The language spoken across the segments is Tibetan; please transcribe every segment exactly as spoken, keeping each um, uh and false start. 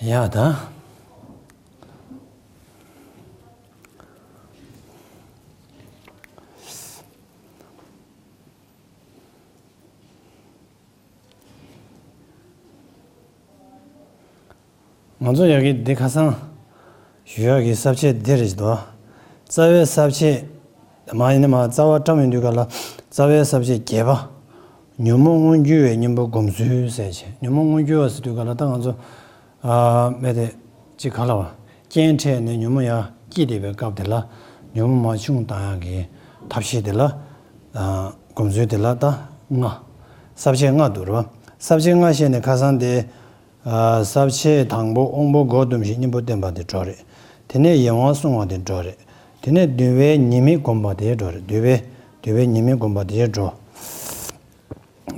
ཡ་ད། ང་ཚོ་ཡ་གི་འདི་ཁ་སང་ཞུ་ཡ་གི་ས་བཅད་འདི་རེད་དོ། རྩ་བའི་ས་བཅད་མ་ཡིན་ན་མ་རྩ་བ་བཀྲམ་ཡོང་དུས་ག་ལ་རྩ་བའི་ས་བཅད་བརྒྱད་པ། ཉོན་མོངས་མངོན་གྱུར་བའི་གཉེན་པོ་སྒོམ་ཚུལ་ཟེར་བྱས། ཉོན་མོངས་མངོན་གྱུར་བ་ཟེར་དུས་ག་ལ་ད་ང་ཚོ་ཨ་མེད་དེ་ཅིག་ག་ལ་བ། རྐྱེན་འཕྲད་ནས་ཉོན་མོངས་ཡ་སྐྱེས་བསྡད་པའི་སྐབས་དེ་ལ་ཉོན་མོངས་མར་ཆུང་བཏང་ཡ་གི་ཐབས་ཤེས་དེ་ལ་ཨ་སྒོམ་ཚུལ་དེ་ལ་ད་ལྔ། ས་བཅད་ལྔ་འདུག་རོ། ས་བཅད་ལྔ་བཤད་ནས་ཁ་སང་དེ། ཨ་ས་བཅད་དང་པོ་དབང་པོ་སྒོ་བསྡོམས་ཤིང་གཉེན་པོ་བསྟེན་པ་དེ་འགྲོ་རེད། དེ་ནས་ཡིད་དབང་བསྲུང་བ་དེ་འགྲོ་རེད། དེ་ནས་འདུལ་བའི་ཉེས་དམིགས་བསྒོམ་པ་དེ་འགྲོ་རེད། འདུལ་བའི་འདུལ་བའི་ཉེས་དམིགས་བསྒོམ་པ་དེ་འགྲོ།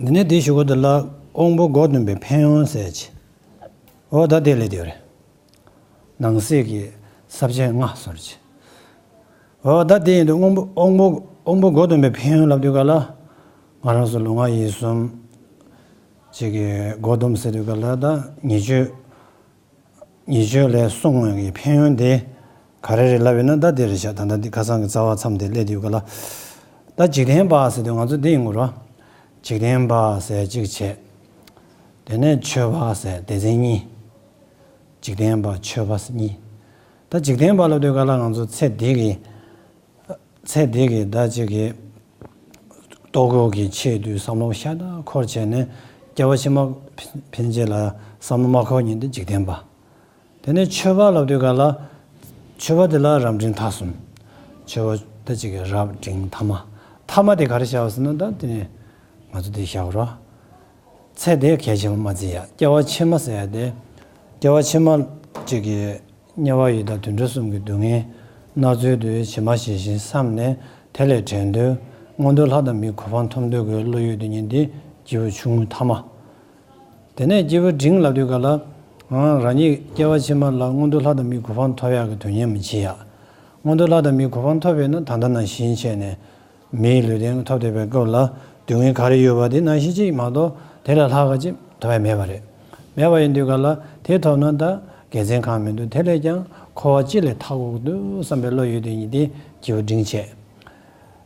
དེ་ནས་དེའི་གཞུག་གུ་དེ་ལ་དབང་པོ་སྒོ་བསྡོམས་པའི་ཕན་ཡོན་ཟེར་གྱི། འོ་ད་དེ་ལས་དེ་རེད། ནང་གསེས་ཀྱི་ས་བཅད་ལྔ་སོར་གྱི། འོ་ད་དེ་ཡིན་དུས་དབང་པོ་དབང་པོ་དབང་པོ་སྒོ་བསྡོམས་པའི་ཕན་ཡོན་ལབ་དུས་ག་ལ། ང་རང་ཚོ་ལུས་ངག་ཡིད་གསུམ་ཅིག་གི་སྒོ་བསྡོམས་ཟེར་དུས་ག་ལ་ད་ཉེས་སྤྱོད། ཉེས་སྤྱོད་ལས་སྲུང་བའི་ཕན་ཡོན་དེ་ག་རེ་རེད་ལབ་ཡོད་ན་ད་དེ་རེད་ཤག་ད་ལྟ་འདི་ཁ་སང་གི་རྩ་བ་མཚམས་དེ་སླེབས་དུས་ག་ལ། ད་འཇིག་རྟེན་པ་ཟེར་དུས་ང་ཚོ་འདི་ཡིན་དགོས་རོ། འཇིག་རྟེན་པ་ཟེར་གཅིག་བྱས། དེ་ནས་ཆོས་པ་ཟེར་སྡེ་ཚན་གཉིས། འཇིག་རྟེན་པ་ཆོས་པ་གཉིས། ད་འཇིག་རྟེན་པ་ལབ་དུས་ག་ལ་ང་ཚོ་ཚེ་འདི་གི་ཚེ་འདི་གི་ད་ཅིག་གི་ལྟོ་གོས་ཀྱི་ཆེད་དུ་བསམ་བློ་ཤ་སྟག་འཁོར་བྱས་ནས་སྐྱེ་བ་ཕྱི་མ་ཕན་ཆད་ལ་བསམ་བློ་མ་འཁོར་མཁན་དེ་འཇིག་རྟེན་པ། དེ་ནས་ཆོས་པ་ལབ་དུས་ག་ལ། ཆོས་པ་དེ་ལ་རབ་འབྲིང་ཐ་གསུམ། ཆོས་པ་ད་ཅིག་གི་རབ་འབྲིང་ཐ་མ། ཐ་མ་དེ་ག་རེ་བྱ་བ་ཟེར་ན་ད་དེ་ནས་ང་ཚོ་དེ་བཞག་རོགས། ཚེ་འདི་གལ་ཆེན་པོ་མ་བརྩི་ཡ། སྐྱེ་བ་ཕྱི་མ་ཟེར་ཡ་དེ། སྐྱེ་བ་ཕྱི་མ་གཅིག་གི་དམྱལ་བ་ཡི་དྭགས་དུད་འགྲོ་གསུམ་གྱི་སྡུག་བསྔལ་མནར་ཚུལ་དུ་ཇི་མ་ཇི་བཞིན་བསམ་ནས་དེ་ལས་བྲལ་འདོད། མངོན་མཐོ་ལྷ་དང་མིའི་གོ་འཕང་ཐོབ་འདོད་ཀྱི་བློ་ཡོད་དེ་ཉིད་འདི་སྐྱེས་བུ་ཆུང་ངུ་ཐ་མ། དེ་ནས་སྐྱེས་བུ་འབྲིང་ལབ་དུས་ག་ལ། ང་རང་ཉིད་སྐྱེ་བ་ཕྱི་མ་ལ་མངོན་མཐོ་ལྷ་དང་མིའི་གོ་འཕང་ཐོབ་ཡག་གི་དོན་གཉེར་མི་བྱེད་ཡ། མངོན་མཐོ་ལྷ་དང་མིའི་གོ་འཕང་ཐོབ་པས་ན་ད་ལྟ་ནང་བཞིན་བྱས་ནས། མིའི་ལུས་རྟེན་ཐོབ་བསྡད་པའི་སྐབས་ལ་སྡུག་བསྔལ་ག་རེ་ཡོད་པ་དེ་ནང་བཞིན་གཅིག་མ་གཏོགས་དེ་ལས་ལྷག་ག་ཅིག་ཐོབ་ཡ་མེད་པ་རེད། མེད་པ་ཡིན་དུས་ག་ལ་དེ་ཐོབ་ན་ད་དགེ་མཚན་གང་མི་འདུག་དེ་ལས་ཀྱང་འཁོར་བ་སྤྱི་ལས་ཐར་དགོས་ཀྱི་འདུག་བསམ་པའི་བློ་ཡོད་དེ་ཉིད་དེ་སྐྱེས་བུ་འབྲིང་བྱས།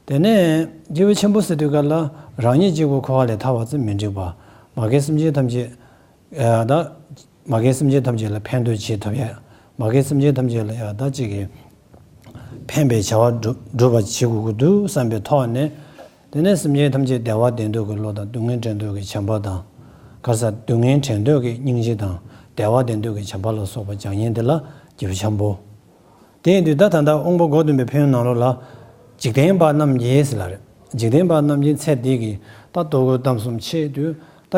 དེ་ནས་སྐྱེས་བུ་ཆེན་པོ་ཟེར་དུས་ག་ལ་རང་ཉིད་གཅིག་པུ་འཁོར་བ་ལས་ཐར་བ་ཙམ་མི་འགྲིག་པ། མ་རྒན་སེམས་ཅན་ཐམས་ཅད། ཨ་ད། མ་རྒན་སེམས་ཅན་ཐམས་ཅད་ལ་ཕན་ཐོགས་བྱེད་ཐུབ་ཡ། མ་རྒན་སེམས་ཅན་ཐམས་ཅད་ལ་ཡ་ད་གཅིག་གི་ཕན་པའི་བྱ་བ་སྒྲུབ་སྒྲུབ་པ་བྱེད་དགོས་ཀྱི་འདུག་བསམ་པའི་ཐོག་ནས། དེ་ནས་སེམས་ཅན་ཐམས་ཅད་བདེ་བ་ལྡན་འདོད་ཀྱི་བློ་དང་སྡུག་བསྔལ་བྲལ་འདོད་ཀྱི་བྱམས་པ་དང་། ག་ས་སྡུག་བསྔལ་བྲལ་འདོད་ཀྱི་སྙིང་རྗེ་དང་བདེ་བ་ལྡན་འདོད་ཀྱི་བྱམས་པ་ལ་སོགས་པ་བྱ་ངན་དེ་ལ་སྐྱེས་བུ་འཇམ་པོ། དེ་ཡིན་དུས་ད་ད་ལྟ་དབང་པོ་སྒོ་བསྡོམས་པའི་ཕན་ཡོན་ནང་ལོགས་ལ། འཇིག་རྟེན་པ་རྣམས་ཀྱིས་ཟེར་ལ་རེད། འཇིག་རྟེན་པ་རྣམས་ཀྱིས་ཚེ་འདི་གི་ད་ལྟོ་གོས་གཏམ་གསུམ་ཆེད་དུ་ད་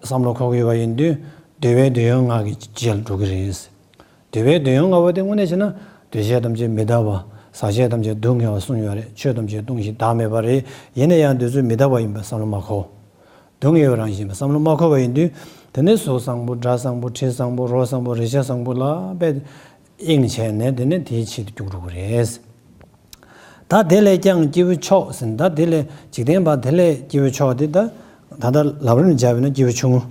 བསམ་བློ་འཁོར་གྱི་ཡོད་པ་ཡིན་དུས། འདུལ་བའི་འདོད་ཡོན་ལྔ་གི་རྗེས་ལ་འགྲོ་གི་རེད། འདུལ་བའི་འདོད་ཡོན་ལྔ་པོ་དེ་དངོས་གནས་བྱས་ན་འདུས་བྱས་ཐམས་ཅད་མི་རྟག་པ། ཟག་བཅས་ཐམས་ཅད་སྡུག་བསྔལ་བ་གསུངས་ཡོད་རེད། ཆོས་ཐམས་ཅད་སྟོང་ཞིང་བདག་མེད་པ་རེད། ཡིན་ན་ཡང་འདི་ཚོ་མི་རྟག་པ་ཡིན་པ་བསམ་བློ་མ་འཁོར། སྡུག་བསྔལ་བའི་རང་བཞིན་པ་བསམ་བློ་མ་འཁོར་བ་ཡིན་དུས། དེ་ནས་གཟུགས་བཟང་པོ་སྒྲ་བཟང་པོ་དྲི་བཟང་པོ་རོ་བཟང་པོ་རེག་བྱ་བཟང་པོ་ལ་དཔེ་གཡེང་བྱས་ནས་དེ་ནས་དེའི་ཆེད་དུ་རྒྱུག་འགྲོ་གི་རེད། ད་དེ་ལས་ཀྱང་སྐྱེས་བུ་མཆོག་ཟེར་ད་དེ་ལས་འཇིག་རྟེན་པ་དེ་ལས་སྐྱེས་བུ་མཆོག་དེ་ད་ད་ལྟ་ལབ་རིམ་བྱས་པ་ཡིན་ན་སྐྱེས་བུ་ཆུང་ངུ།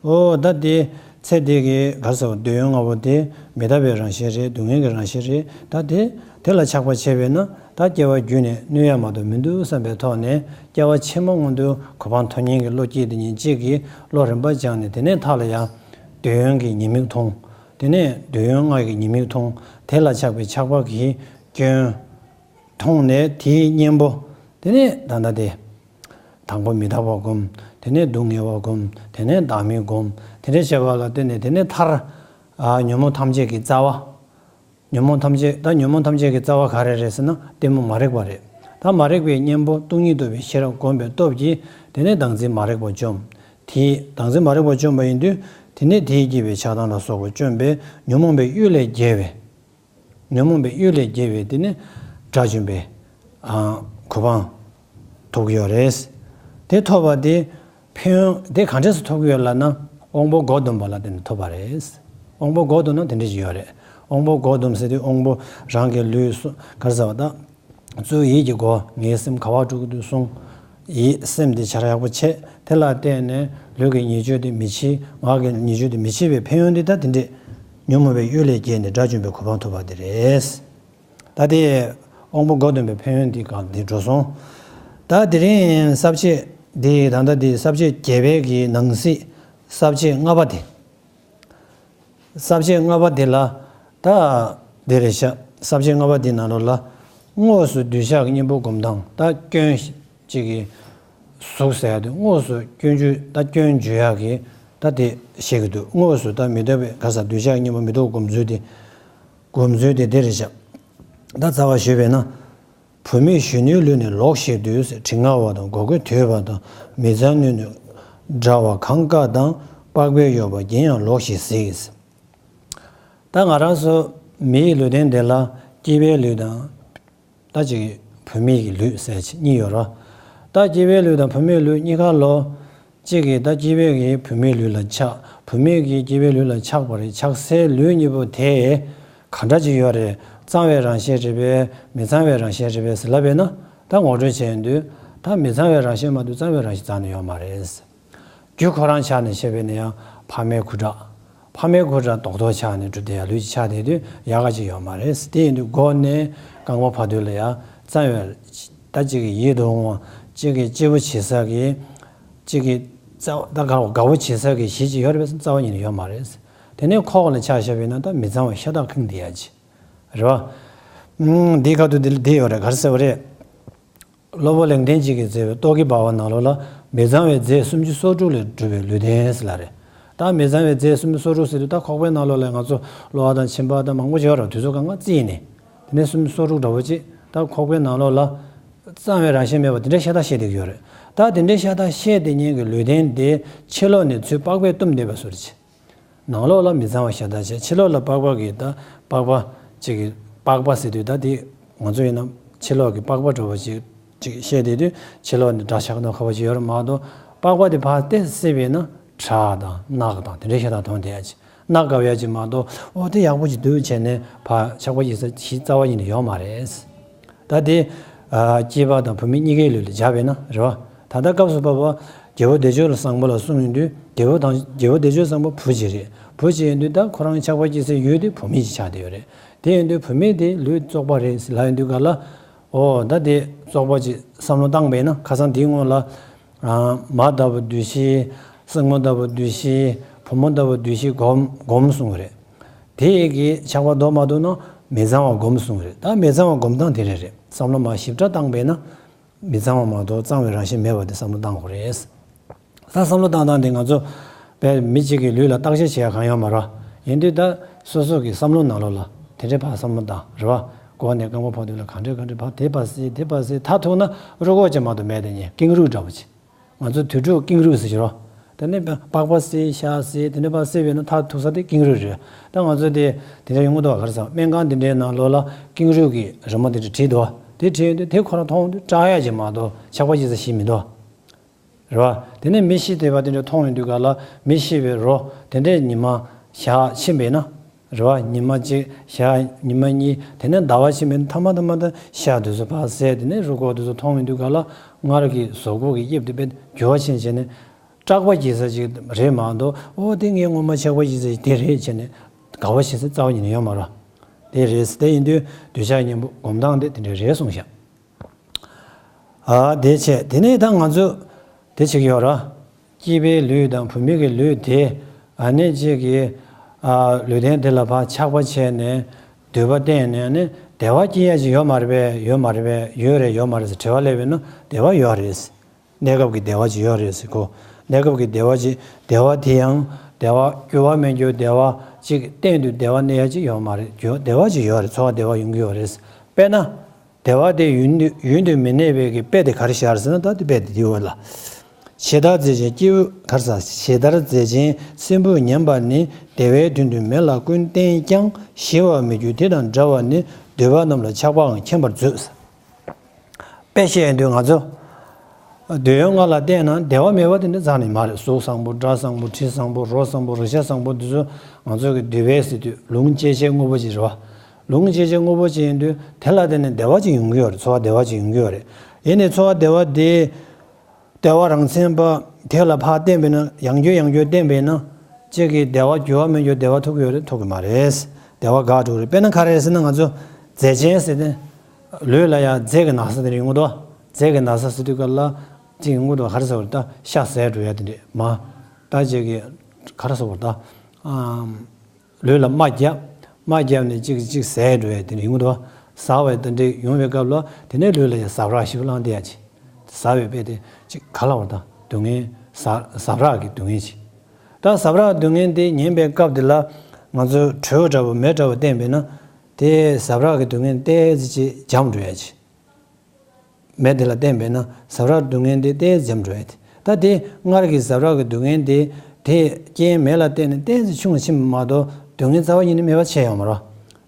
ཨོ་ད་དེ་ཚེ་འདི་གི་ག་རེ་ཟེར་བ་འདོད་ཡོན་ལྔ་པོ་དེ་མི་རྟག་པའི་རང་བཞིན་རེད། སྡུག་བསྔལ་གྱི་རང་བཞིན་རེད། ད་དེ་དེ་ལ་ཆགས་པ་བྱས་པས་ན་ད་སྐྱེ་བ་བརྒྱུད་ནས་གནོད་ཡ་མ་གཏོགས་མི་འདུག་བསམ་པའི་ཐོག་ནས་སྐྱེ་བ་ཕྱི་མ་སྔོན་དུ་གོ་འཕང་ཐོབ་ཉེན་གྱི་བློ་སྐྱེས་དེ་ཉིད་གཅིག་གིས་བློ་རིམ་པ་སྦྱངས་ནས་དེ་ནས་མཐའ་ལ་ཡང་འདོད་ཡོན་གྱི་ཉེས་དམིགས་མཐོང་། དེ་ནས་འདོད་ཡོན་ལྔ་གི་ཉེས་དམིགས་མཐོང་། དེ་ལ་ཆགས་པའི་ཆགས་པ་གི་སྐྱོན་མཐོང་ནས་དེའི་གཉེན་པོ། དེ་ནས་ད་ལྟ་དེ། དང་པོ་མི་རྟག་པ་སྒོམ། དེ་ནས་སྡུག་བསྔལ་བ་སྒོམ། དེ་ནས་བདག་མེད་སྒོམ། དེ་འདྲ་བྱས་པ་ལ་བརྟེན་ནས་དེ་ནས་མཐར། ཨ་ཉོན་མོངས་ཐམས་ཅད་ཀྱི་རྩ་བ། ཉོན་མོངས་ཐམས་ཅད་ད་ཉོན་མོངས་ཐམས་ཅད་ཀྱི་རྩ་བ་ག་རེ་རེད་ཟེར་ན་གཏི་མུག་མ་རིག་པ་རེད། ད་མ་རིག་པའི་གཉེན་པོ་སྟོང་ཉིད་རྟོགས་པའི་ཤེས་རབ་བསྒོམས་པའི་སྟོབས་ཀྱིས་དེ་ནས་བདག་འཛིན་མ་རིག་པ་བཅོམ། དེས་བདག་འཛིན་མ་རིག་པ་བཅོམ་པ་ཡིན་དུས། དེ་ནས་དེས་བསྐྱེད་པའི་ཆགས་སྡང་ལ་སོགས་པ་བཅོམ་པས་ཉོན་མོངས་པའི་གཡུལ་ལས་རྒྱལ་བའི། ཉོན་མོངས་པའི་གཡུལ་ལས་རྒྱལ་བའི་དེ་ནི་དགྲ་བཅོམ་པའི་ཨ་གོ་འཕང་ཐོབ་ཀྱི་ཡོད་རེད། དེ་ཐོབ་པ་དེ་ཕན་ཡོན་དེ་ག་འདྲས་སུ་ཐོབ་ཀྱི་ཡོད་ལབ་ན་དབང་པོ་སྒོ་བསྡོམས་པ་ལ་བརྟེན་ནས་ཐོབ་པ་རེད། དབང་པོ་སྒོ་བསྡོམས་ན་དེ་འདྲས་ཞིག་ཡོད་རེད། དབང་པོ་སྒོ་བསྡོམས་ཟེར་དུས་དབང་པོ་རང་གི་ལུས་སུ་ག་རེ་ཟེར་བ་དང་། གཙོ་བོ་ཡིད་ཀྱི་སྒོ་ངའི་སེམས་ག་པར་འགྲོ་གི་འདུག་གསུངས། ཡིད་སེམས་དེ་བྱ་ར་ཡག་པོ་བྱས། དེ་ལ་བརྟེན་ནས་ལུས་ཀྱི་ཉེས་སྤྱོད་དེ་མི་བྱེད། ངག་གི་ཉེས་སྤྱོད་དེ་མི་བྱེད་པའི་ཕན་ཡོན་དེ་ད་དེ་འདྲས། ཉོན་མོངས་པའི་གཡུལ་ལས་རྒྱལ་ནས་དགྲ་བཅོམ་པའི་གོ་འཕང་ཐོབ་པ་དེ་རེད། ད་དེ་དབང་པོ་དགུ་སྟོན་པའི་ཕན་ཡོན་འདི་གང་འདི་འགྲོ་སོང་། ད་དེ་རིང་ས་བཅད་འདི་ད་ལྟ་འདི་ས་བཅད་བརྒྱད་པའི་གི་ནང་གསེས་ས་བཅད་ལྔ་པ་དེ། ས་བཅད་ལྔ་པ་འདི་ལ་ད་འདི་རེད་ཤག་ས་བཅད་ལྔ་པ་འདི་ནང་ལོགས་ལ་དངོས་སུ་གདུལ་བྱ་གི་གཉེན་པོ་སྒོམ་སྟངས། ད་སྐྱོན་གཅིག་གི་གཟུགས་ཟེར་ཡ་དེ་དངོས་སུ་སྐྱོན་བརྗོད། ད་སྐྱོན་བརྗོད་ཡ་གི་ད་དེ་བཤད་ཀྱི་འདུག་དངོས་སུ་ད་མི་རྟག་པའི་ག་ས་གདུལ་བྱ་གི་གཉེན་པོ་མི་རྟག་སྒོམ་ཚུལ་དེ། སྒོམ་ཚུལ་དེ་འདི་རེད་ཤག་ད་རྩ་བ་ཞུས་པས་ན། བུད་མེད་གཞོན་ནུའི་ལུས་ནི་ལོག་ཤེས་དུས། དྲི་ང་བ་དང་མགོ་སྐོར་དོད་པ་དང་། མི་ཚང་ནུས་ནུས་འདྲ་བ་གང་དཀའ་དང་། པགས་པའི་གཡོ་བ་རྒྱན་ཡང་ལོག་ཤེས་གཟིགས། ད་ང་རང་ཚོ་མིའི་ལུས་རྟེན་འདི་ལ་སྐྱེས་པའི་ལུས་དང་། ད་ཅིག་བུད་མེད་ཀྱི་ལུས་ཟེར་ཅིག་གཉིས་ཡོད་རེད། ད་སྐྱེས་པའི་ལུས་དང་བུད་མེད་ལུས་གཉིས་ཀ་ལོ། གཅིག་གིས་ད་སྐྱེས་པའི་གི་བུད་མེད་ལུས་ལ་ཆགས། བུད་མེད་ཀྱིས་སྐྱེས་པའི་ལུས་ལ་ཆགས་པ་རེད། ཆགས་སའི་ལུས་གཉིས་པོ་དེ་ག་འདྲ་ཅིག་ཡོད་རེད། གཙང་བའི་རང་བཞིན་རེད་པས། མི་གཙང་བའི་རང་བཞིན་རེད་པས་ཟེར་ལབ་པས་ན། ད་ངོ་སྤྲོད་བྱས་ཡོང་དུས་ད་མི་གཙང་བའི་རང་བཞིན་མ་གཏོགས་གཙང་བའི་རང་བཞིན་རྩ་ནས་ཡོད་མ་རེད། རྒྱུ་ཁོ་རང་ཆ་ནས་བཤད་པས་ན་ཡང་ཕ་མའི་སྐུ་འདྲ། ཕ་མའི་སྐུ་འདྲ་རྡོག་རྡོག་ཆགས་ནས་གྲུབ་བསྡད་ཡ་ལུས་ཅིག་ཆགས་བསྡད་དུས་ཡག་ག་ཅིག་ཡོད་མ་རེད། དེ་ཡིན་དུས་མགོ་ནས་རྐང་པ་བར་དུ་ལ་ཡ་གཙང་བའི་ད་གཅིག་གི་ཡིད་དུ་འོང་བ། གཅིག་གི་སྐྱིད་པོ་བྱེད་ས་གི། གཅིག་གི་རྩ་བ་ད་དགའ་དགའ་པོ་བྱེད་ས་གི་གཞི་ཅིག་ཡོད་རེད་པས་ཟེར་ན་རྩ་བ་ཉིད་ནས་ཡོད་མ་རེད། དེ་ནས་ཁོག་ལ་ཆ་བཞག་པས་ན་ད་མི་གཙང་བའི་ཤ་སྟག་ཁེངས་བསྡད་ཡ་ཅིག་རེད་བ། ཨུམ། འདིའི་ཁ་ཐུག་འདི་ལ་འདི་ཡོད་རེད། ག་རེ་ཟེར་བ་རེད། སློབ་དཔོན་ལེགས་ལྡན་འབྱེད་ཀྱིས་མཛད་པའི་རྟོག་གེ་འབར་བ་ནང་ལོགས་ལ་མི་གཙང་བའི་རྫས་སུམ་ཅུ་སོ་དྲུག་ལས་གྲུབ་པའི་ལུས་རྟེན་ཟེར་ལ་རེད། ད་མི་གཙང་བའི་རྫས་སུམ་ཅུ་སོ་དྲུག་ཟེར་དུས་ད་ཁོག་པའི་ནང་ལོགས་ལ་ང་ཚོ་གློ་བ་དང་མཆིན་པ་དང་མང་པོ་ཡོད་རེད། དུས་ཚོད་གང་ག་རྩིས་ནས། དེ་ནས་སུམ་ཅུ་སོ་དྲུག་འདྲ་བོ་ཅིག་ད་ཁོག་པའི་ནང་ལོགས་ལ་གཙང་བའི་རང་བཞིན་མེད་པ་དེ་འདྲའི་ཤ་སྟག་བཤད་བསྡད་ཀྱི་ཡོད་རེད། ད་དེ་འདྲའི་ཤ་སྟག་བཤད་བསྡད་མཁན་གྱི་ལུས་རྟེན་དེ་ཕྱི་ལོགས་ནས་ཚུར་པགས་པས་བཏུམས་བསྡད་པ་བཟོ་འདྲ་ཅིག་ནང་ལོགས་ལ་མི་གཙང་བ་ཤ་སྟག་བྱས། ཕྱི་ལོགས་ལ་པགས་པ་གི་ད་པགས་པ་ཅིག་གི་པགས་པ་ཟེར་དུས་ད་དེ་ང་ཚོ་ཡིན་ན་ཕྱི་ལོགས་ཀྱི་པགས་པ་འདྲ་བོ་ཅིག་ཅིག་བཤད་བསྡད་དུས་ཕྱི་ལོགས་ནས་འདྲ་ཆགས་ན་ཁ་བ་ཅིག་ཡོད་རེད་མ་གཏོགས། པགས་པ་དེ་ཕར་བལྟས་བལྟས་པས་ན་ཁྲག་དང་རྣག་དང་དེ་འདྲའི་ཤ་སྟག་མཐོང་བསྡད་ཡ་ཅིག་རྣག་དགའ་བ་ཡ་ཅིག་མ་གཏོགས། ཨོ་དེ་ཡག་པོ་ཅིག་འདུག་བྱས་ནས་ཕར་ཆགས་པ་ཅིག་ཟེར་ཞིག་རྩ་བ་ཉིད་ནས་ཡོད་མ་རེད། ད་དེ་ཨ་སྐྱེས་པ་དང་བུད་མེད་གཉིས་ཀའི་ལུས་ལ་སྦྱར་བས་ན་རེད་བ། ད་ལྟ་སྐབས་སུ་བབ་པ་རྒྱལ་པོ་བདེ་སྤྱོད་བཟང་པོ་ལ་གསུངས་ཡོང་དུས་རྒྱལ་པོ་དང་རྒྱལ་པོ་བདེ་སྤྱོད་བཟང་པོ་བུ་གཅིག་རེད། བུ་གཅིག་ཡིན་དུས་ད་ཁོ་རང་ཆགས་པ་སྐྱེ་སའི་ཡུལ་དེ་བུད་མེད་ཅིག་ཆགས་བསྡད་ཡོད་རེད། དེ་ཡིན་དུས་བུད་མེད་དེ་ལུས་བཙོག་པ་རེད་ཟེར་ལབ་ཡོང་དུས་ག་ལ། ཨོ་ད་དེ་བཙོག་པ་ཅིག་བསམ་བློ་བཏང་བས་ན། ཁ་སང་དེའི་སྔོན་ལ་ཨ་མ་ལྟ་བུ་འདུ་ཤེས། སྲིང་མོ་ལྟ་བུ་འདུ་ཤེས། བུ་མོ་ལྟ་བུ་འདུ་ཤེས་སྒོམ་སྒོམ་གསུངས་པ་རེད། དེ་ཡི་གི་ཆགས་པ་ལྡོག་མ་ཐུབ་ན་མི་གཙང་བ་སྒོམ་གསུངས་རེད། ད་མི་གཙང་བ་སྒོམ་སྟངས་དེ་རེད་རེད། བསམ་བློ་མར་ཞིབ་ཕྲ་བཏང་པས་ན་མི་གཙང་བ་མ་གཏོགས་གཙང་བའི་རང་བཞིན་མེད་པ་དེ་བསམ་བློ་བཏང་དགོས་རེད། ད་བསམ་བློ་བཏང་སྟངས་དེ་ང་ཚོ་བས་མི་གཅིག་གི་ལུས་ལ་བརྟག་དཔྱད་བྱེད་ཡ་གང་ཡོད་མ་རེད། ཡིན་དུས་ད་སོ་སོ་གི་བསམ་བློ་ནང་ལོགས་ལ་དེ་འདྲའི་ཕར་བསམ་བློ་བཏང་རེད་བ། མགོ་ནས་རྐང་པ་བར་དུ་ལ་གང་འདྲ་གང་འདྲ་ཕར་དེ་ཕར་བསད་དེ་ཕར་བསད། མཐར་ཐུག་ན་རུས་ཁོག་ཅིག་མ་གཏོགས་མེད་དེ་ཉེ་ཀེང་རུས་འདྲ་བོ་ཅིག་ང་ཚོ་དུས་དྲུག་ཀེང་རུས་ཟེར་གྱི་རོ། དེ་ནས་པགས་པ་བསད། ཤ་བསད། དེ་ནས་ཕར་བསད་པས་ན་མཐར་ཐུག་ས་དེ་ཀེང་རུས་རེད། ད་ང་ཚོ་དེ་དེ་འདྲ་ཡོང་གི་འདུག་ག་ག་རེ་ཟེར། སྨན་ཁང་དེ་འདྲའི་ནང་ལོགས་ལ་ཀེང་རུས་ཀྱི་རི་མོ་དེ་འདྲ་བྲིས་འདུག་དེ་བྲིས་ཡོང་དུས་དེ་ཁོ་རང་མཐོང་དུས་སྐྲག་ཡ་ཅིག་མ་གཏོགས་ཆགས་པ་ཅིག་ཟེར་ཞིག་མི་འདུག་རེད་བ། དེ་ནས་མི་ཤི་བསྡད་པ་དེ་འདྲ་མཐོང་ཡོང་དུས་ག་ལ་མི་ཤི་བའི་རོ་དེ་འདྲའི་ཉི་མ་ཞག་ཕྱིན་པས་ན། རེད་བ། ཉི་མ་གཅིག་ཞག་ཉི་མ་གཉིས། དེ་ནས་ཟླ་བ་ཕྱིན་པས་ན་ཐ་མ་ཐ་མ་ད་ཤ་དེ་ཚོ་ཕར་བསད། དེ་ནས་རུས་ཁོག་དེ་ཚོ་མཐོང་ཡོང་དུས་ག་ལ་སྔར་གྱི་གཟུགས་པོ་གི་དབྱིབས་དེ་དཔེ་འགྱུར་བ་ཕྱིན་བྱས་ནས་སྐྲག་པ་སྐྱེ་ས་ཅིག་རེད་མ་གཏོགས། ཨོ་དེ་ངས་སྔོན་མ་ཆགས་པ་སྐྱེ་ས་ཅིག་དེ་རེད་བྱས་ནས་དགའ་བ་བྱེད་ས་རྩ་བ་ཉིད་ནས་ཡོད་མ་རེད། དེ་རེད། དེ་ཡིན་དུས་གདུལ་བྱ་གཉེན་པོ་སྒོམ་སྟངས་དེ་དེ་འདྲ་རེད་གསུངས་ཤག་ཨ་དེ་བྱས། དེ་ནས་ད་ང་ཚོ་དེ་བྱེད་ཀྱི་ཡོད་ར། སྐྱེས་པའི་ལུས་དང་བུད་མེད་ཀྱི་ལུས་དེ། ཨ་ནི་གཅིག་གིས་ཨ་ལུས་རྟེན་དེ་ལ་ཕར་ཆགས་པ་བྱས་ནས་འདོད་པ་བསྟན་ནས་ནི་བདེ་བ་སྐྱེ་ཡ་ཅིག་ཡོད་མ་རེད་པས། ཡོད་མ་རེད་པས། ཡོད་རེད་ཡོད་མ་རེད་ཟེར་དྲི་བ་སླེབས་པས་ན་བདེ་བ་ཡོད་རེད། གནས་སྐབས་ཀྱི་བདེ་བ་ཅིག་ཡོད་རེད་ཟེར་གོ། གནས་སྐབས་ཀྱི་བདེ་བ་ཅིག་བདེ་བ་དེ་ཡང་བདེ་བ་འགྱུར་བ་མེད་རྒྱུ་བདེ་བ་ཅིག་གཏན་དུ་བདེ་བ་གནས་ཡ་ཅིག་ཡོད་མ་རེད། འགྱུར་བདེ་བ་ཅིག་ཡོད་རེད། འཚོ་བ་བདེ་བ་ཡོང་གི་ཡོད་རེད། དཔེར་ན། བདེ་བ་དེ་ཡུན་དུ་ཡུན་དུ་མི་གནས་པའི་གི་དཔེ་དེ་ག་རེ་ཤར་ཟེར་ན། ད་དེ་དཔེ་དེ་འདི་འོ་ལ། ཇི་ལྟར་མཛེས་ཤིང་སྐྱེས་བུ་ག་རེ་ཟ། ཇི་ལྟར་མཛེས་ཤིང་སྲིན་བུས་ཉམས་པ་ནི། བདེ་བའི་དོན་དུ་མེ་ལ་ཀུན་བསྟེན་ཀྱང་། ཞི་བར་མི་འགྱུར་དེ་དང་འདྲ་བར་ནི། འདོད་པ་རྣམས་ལ་ཆགས་པའང་མཁྱེན་པར་མཛོད། དཔེ་བཤད་ཡོང་དུས་ང་ཚོ་འདོད་ཡོན་ལྔ་ལ་བརྟེན་ན་བདེ་བ་མེད་པ་དེ་འདྲ་རྩ་ནས་མ་རེད། གཟུགས་བཟང་པོ། སྒྲ་བཟང་པོ། དྲི་བཟང་པོ། རོ་བཟང་པོ། རེག་བྱ་བཟང་པོ་འདི་ཚོ་ང་ཚོ་གི་འདོད་པས་ཟེར་དུས་ལུང་སྐྱེད་བྱེད་དངོས་པོ་ཅིག་རེད་བ། ལུང་སྐྱེད་བྱེད་དངོས་པོ་ཅིག་ཡིན་དུས་དེ་ལ་བརྟེན་ནས་བདེ་བ་ཅིག་ཡོང་གི་ཡོད་རེད། འཚོ་བ་བདེ་བ་ཅིག་ཡོང་གི་ཡོད་རེད། ཡིན་ནའི་འཚོ་བ་བདེ་བ་དེ་བདེ་བ་རང་མཚན་པ་དེ་ལ་ཕར་བརྟེན་པས་ན། ཡང་བསྐྱར་ཡང་བསྐྱར་བརྟེན་པས་ན། ཅིག་གིས་བདེ་བ་འགྱུར་བ་མེད་རྒྱུ་བདེ་བ་ཐོབ་ཀྱི་ཡོད་རེད། ཐོབ་ཀྱི་མ་རེད། བདེ་བ་འགག་འགྲོ་གི་རེད། དཔེར་ན་ག་རེ་ཟེར་ན། ང་ཚོ་རྫས་ཅན་ཟེར་ཏེ། ལུས་ལ་ཡང་རྫས་ཀྱི་ན་ཚ་དེ་འདྲ་ཡོང་གི་འདུག་རྫས་ཀྱི་ན་ཚ་ཟེར་དུས་སྐབས་ལ་ཅིག་ཡོང་གི་འདུག་ག་རེ་ཟེར་བ་རེད། ད་ཤ་ཟ་འགྲོ་ཡ་དེ་འདྲ་མ། ད་ཅིག་གིས་ག་རེ་ཟེར་བ་རེད། ད་ཨམ། ལུས་ལ་རྨ་བརྒྱབ། རྨ་བརྒྱབ་ནས་ཅིག་ཅིག་ཟ་འགྲོ་ཡ་དེ་འདྲ་ཡོང་གི་འདུག་ཟ་བའི་དེ་འདྲ་ཡོང་བའི་སྐབས་ལ་དེ་ནས་ལུས་ལ་ཡང་ཟ་རག་ཞིག་ལངས་བསྡད་ཡ་ཅིག་ཟ་བའི་དཔེ་དེ་ཅིག་ག་ལ་བར་དང་སྡུག་བསྔལ་ཟ་ཟ་རག་གི་སྡུག་བསྔལ་ཅིག་ད་ཟ་རག་སྡུག་བསྔལ་དེ་ཉན་པའི་སྐབས་དེ་ལ་ང་ཚོས་དྲོད་འདྲ་བོ་མེ་འདྲ་བོ་བསྟེན་པས་ན། དེ་ཟ་རག་གི་སྡུག་བསྔལ་ཏོག་ཙམ་ཅིག་འཇམ་འགྲོ་ཡ་ཅིག་མེ་དེ་ལ་བསྟེན་པས་ན་ཟ་རག་སྡུག་བསྔལ་དེ་ཏོག་ཙམ་འཇམ་འགྲོ་ཡ་དེ། ད་དེ་སྔར་གྱི་ཟ་རག་གི་སྡུག་བསྔལ་དེ་དེ་རྐྱེན་མེ་ལ་བརྟེན་ནས་ཏོག་ཙམ་ཆུང་ཕྱིན་པ་མ་གཏོགས་སྡུག་བསྔལ་རྩ་བ་ཉིད་ནས་མེད་པ་ཆགས་ཡོད་མ་རེད།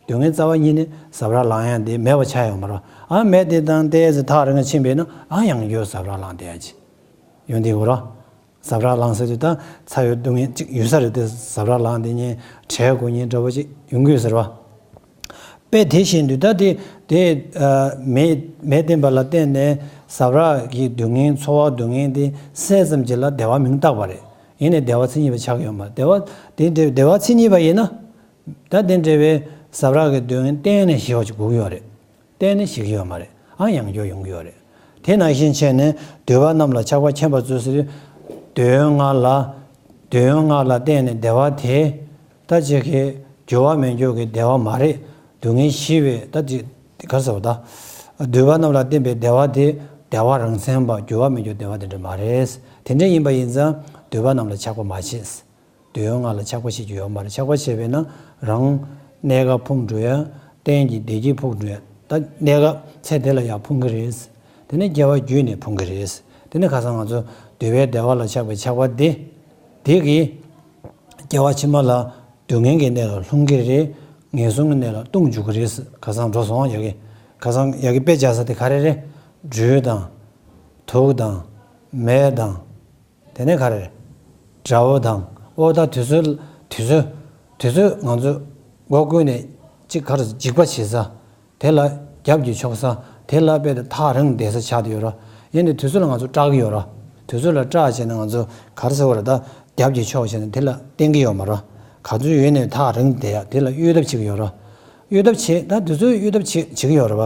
སྡུག་བསྔལ་རྩ་བ་ཉིད་ནས་ཟ་རག་ལངས་ཡ་དེ་མེད་པ་ཆགས་ཡོད་མ་རེད། ཨ་མེ་དེ་དང་ཏོག་ཙམ་ཐག་རིང་ཕྱིན་པས་ན་ཨ་ཡང་བསྐྱར་ཟ་རག་ལངས་བསྡད་ཡ་ཅིག་ཡོང་བསྡད་ཡོད་རེད། ཟ་རག་ལངས་ཟེར་དུས་ད་ཚ་བའི་སྡུག་བསྔལ་ཅིག་ཡོད་ས་རེད། དེ་ཟ་རག་ལངས་བསྡད་མཁན་བྲེལ་དགོས་མཁན་འདྲ་བོ་ཅིག་ཡོང་གི་ཡོད་ས་རེད་པ། དཔེ་དེ་བཞིན་དུ་ད་དེ་དེ་ཨ་མེ་མེ་བསྟེན་པ་ལ་བརྟེན་ནས་ཟ་རག་གི་སྡུག་བསྔལ་ཚོར་བ་སྡུག་བསྔལ་དེ་སད་ཙམ་ཅིག་ལ་བདེ་བ་མིང་བཏགས་པ་རེད། ཡིན་ནའི་བདེ་བ་མཚན་ཉིད་པ་ཆགས་ཀྱི་ཡོད་མ་རེད། བདེ་བ་དེ་འདྲ་བདེ་བ་མཚན་ཉིད་པ་ཡིན་ན། ད་དེ་འདྲ་བའི་ཟ་རག་གི་སྡུག་བསྔལ་གཏན་ནས་ཞི་བ་ཅིག་དགོས་ཀྱི་ཡོད་རེད། གཏན་ནས་ཞི་གི་ཡོད་མ་རེད། ཨ་ཡང་བསྐྱར་ཡོང་གི་ཡོད་རེད། དེ་ནང་བཞིན་བྱས་ནས་འདོད་པ་རྣམས་ལ་ཆགས་པ་མཁྱེན་པར་མཛོད་ཟེར་དུས། འདོད་ཡོན་ལྔ་ལ། འདོད་ཡོན་ལྔ་ལ་བརྟེན་ནས་བདེ་བ་དེ། ད་ཅིག་གི་འགྱུར་བ་མེད་རྒྱུ་གི་བདེ་བ་མ་རེད། སྡུག་བསྔལ་ཞི་བའི་ད་ཅིག་ག་རེ་ཟེར་བ་ད། འདོད་པ་རྣམས་ལ་བརྟེན་པའི་བདེ་བ་དེ་བདེ་བ་རང་མཚན་པ་འགྱུར་བ་མེད་རྒྱུ་བདེ་བ་དེ་འདྲ་མ་རེད། དེ་འདྲ་ཡིན་པ་ཡིན་ཙང་འདོད་པ་རྣམས་ལ་ཆགས་པ་མ་བྱེད། འདོད་ཡོན་ལྔ་ལ་ཆགས་པ་བྱེད་རྒྱུ་ཡོད་མ་རེད། ཆགས་པ་བྱས་པས་ན་རང་གནས་སྐབས་ཕུང་འགྲོ་ཡ། གཏན་གྱི་བདེ་སྐྱིད་ཕུང་འགྲོ་ཡ། ད་གནས་སྐབས་ཚེ་འདི་ལ་ཡང་ཕུང་གི་རེད། དེ་ནས་སྐྱེ་བ་བརྒྱུད་ནས་ཕུང་གི་རེད། དེ་ནས་ཁ་སང་ང་ཚོ་འདོད་པའི་བདེ་བ་ལ་ཆགས་པའི་ཆགས་པ་དེ། དེ་གིས་སྐྱེ་བ་ཕྱི་མ་ལ་སྡུག་བསྔལ་གྱི་གནས་ལ་ལྷུང་གི་རེད། ངན་སོང་གི་གནས་ལ་ལྷུང་འཇུག་གི་རེད། ཁ་སང་འགྲོ་སོང་ཡ་གི། ཁ་སང་ཡ་གི་དཔེ་བྱ་ས་དེ་ག་རེ་རེད། སྦྲུལ་དང་། དུག་དང་། མེ་དང་། དེ་ནས་ག་རེ་རེད། དགྲ་བོ་དང་། ཨོ་ད་དུས་ཚོད་དུས་ཚོད་དུས་ཚོད་ང་ཚོས་སྒོ་ཀུན་ནས་ཅིག་ག་རེ་འཇིགས་པ་བྱེད་ས། དེ་ལ་རྒྱབ་ཀྱིས་ཕྱོགས་ས། དེ་ལ་དཔེ་དེ་ཐག་རིང་བསྡད་ས་ཆགས་བསྡད་ཡོད་ར། ཡིན་ནའི་དུས་ཚོད་ལ་ང་ཚོ་སྐྲག་གི་ཡོད་ར། དུས་ཚོད་ལ་སྐྲག་བྱས་ནས་ང་ཚོ་ག་རེ་ཟེར་བ་རེད། ད་རྒྱབ་ཀྱིས་ཕྱོགས་བྱས་ནས་དེ་ལ་བརྟེན་གྱི་ཡོད་མ་ར། ག་ཚོད་ཡོད་ནའི་ཐག་རིང་བསྡད་ཡ་དེ་ལ་གཡོལ་ཐབས་བྱེད་ཀྱི་ཡོད་ར། གཡོལ་ཐབས་བྱེད། ད་དུས་ཚོད་གཡོལ་ཐབས་བྱེད་བྱེད་ཀྱི་ཡོད་ར་བ།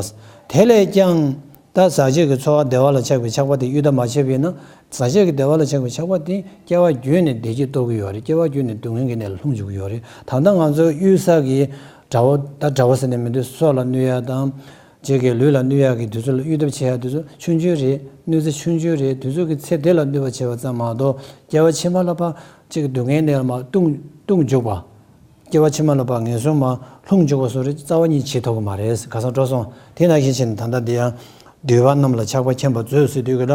དེ་ལས་ཀྱང་། ད་ཟག་བཅས་ཀྱི་ཚོར་བ་བདེ་བ་ལ་ཆགས་པའི་ཆགས་པ་དེ་གཡོལ་ཐབས་མ་བྱས་པས་ན། ཟག་བཅས་ཀྱི་བདེ་བ་ལ་ཆགས་པའི་ཆགས་པ་དེ་སྐྱེ་བ་བརྒྱུད་ནས་བདེ་སྐྱིད་སྟོར་གྱི་ཡོད་རེད། སྐྱེ་བ་བརྒྱུད་ནས་སྡུག་བསྔལ་གྱི་གནས་ལ་ལྷུང་འཇུག་གི་ཡོད་རེད། ད་ལྟ་ང་ཚོ་གཡུལ་ས་གི་དགྲ་བོ། ད་དགྲ་བོ་ཟེར་ནས་མི་འདུག་སྲོག་ལ་གནོད་ཡ་དང་། ཅིག་གི་ལུས་ལ་གནོད་ཡ་གི་དུས་ཚོད་ལ་གཡོལ་ཐབས་བྱེད་ཡ་དུས་ཚོད་ཆུང་ཆུང་རེད། གནོད་འཚེ་ཆུང་ཆུང་རེད། དུས་ཚོད་ཀྱི་ཚེ་འདི་ལ་གནོད་པ་བྱེད་པ་ཙམ་མ་གཏོགས་སྐྱེ་བ་ཕྱི་མ་ལ་ཕར་ཅིག་སྡུག་བསྔལ་ནས་མར་ལྟུང་ལྟུང་འཇུག་པ། སྐྱེ་བ་ཕྱི་མ་ལ་ཕར་ངན་སོང་མར་ལྷུང་འཇུག་པ་སོགས་རེ་རྩ་བ་ཉིད་བྱེད་ཐུབ་ཀྱི་མ་རེད། ཁ་སང་འགྲོ་སོང་། དེ་ནང་བཞིན་བྱས་ནས་ད་ལྟ་འདི་ཡང་འདོད་པ་རྣམས་ལ་ཆགས་པ་མཁྱེན་པར་མཛོད་ཟེར་དུས་ཀྱི་ལ།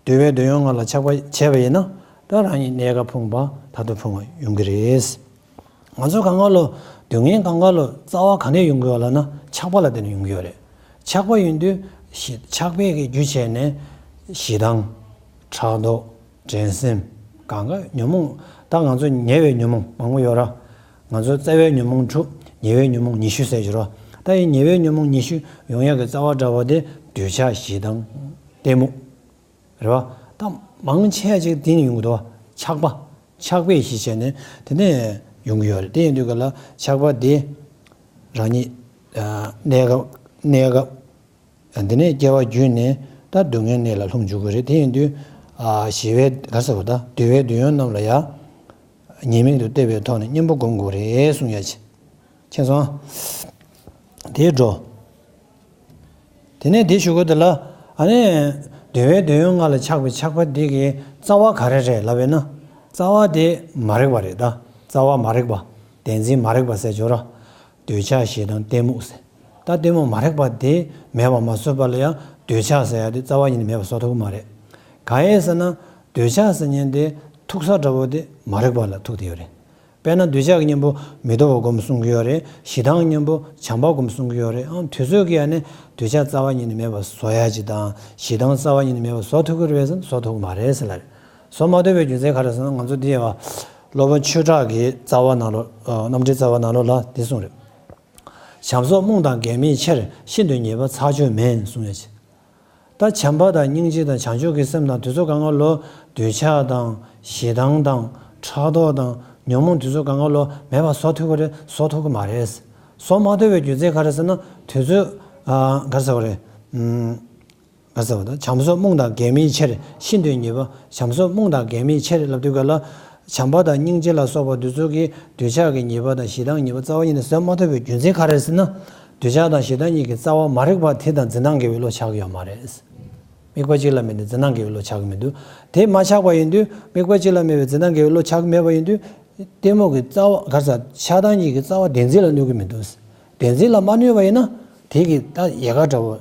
འདོད་པའི་འདོད་ཡོན་ལྔ་ལ་ཆགས་པ་བྱས་པ་ཡིན་ན། ད་རང་ཉིད་གནས་སྐབས་ཕུང་པ་མཐར་ཐུག་ཕུང་བ་ཡོང་གི་རེད། ང་ཚོ་གང་ག་ལོ་སྡུག་བསྔལ་གང་ག་ལོ་རྩ་བ་ག་ནས་ཡོང་གི་ཡོད་ལབ་ན་ཆགས་པ་ལ་བརྟེན་ནས་ཡོང་གི་ཡོད་རེད། ཆགས་པ་ཡིན་དུས་ཞི་ཆགས་པའི་གི་རྒྱུ་བྱས་ནས་ཞེ་སྡང་། ཕྲག་དོག་འགྲན་སེམས། གང་ག་ཉོན་མོངས། ད་ང་ཚོ་ཉེ་བའི་ཉོན་མོངས་མང་པོ་ཡོད་ར། ང་ཚོ་རྩ་བའི་ཉོན་མོངས་དྲུག་ཉེ་བའི་ཉོན་མོངས་ཉི་ཤུ་ཟེར་གྱི་ར། ད་ཡིན་ཉེ་བའི་ཉོན་མོངས་ཉི་ཤུ་ཡོང་ཡག་གི་རྩ་བ་འདྲ་བོ་དེ་འདོད་ཆགས་ཞེ་སྡང་གཏི་མུག་རེད་བ། ད་མང་ཆེ་ཅིག་དེ་ནས་ཡོང་གི་འདུག་བ། ཆགས་པ། ཆགས་པས་གཞི་བྱས་ནས་དེ་ནས་ཡོང་གི་ཡོད་རེད། དེ་ཡིན་དུས་ག་ལ་ཆགས་པ་དེ་རང་ཉིད་གནས་སྐབས་གནས་སྐབས། དེ་ནས་སྐྱེ་བ་བརྒྱུད་ནས་ད་སྡུག་བསྔལ་གནས་ལ་ལྷུང་འཇུག་གི་རེད། དེ་ཡིན་དུས་ཞི་བའི་ག་ཟེར་བ་ད་འདོད་པའི་འདོད་ཡོན་རྣམས་ལ་ཡང་ཉེས་དམིགས་སུ་བལྟས་པའི་ཐོག་ནས་གཉེན་པོ་སྒོམ་དགོས་རེད་གསུང་ཡ་ཆེ། མཁྱེན་སོང་། དེའི་འགྲོ། དེ་ནས་དེ་ཞུ་དགོས་དེ་ལ། ཨ་ནི། འདོད་པའི་འདོད་ཡོན་ལྔ་ལ་ཆགས་པའི་ཆགས་པ་འདི་གི་རྩ་བ་ག་རེ་རེད་ལབ་པས་ན། རྩ་བ་དེ་མ་རིག་པ་རེད་ད། རྩ་བ་མ་རིག་པ། བདེན་འཛིན་མ་རིག་པ་ཟེར་ཆོག་ར། འདོད་ཆགས་ཞེ་སྡང་གཏི་མུག་ཟེར། ད་གཏི་མུག་མ་རིག་པ་དེ་མེད་པ་མ་བཟོས་པ་ལ་ཡང་འདོད་ཆགས་ཟེར་ཡ་དེ་རྩ་བ་ཉིད་ནས་མེད་པ་བཟོ་ཐུབ་ཀྱི་མ་རེད། གང་ཡིན་ཟེར་ན། འདོད་ཆགས་ཟེར་མཁན་དེ་ཐུག་ས་འདྲ་བོ་དེ་མ་རིག་པ་ལ་ཐུག་བསྡད་ཡོད་རེད། དཔེར་ན་འདོད་ཆགས་ཀྱི་གཉེན་པོ་མི་སྡུག་པ་སྒོམ་གསུང་གི་ཡོད་རེད། ཞེ་སྡང་གི་གཉེན་པོ་བྱམས་པ་སྒོམ་གསུང་གི་ཡོད་རེད། ཨང་དུས་ཚོད་ཀྱི་ཡ་ནས་འདོད་ཆགས་རྩ་བ་ཉིད་ནས་མེད་པ་བཟོ་ཡ་ཅིག་དང་ཞེ་སྡང་རྩ་བ་ཉིད་ནས་མེད་པ་བཟོ་ཐུབ་ཀྱི་རེད་པས་ཟེར་ན་བཟོ་ཐུབ་ཀྱི་མ་རེད་ཟེར་ལ་རེད། བཟོ་མ་ཐུབ་པའི་རྒྱུ་མཚན་ག་རེ་ཟེར་ན་ང་ཚོ་འདི་ཡ་བ། སློབ་དཔོན་ཆོས་གྲགས་ཀྱི་རྩ་བ་ནང་ལོགས། རྣམ་འགྲེལ་རྩ་བ་ནང་ལོགས་ལ་འདི་གསུངས་རེད། བྱམས་སོགས་རྨོངས་དང་འགལ་མེད་ཕྱིར། ཤིན་ཏུ་ཉེས་པ་ཚར་གཅོད་མིན་གསུང་ཡ་ཅིག་ད་བྱམས་པ་དང་སྙིང་རྗེ་དང་བྱང་ཆུབ་ཀྱི་སེམས་དང་དེ་ཚོ་གང་ག་ལོ་འདོད་ཆགས་དང་ཞེ་སྡང་དང་ཕྲག་དོག་དང་ ཉོན་མོངས་དེ་ཚོ་གང་ག་ལོ་མེད་པ་བཟོ་ཐུབ་ཀྱི་རེད། བཟོ་ཐུབ་ཀྱི་མ་རེད། བཟོ་མ་ཐུབ་པའི་རྒྱུ་མཚན་ག་རེ་ཟེར་ན། དེ་ཚོ་ཨ་ག་རེ་ཟེར་བ་རེད། ཨུམ། ག་རེ་ཟེར་བ་དང་། བྱམས་སོགས་རྨུགས་དང་འགལ་མེད་ཕྱིར། ཤིན་ཏུ་ཉེས་པ། བྱམས་སོགས་རྨུགས་དང་འགལ་མེད་ཕྱིར་ལབ་དུས་ག་ལ། བྱམས་པ་དང་སྙིང་རྗེ་ལ་སོགས་པ་འདི་ཚོ་གིས་འདོད་ཆགས་ཀྱི་ཉེས་པ་དང་ཞེ་སྡང་ཉེས་པ་རྩ་བ་ཉིད་ནས་བཟོད་མ་ཐུབ་པའི་རྒྱུ་མཚན་ག་རེ་ཟེར་ན། འདོད་ཆགས་དང་ཞེ་སྡང་གཉིས་ཀྱི་རྩ་བ་མ་རིག་པ་དེ་དང་འཛིན་སྟངས་འགལ་བའི་བློ་ཆགས་ཀྱི་ཡོད་མ་རེད། དམིགས་པ་གཅིག་ལ་དམིགས་ནས་འཛིན་སྟངས་འགལ་བའི་བློ་ཆགས་ཀྱི་མི་འདུག་དེ་མ་ཆགས་པ་ཡིན་དུས། དམིགས་པ་གཅིག་ལ་དམིགས་པའི་འཛིན་སྟངས་འགལ་བའི་བློ་ཆགས་ཀྱི་མེད་པ་ཡིན་དུས། གཏི་མུག་གི་རྩ་བ་ག་རེ་ཟེར། ཆགས་སྡང་གཉིས་ཀྱི་རྩ་བ་བདེན་འཛིན་ལ་གནོད་ཀྱི་མི་འདུག་བདེན་འཛིན་ལ་མ་གནོད་པ་ཡིན་ན། དེ་གི་ད་ཡལ་ག་འདྲ་བོ་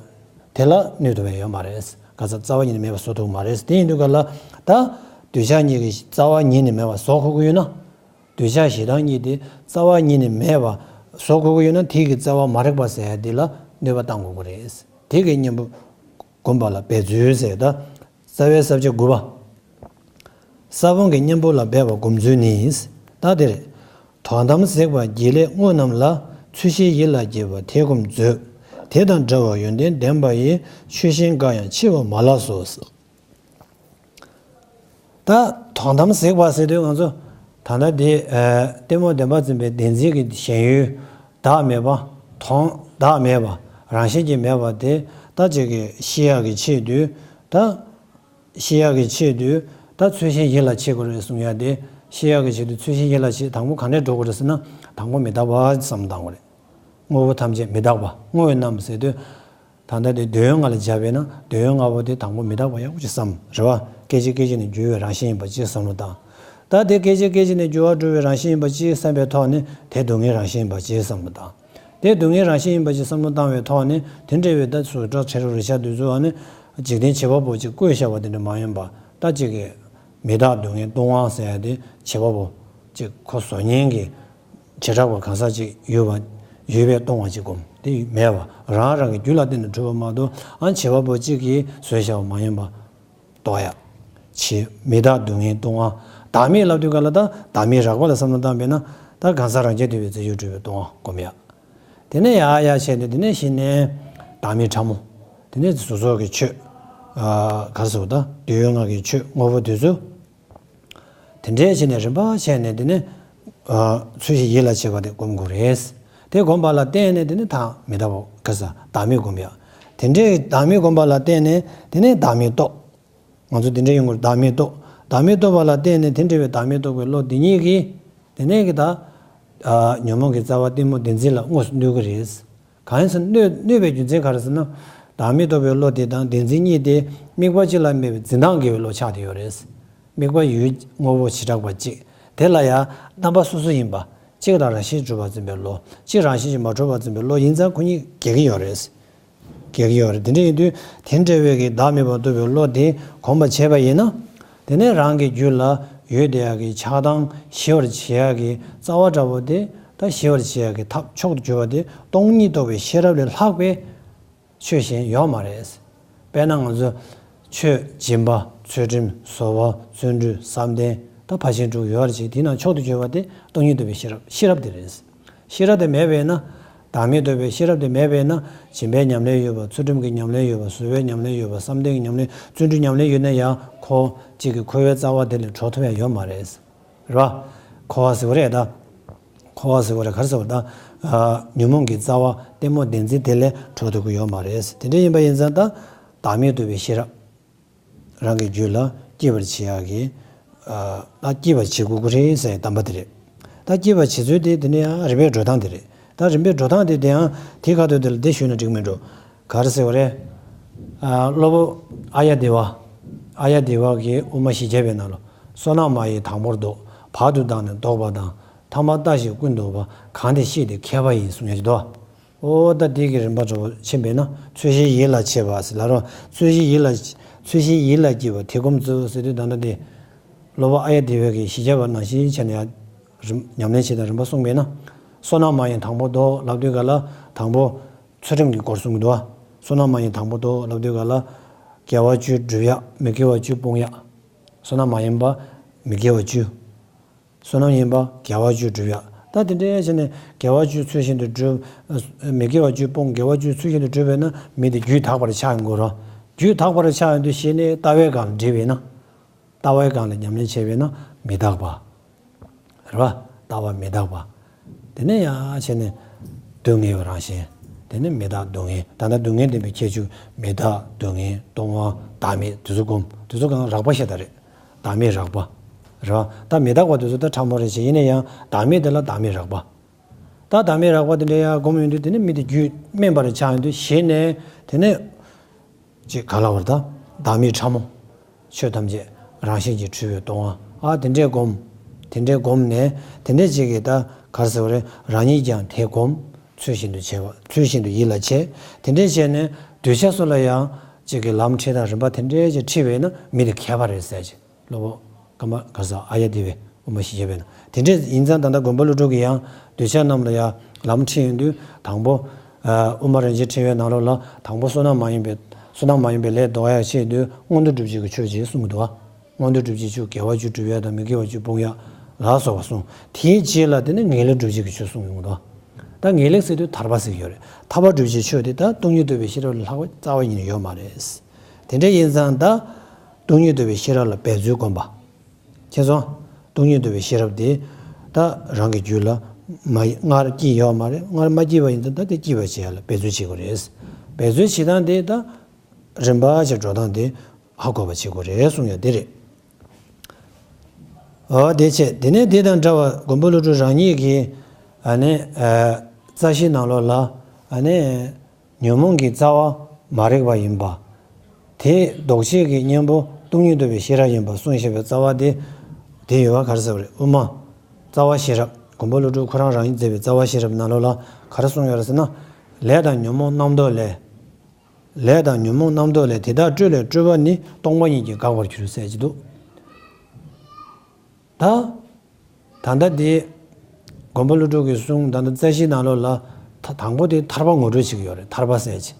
དེ་ལ་གནོད་ཐུབ་པ་ཡོད་མ་རེད། ག་རེ་ཟེར། རྩ་བ་ཉིད་ནས་མེད་པ་བཟོ་ཐུབ་ཀྱི་མ་རེད། དེ་ཡིན་དུས་ག་ལ། ད་འདོད་ཆགས་གཉིས་ཀྱི་རྩ་བ་ཉིད་ནས་མེད་པ་བཟོ་དགོས་ཀྱི་ཡོད་ན། འདོད་ཆགས་ཞེ་སྡང་གཉིས་དེ་རྩ་བ་ཉིད་ནས་མེད་པ་བཟོ་དགོས་ཀྱི་ཡོད་ན། དེ་གི་རྩ་བ་མ་རིག་པ་ཟེར་ཡ་དེ་ལ་གནོད་པ་བཏང་དགོས་ཀྱི་རེད། དེ་གི་གཉེན་པོ་སྒོམ་པ་ལ་འབད་ཚུལ་ཟེར། ད་རྩ་བའི་ས་བཅད་དགུ་པ། ས་བོན་གྱི་གཉེན་པོ་ལ་འབད་པ་སྒོམ་ཚུལ་ནི། ད་དེར། དོན་དམ་གཟིགས་པ་བགྱིས་ལས་དངོས་རྣམས་ལ། ཚུལ་ཤིང་ཡིད་ལ་བགྱིས་པ་དེ་སྒོམ་མཛོད། དེ་དང་འདྲ་བ་ཡོན་ཏན་ལྡན་པ་ཡི། ཆོས་བཞིན་འགའ་ཡང་མཆིས་པ་མ་ལགས་སོ། ད་དོན་དམ་གཟིགས་པ་ཟེར་དུས་ང་ཚོ་ད་ལྟ་འདི་ཨ་གཏི་མུག་བདེན་པར་འཛིན་པའི་བདེན་འཛིན་གྱི་ཞེན་ཡུལ་བདག་མེད་པ། དོན་བདག་མེད་པ། རང་བཞིན་གྱིས་མེད་པ་དེ་ད་ཅིག་གི་ཤེས་ཡག་གི་ཆེད་དུ། ད་ཤེས་ཡག་གི་ཆེད་དུ་ད་ཚུལ་ཤིང་ཡིད་ལ་བྱེད་དགོས་རེད་གསུང་ཡ་དེ། ཤེས་ཡག་གི་ཆེད་དུ་ཚུལ་ཤིང་ཡིད་ལ་བྱེད། དང་པོ་ག་འདྲས་འགྲོ་དགོས་རེད་ཟེར་ན། དང་པོ་མི་རྟག་པ་བསམ་བློ་བཏང་དགོས་རེད། དངོས་པོ་ཐམས་ཅད་མི་རྟག་པ། དངོས་རྣམས་ཟེར་དུས། ད་ལྟ་དེ་འདོད་ཡོན་ལྔ་ལ་སྦྱར་བས་ན། འདོད་ཡོན་ལྔ་པོ་དེ་དང་པོ་མི་རྟག་པ་ཡག་པོ་ཅིག་བསམ། རེད་བ། སྐད་ཅིག་སྐད་ཅིག་ནས་འགྱུར་བའི་རང་བཞིན་ཡིན་པ་ཅིག་བསམ་བློ་བཏང་། ད་དེ་སྐད་ཅིག་སྐད་ཅིག་ནས་འགྱུར་བ་འགྲོ་བའི་རང་བཞིན་ཡིན་པ་ཅིག་བསམ་པའི་ཐོག་ནས། དེ་སྡུག་བསྔལ་རང་བཞིན་ཡིན་པ་ཅིག་བསམ་བློ་བཏང་། དེ་སྡུག་བསྔལ་རང་བཞིན་ཡིན་པ་ཅིག་བསམ་བློ་བཏང་བའི་ཐོག་ནས། དེ་འདྲ་བའི་ད་གཟུགས་སྒྲ་དྲི་རོ་རེག་བྱ་འདི་ཚོ་ནི་འཇིག་རྟེན་བྱེད་པ་པོ་ཅིག་བཀོད་བཞག་པ་དེ་འདྲ་མ་ཡིན་པ། ད་ཅིག་གི་མི་རྟག་སྡུག་བསྔལ་སྟོང་པ་ཟེར་ཡ་དེ་བྱེད་པ་པོ་ཅིག་ཁོ་བཟོ་མཁན་གྱི་བྱེ་བྲག་པ་གང་ཟག་ཅིག་ཡོད་པ། ཡོད་པས་སྟོང་པ་ཅིག་སྒོམ། དེ་མེད་པ། རང་རང་གི་རྒྱུད་ལ་བརྟེན་ནས་གྲུབ་པ་མ་གཏོགས། ཨ་བྱེད་པ་པོ་གཅིག་གིས་བཟོས་བཞག་པ་མ་ཡིན་པ། རྟོགས་ཡ། ཕྱི་མི་རྟག་སྡུག་བསྔལ་སྟོང་པ། བདག་མེད་ལབ་དུས་ག་ལ། ད་བདག་མེད་རགས་པ་ལ་བསམ་བློ་བཏང་བས་ན། ད་གང་ཟག་རང་རྐྱ་ཐུབ་པའི་རྫས་ཡོད་གྲུབ་པའི་སྟོང་པ་སྒོམ་ཡ། དེ་ནས་ཡར་ཡར་བྱས་ནས། དེ་ནས་གཞི་ནས་བདག་མེད་ཕྲ་མོ། དེ་ནས་གཟུགས་སོགས་ཀྱི་ཆོས། ཨ་ག་རེ་ཟེར་བ་དང་། འདོད་ཡོན་ལྔ་གི་ཆོས་དངོས་པོ་དེ་ཚོ། དེ་འདྲའི་བྱས་ནས་རིམ་པ་བྱས་ནས། དེ་ནས་ཨ་ཚུལ་བཞིན་ཡིད་ལ་བྱེད་པ་དེ་སྒོམ་དགོས་རེད། དེ་སྒོམ་པ་ལ་བརྟེན་ནས། དེ་ནས་ད་མི་རྟག་པ་ག་རེ་ཟེར། བདག་མེད་སྒོམ་ཡ། དེ་འདྲའི་བདག་མེད་སྒོམ་པ་ལ་བརྟེན་ནས། དེ་ནས་བདག་མེད་རྟོགས། ང་ཚོ་དེ་འདྲ་ཡོང་དགོས། བདག་མེད་རྟོགས། བདག་མེད་རྟོགས་པ་ལ་བརྟེན་ནས། དེ་འདྲ་བའི་བདག་མེད་རྟོགས་པའི་བློ་དེ་ཉིད་ཀྱིས། དེ་ནས་ཀྱི་ད་ཨ་ཉོན་མོངས་ཀྱི་རྩ་བ་གཏི་མུག་བདེན་འཛིན་ལ་དངོས་སུ་གནོད་ཀྱི་རེད། གང་ཡིན་ཟེར་ན། གནོད་གནོད་པའི་རྒྱུ་མཚན་ག་རེ་ཟེར་ན། བདག་མེད་རྟོགས་པའི་བློ་དེ་དང་བདེན་འཛིན་གཉིས་དེ་དམིགས་པ་གཅིག་ལ་དམིགས་པའི་འཛིན་སྟངས་འགལ་བའི་བློ་ཆགས་བསྡད་ཡོད་རེད། དམིགས་པ་ཡུལ་དངོས་པོ་བྱེ་བྲག་པ་གཅིག་དེ་ལ་ཡང་རྣམ་པ་སོ་སོ་ཡིན་པ། གཅིག་ལ་རང་བཞིན་གྲུབ་པར་འཛིན་པའི་བློ། གཅིག་རང་བཞིན་གྱིས་མ་གྲུབ་པར་འཛིན་པའི་བློ་ཡིན་ཙང་། ཁོ་གཉིས་འགལ་གྱི་ཡོད་རེད། འགལ་གྱི་ཡོད་རེད། དེ་འདྲ་ཡིན་དུས། དེ་འདྲ་བའི་གི་བདག་མེད་པར་རྟོགས་པའི་བློ་དེ་གོམས་པར་བྱས་པ་ཡིན་ན། དེ་ནས་རང་གི་རྒྱུད་ལ་ཡོད་བསྡད་ཡག་གི་ཆགས་སྡང་ཞི་བར་བྱེད་ཡག་གི་རྩ་བ་འདྲ་བོ་དེ། ད་ཞི་བར་བྱེད་ཡག་གི་ཐབས་མཆོག་ཏུ་གྱུར་པ་དེ། སྟོང་ཉིད་རྟོགས་པའི་ཤེས་རབ་ལས་ལྷག་པའི་ཆོས་གཞན་ཡོད་མ་རེད། དཔེར་ན་ང་ཚོ་ཆོས་སྦྱིན་པ། ཚུལ་ཁྲིམས། བཟོད་པ། བརྩོན་འགྲུས། བསམ་གཏན། ད་ཕར་ཕྱིན་དྲུག་ཡོད་རེད་ཅེས། དེའི་ནང་མཆོག་ཏུ་གྱུར་པ་དེ་སྟོང་ཉིད་རྟོགས་པའི་ཤེས་རབ། ཤེས་རབ་དེ་རེད། ཤེས་རབ་དེ་མེད་པས་ན། བདག་མེད་རྟོགས་པའི་ཤེས་རབ་དེ་མེད་པས་ན། སྦྱིན་པའི་ཉམས་ལེན་ཡོད་པ། ཚུལ་ཁྲིམས་ཀྱི་ཉམས་ལེན་ཡོད་པ། བཟོད་པའི་ཉམས་ལེན་ཡོད་པ། བསམ་གཏན་གྱི་ཉམས་ལེན། བརྩོན་འགྲུས་ཉམས་ལེན་ཡོད་ན་ཡང་། ཁོ་གཅིག་གི་འཁོར་བའི་རྩ་བ་དེ་ལས་གྲོལ་ཐུབ་ཡ་ཡོད་མ་རེད། རེད་བ། འཁོར་བ་ཟེར་བ་རེད་ད། འཁོར་བ་ཟེར་བ་རེད། ག་རེ་ཟེར་བ་ད། ཨ་ཉོན་མོངས་ཀྱི་རྩ་བ་གཏི་མུག་བདེན་འཛིན་དེ་ལས་གྲོལ་ཐུབ་ཀྱི་ཡོད་མ་རེད། དེ་འདྲ་ཡིན་པ་ཡིན་ཙང་། ད་བདག་མེད་རྟོགས་པའི་ཤེས་རབ། རང་གི་རྒྱུད་ལ་སྐྱེ་བར་བྱེད་ཡག་གི། ཨ་ད་སྐྱེ་བར་བྱེད་དགོས་ཀྱི་རེད་ཟེར་ཡག་གདམས་པ་དེ་རེད། ད་སྐྱེ་བར་བྱེད་ཚུལ་དེ། དེ་ནས་ཡང་རིམ་པས་འགྲོ་སྟངས་དེ་རེད། ད་རིམ་པས་འགྲོ་སྟངས་དེ། དེ་ཡང་དེའི་ཁ་ཐུག་དེ་ལ་དེ་ཞུས་ན་འགྲིག་མི་འགྲོ། ག་རེ་ཟེར་བ་རེད། ཨ་སློབ་དཔོན་ཨཱརྱ་དེ་བ། ཨཱརྱ་དེ་བ་གིས་དབུ་མ་བཞི་བརྒྱ་པའི་ནང་ལ། བསོད་ནམས་མ་ཡིན་དང་པོར་ལྡོག། བར་དུ་བཏང་ནས་ལྡོག་པ་དང་། ཐ་མར་ལྟ་ཞིག་ཀུན་ལྡོག་པ། གང་དེ་ཤེས་དེ་མཁས་པ་ཡིན། གསུངས་ཡ་ཅིག་འདུག། ཨོ་ད་དེ་གི་རིམ་པ་འདྲ་བོ་ཕྱིན་པས་ན། ཚུལ་བཞིན་ཡིད་ལ་བྱེད་པ་ཟེར་ལབ་རོགས། ཚུལ་བཞིན་ཡིད་ལ། ཚུལ་བཞིན་ཡིད་ལ་བགྱིས་པ་དེ་སྒོམ་མཛོད་ཟེར་དུས། ད་ལྟ་དེ་སློབ་དཔོན་ཨཱརྱ་དེ་བ་གིས་བཞི་བརྒྱ་པ་ནང་བཞིན་བྱས་ནས་ཡང་རིམ་ཉམས་ལེན་བྱེད་སྟངས་རིམ་པ་གསུངས་པས་ན། བསོད་ནམས་མ་ཡིན་དང་པོར་ལྡོག་ལབ་དུས་ག་ལ། དང་པོ་ཚུལ་ཁྲིམས་ཀྱི་སྐོར་གསུང་གི་འདུག་བ། བསོད་ནམས་མ་ཡིན་དང་པོར་ལྡོག་ལབ་དུས་ག་ལ། དགེ་བ་བཅུ་སྒྲུབ་ཡག། མི་དགེ་བ་བཅུ་སྤོང་ཡག། བསོད་ནམས་མ་ཡིན་པ་མི་དགེ་བ་བཅུ། བསོད་ནམས་ཡིན་པ་དགེ་བ་བཅུ་སྒྲུབ་ཡག། ད་དེ་འདྲའི་བྱས་ནས་དགེ་བ་བཅུ་ཚུལ་བཞིན་དུ་སྒྲུབ། མི་དགེ་བ་བཅུ་སྤོང་། དགེ་བ་བཅུ་ཚུལ་བཞིན་དུ་སྒྲུབ་པས་ན། མི་དེ་རྒྱུད་དག་པར་ཆགས་ཡོང་གི་རེད། རྒྱུད་དག་པར་ཆགས་ཡོང་དུས། གཞི་ནས་ལྟ་བའི་སྒང་ལ་འདྲིས་པས་ན། ལྟ་བའི་སྒང་ལ་ཉམས་ལེན་བྱས་པས་ན་མི་རྟག་པ། རེད་བ། རྟག་པ་མི་རྟག་པ། དེ་ནས་ཡང་བྱས་ནས་སྡུག་བསྔལ་བའི་རང་བཞིན། དེ་ནས་མི་རྟག་སྡུག་བསྔལ། ད་ལྟ་སྡུག་བསྔལ་བདེན་པའི་ཁྱད་ཆོས་མི་རྟག་སྡུག་བསྔལ་སྟོང་པ་བདག་མེད་དེ་ཚོ་སྒོམ། དེ་ཚོ་གང་རགས་པ་ཤ་སྟག་རེད། བདག་མེད་རགས་པ། རེད་བ། ད་མི་རྟག་པ་དེ་ཚོ་ད་ཕྲ་མོ་རེད་ཅེས་ཡིན་ན་ཡང་བདག་མེད་དེ་ལ་བདག་མེད་རགས་པ། ད་བདག་མེད་རགས་པ་དེ་འདྲ་ཡང་སྒོམ་ཡོང་དུས་དེ་ནི་མི་དེ་རྒྱུད་སྨིན་པ་རེ་ཆགས་ཡོང་དུས་ཞེ་ནས་དེ་ནས། ཅེས་ག་ལ་བར་དང་། བདག་མེད་ཕྲ་མོ། ཆོས་ཐམས་ཅད་རང་བཞིན་གྱིས་གྲུབ་པའི་སྟོང་པ། ཨ་དེ་འདྲས་བསྒོམ། དེ་འདྲས་བསྒོམ་ནས་དེ་འདྲས་ཅིག་གིས་ད་ག་རེ་ཟེར་བ་རེད། རང་ཉིད་ཀྱང་དེ་བསྒོམ། ཚུལ་བཞིན་དུ་བྱེད་པ། ཚུལ་བཞིན་དུ་ཡིད་ལ་བྱེད། དེ་འདྲས་བྱས་ནས་གདུལ་བྱ་སོགས་ལ་ཡང་ཅིག་གིས་ལམ་ཁྲིད་དང་རིམ་པ་དེ་འདྲས་ཅིག་ཁྲིད་པས་ན་མི་དེ་མཁས་པ་རེད་ཟེར་ཅིག་སློབ་དཔོན་ཀརྨ་ག་ས་ཨཱརྱ་དེ་བས་དབུ་མ་བཞི་བརྒྱ་པས་ན། དེ་འདྲས་ཡིན་ཙང་ད་ལྟ་མགོན་པོ་ཀླུ་སྒྲུབ་ཀྱིས་ཡང་གདུལ་བྱ་རྣམས་ལ་ཡང་ལམ་ཁྲིད་ཡོང་དུས་དང་པོ། ཨ་དབུ་མ་རིན་ཆེན་ཕྲེང་བའི་ནང་ལོགས་ལ་དང་པོ་བསོད་ནམས་མ་ཡིན་པའི་བསོད་ནམས་མ་ཡིན་པའི་ལས་ལྡོག་ཡག་ཆེད་དུ་མངོན་མཐོ་སྒྲུབ་བྱེད་ཀྱི་ཆོས་ཅེས་གསུངས་འདུག་བ། མངོན་མཐོ་སྒྲུབ་བྱེད་ཆོས་དགེ་བ་བཅུ་སྒྲུབ་ཡག་དང་མི་དགེ་བ་བཅུ་སྤོང་ཡག་ལ་སོགས་པ་གསུངས། དེའི་རྗེས་ལ་དེ་ནི་ངེས་ལེགས་སྒྲུབ་བྱེད་ཀྱི་ཆོས་གསུངས་ཡོང་འདུག་ད་ངེས་ལེགས་ཟེར་དུས་ཐར་པ་ཟེར་གྱི་ཡོད་རེད། ཐར་པ་སྒྲུབ་བྱེད་ཆོས་དེ་ད་སྟོང་ཉིད་རྟོགས་པའི་ཤེས་རབ་ལས་ལྷག་པ་རྩ་བ་ཉིད་ནས་ཡོད་མ་རེད། དེ་འདྲ་ཡིན་ཙང་ད་སྟོང་ཉིད་རྟོགས་པའི་ཤེས་རབ་ལ་འབད་རྩོལ་བསྒོམ་པ། མཁྱེན་སོང་། སྟོང་ཉིད་རྟོགས་པའི་ཤེས་རབ་དེ་ད་རང་གི་རྒྱུད་ལ་མ་སྔར་སྐྱེས་ཡོད་མ་རེད། སྔར་མ་སྐྱེས་པ་ཡིན་ཙང་ད་དེ་སྐྱེས་པ་བྱེད་ཡ་ལ་འབད་རྩོལ་བྱེད་དགོས་རེད། འབད་རྩོལ་བྱེད་སྟངས་དེ་ད་རིམ་པ་བྱས་འགྲོ་སྟངས་དེ་ཧ་གོ་བ་བྱེད་དགོས་རེད་གསུངས་ཡ་དེ་རེད། འོ་དེ་བྱས་དེ་ནས་དེ་དང་འདྲ་བར་མགོན་པོ་ཀླུ་སྒྲུབ་རང་ཉིད་ཀྱི་ཨ་ནི་ཨ་རྩ་ཤེའི་ནང་ལོགས་ལ་ཨ་ནི། ཉོན་མོངས་ཀྱི་རྩ་བ་མ་རིག་པ་ཡིན་པ། དེ་ལྡོག་བྱེད་ཀྱི་གཉེན་པོ་སྟོང་ཉིད་རྟོགས་པའི་ཤེས་རབ་ཡིན་པ་གསུངས་བཞག་པའི་རྩ་བ་དེ། དེ་ཡོད་པ་ག་རེ་ཟེར་བ་རེད། དབུ་མ། རྩ་བ་ཤེས་རབ། མགོན་པོ་ཀླུ་སྒྲུབ་ཁོ་རང་རང་ཉིད་མཛད་པའི་རྩ་བ་ཤེས་རབ་ནང་ལོགས་ལ་ག་རེ་གསུངས་ཡོད་རེད་ཟེར་ན། ལས་དང་ཉོན་མོངས་རྣམ་རྟོག་ལས། ལས་དང་ཉོན་མོངས་རྣམ་རྟོག་ལས་དེ་དག་སྤྲོས་ལས་སྤྲོས་པ་ནི་སྟོང་པ་ཉིད་ཀྱིས་འགག་པར་འགྱུར་ཟེར་གྱི་འདུག་ད། ད་ལྟ་དེ། མགོན་པོ་ཀླུ་སྒྲུབ་ཀྱི་གསུང་ད་ལྟ་རྩ་ཤེའི་ནང་ལོགས་ལ། ད་དང་པོ་དེ་ཐར་པ་ངོ་སྤྲོད་བྱེད་ཀྱི་ཡོད་རེད། ཐར་པ་ཟེར་ཅིག་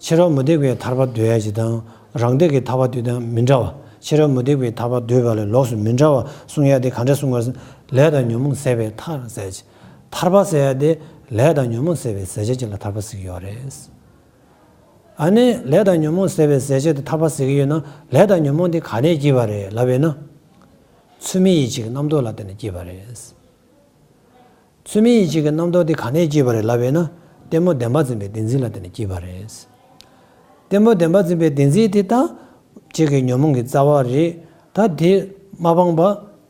ཕྱི་རོལ་མུ་སྟེགས་པའི་ཐར་པ་འདོད་ཡ་ཅིག་དང་། རང་སྡེ་གི་ཐར་པ་འདོད་དང་མི་འདྲ་བ། ཕྱི་རོལ་མུ་སྟེགས་པའི་ཐར་པ་འདོད་པ་ལས་ལོགས་སུ་མི་འདྲ་བ་གསུང་ཡ་དེ་ག་འདྲ་གསུང་དགོས་ཟེར་ན། ལས་དང་ཉོན་མོངས་ཟད་པའི་ཐར་ཟེར་ཅིག་ཐར་པ་ཟེར་ཡ་དེ་ལས་དང་ཉོན་མོངས་ཟད་པའི་ཟད་བྱེད་ཅིག་ལ་ཐར་པ་ཟེར་གྱི་ཡོད་རེད། ཨ་ནི་ལས་དང་ཉོན་མོངས་ཟད་པའི་ཟད་བྱེད་དུ་ཐར་པ་ཟེར་གྱི་ཡོད་ན། ལས་དང་ཉོན་མོངས་དེ་ག་ནས་སྐྱེས་པ་རེད་ལབ་པས་ན། ཚུལ་མིན་ཡིད་བྱེད་ཀྱི་རྣམ་རྟོག་ལ་བརྟེན་ནས་སྐྱེས་པ་རེད། ཚུལ་མིན་ཡིད་བྱེད་ཀྱི་རྣམ་རྟོག་དེ་ག་ནས་སྐྱེས་པ་རེད་ལབ་པས་ན། གཏི་མུག་བདེན་པར་འཛིན་པའི་བདེན་འཛིན་ལ་བརྟེན་ནས་སྐྱེས་པ་རེད། གཏི་མུག་བདེན་པར་འཛིན་པའི་བདེན་འཛིན་དེ་ད་ཅིག་གི་ཉོན་མོངས་ཀྱི་རྩ་བ་རེད། ད་དེ་མ་སྤངས་པ་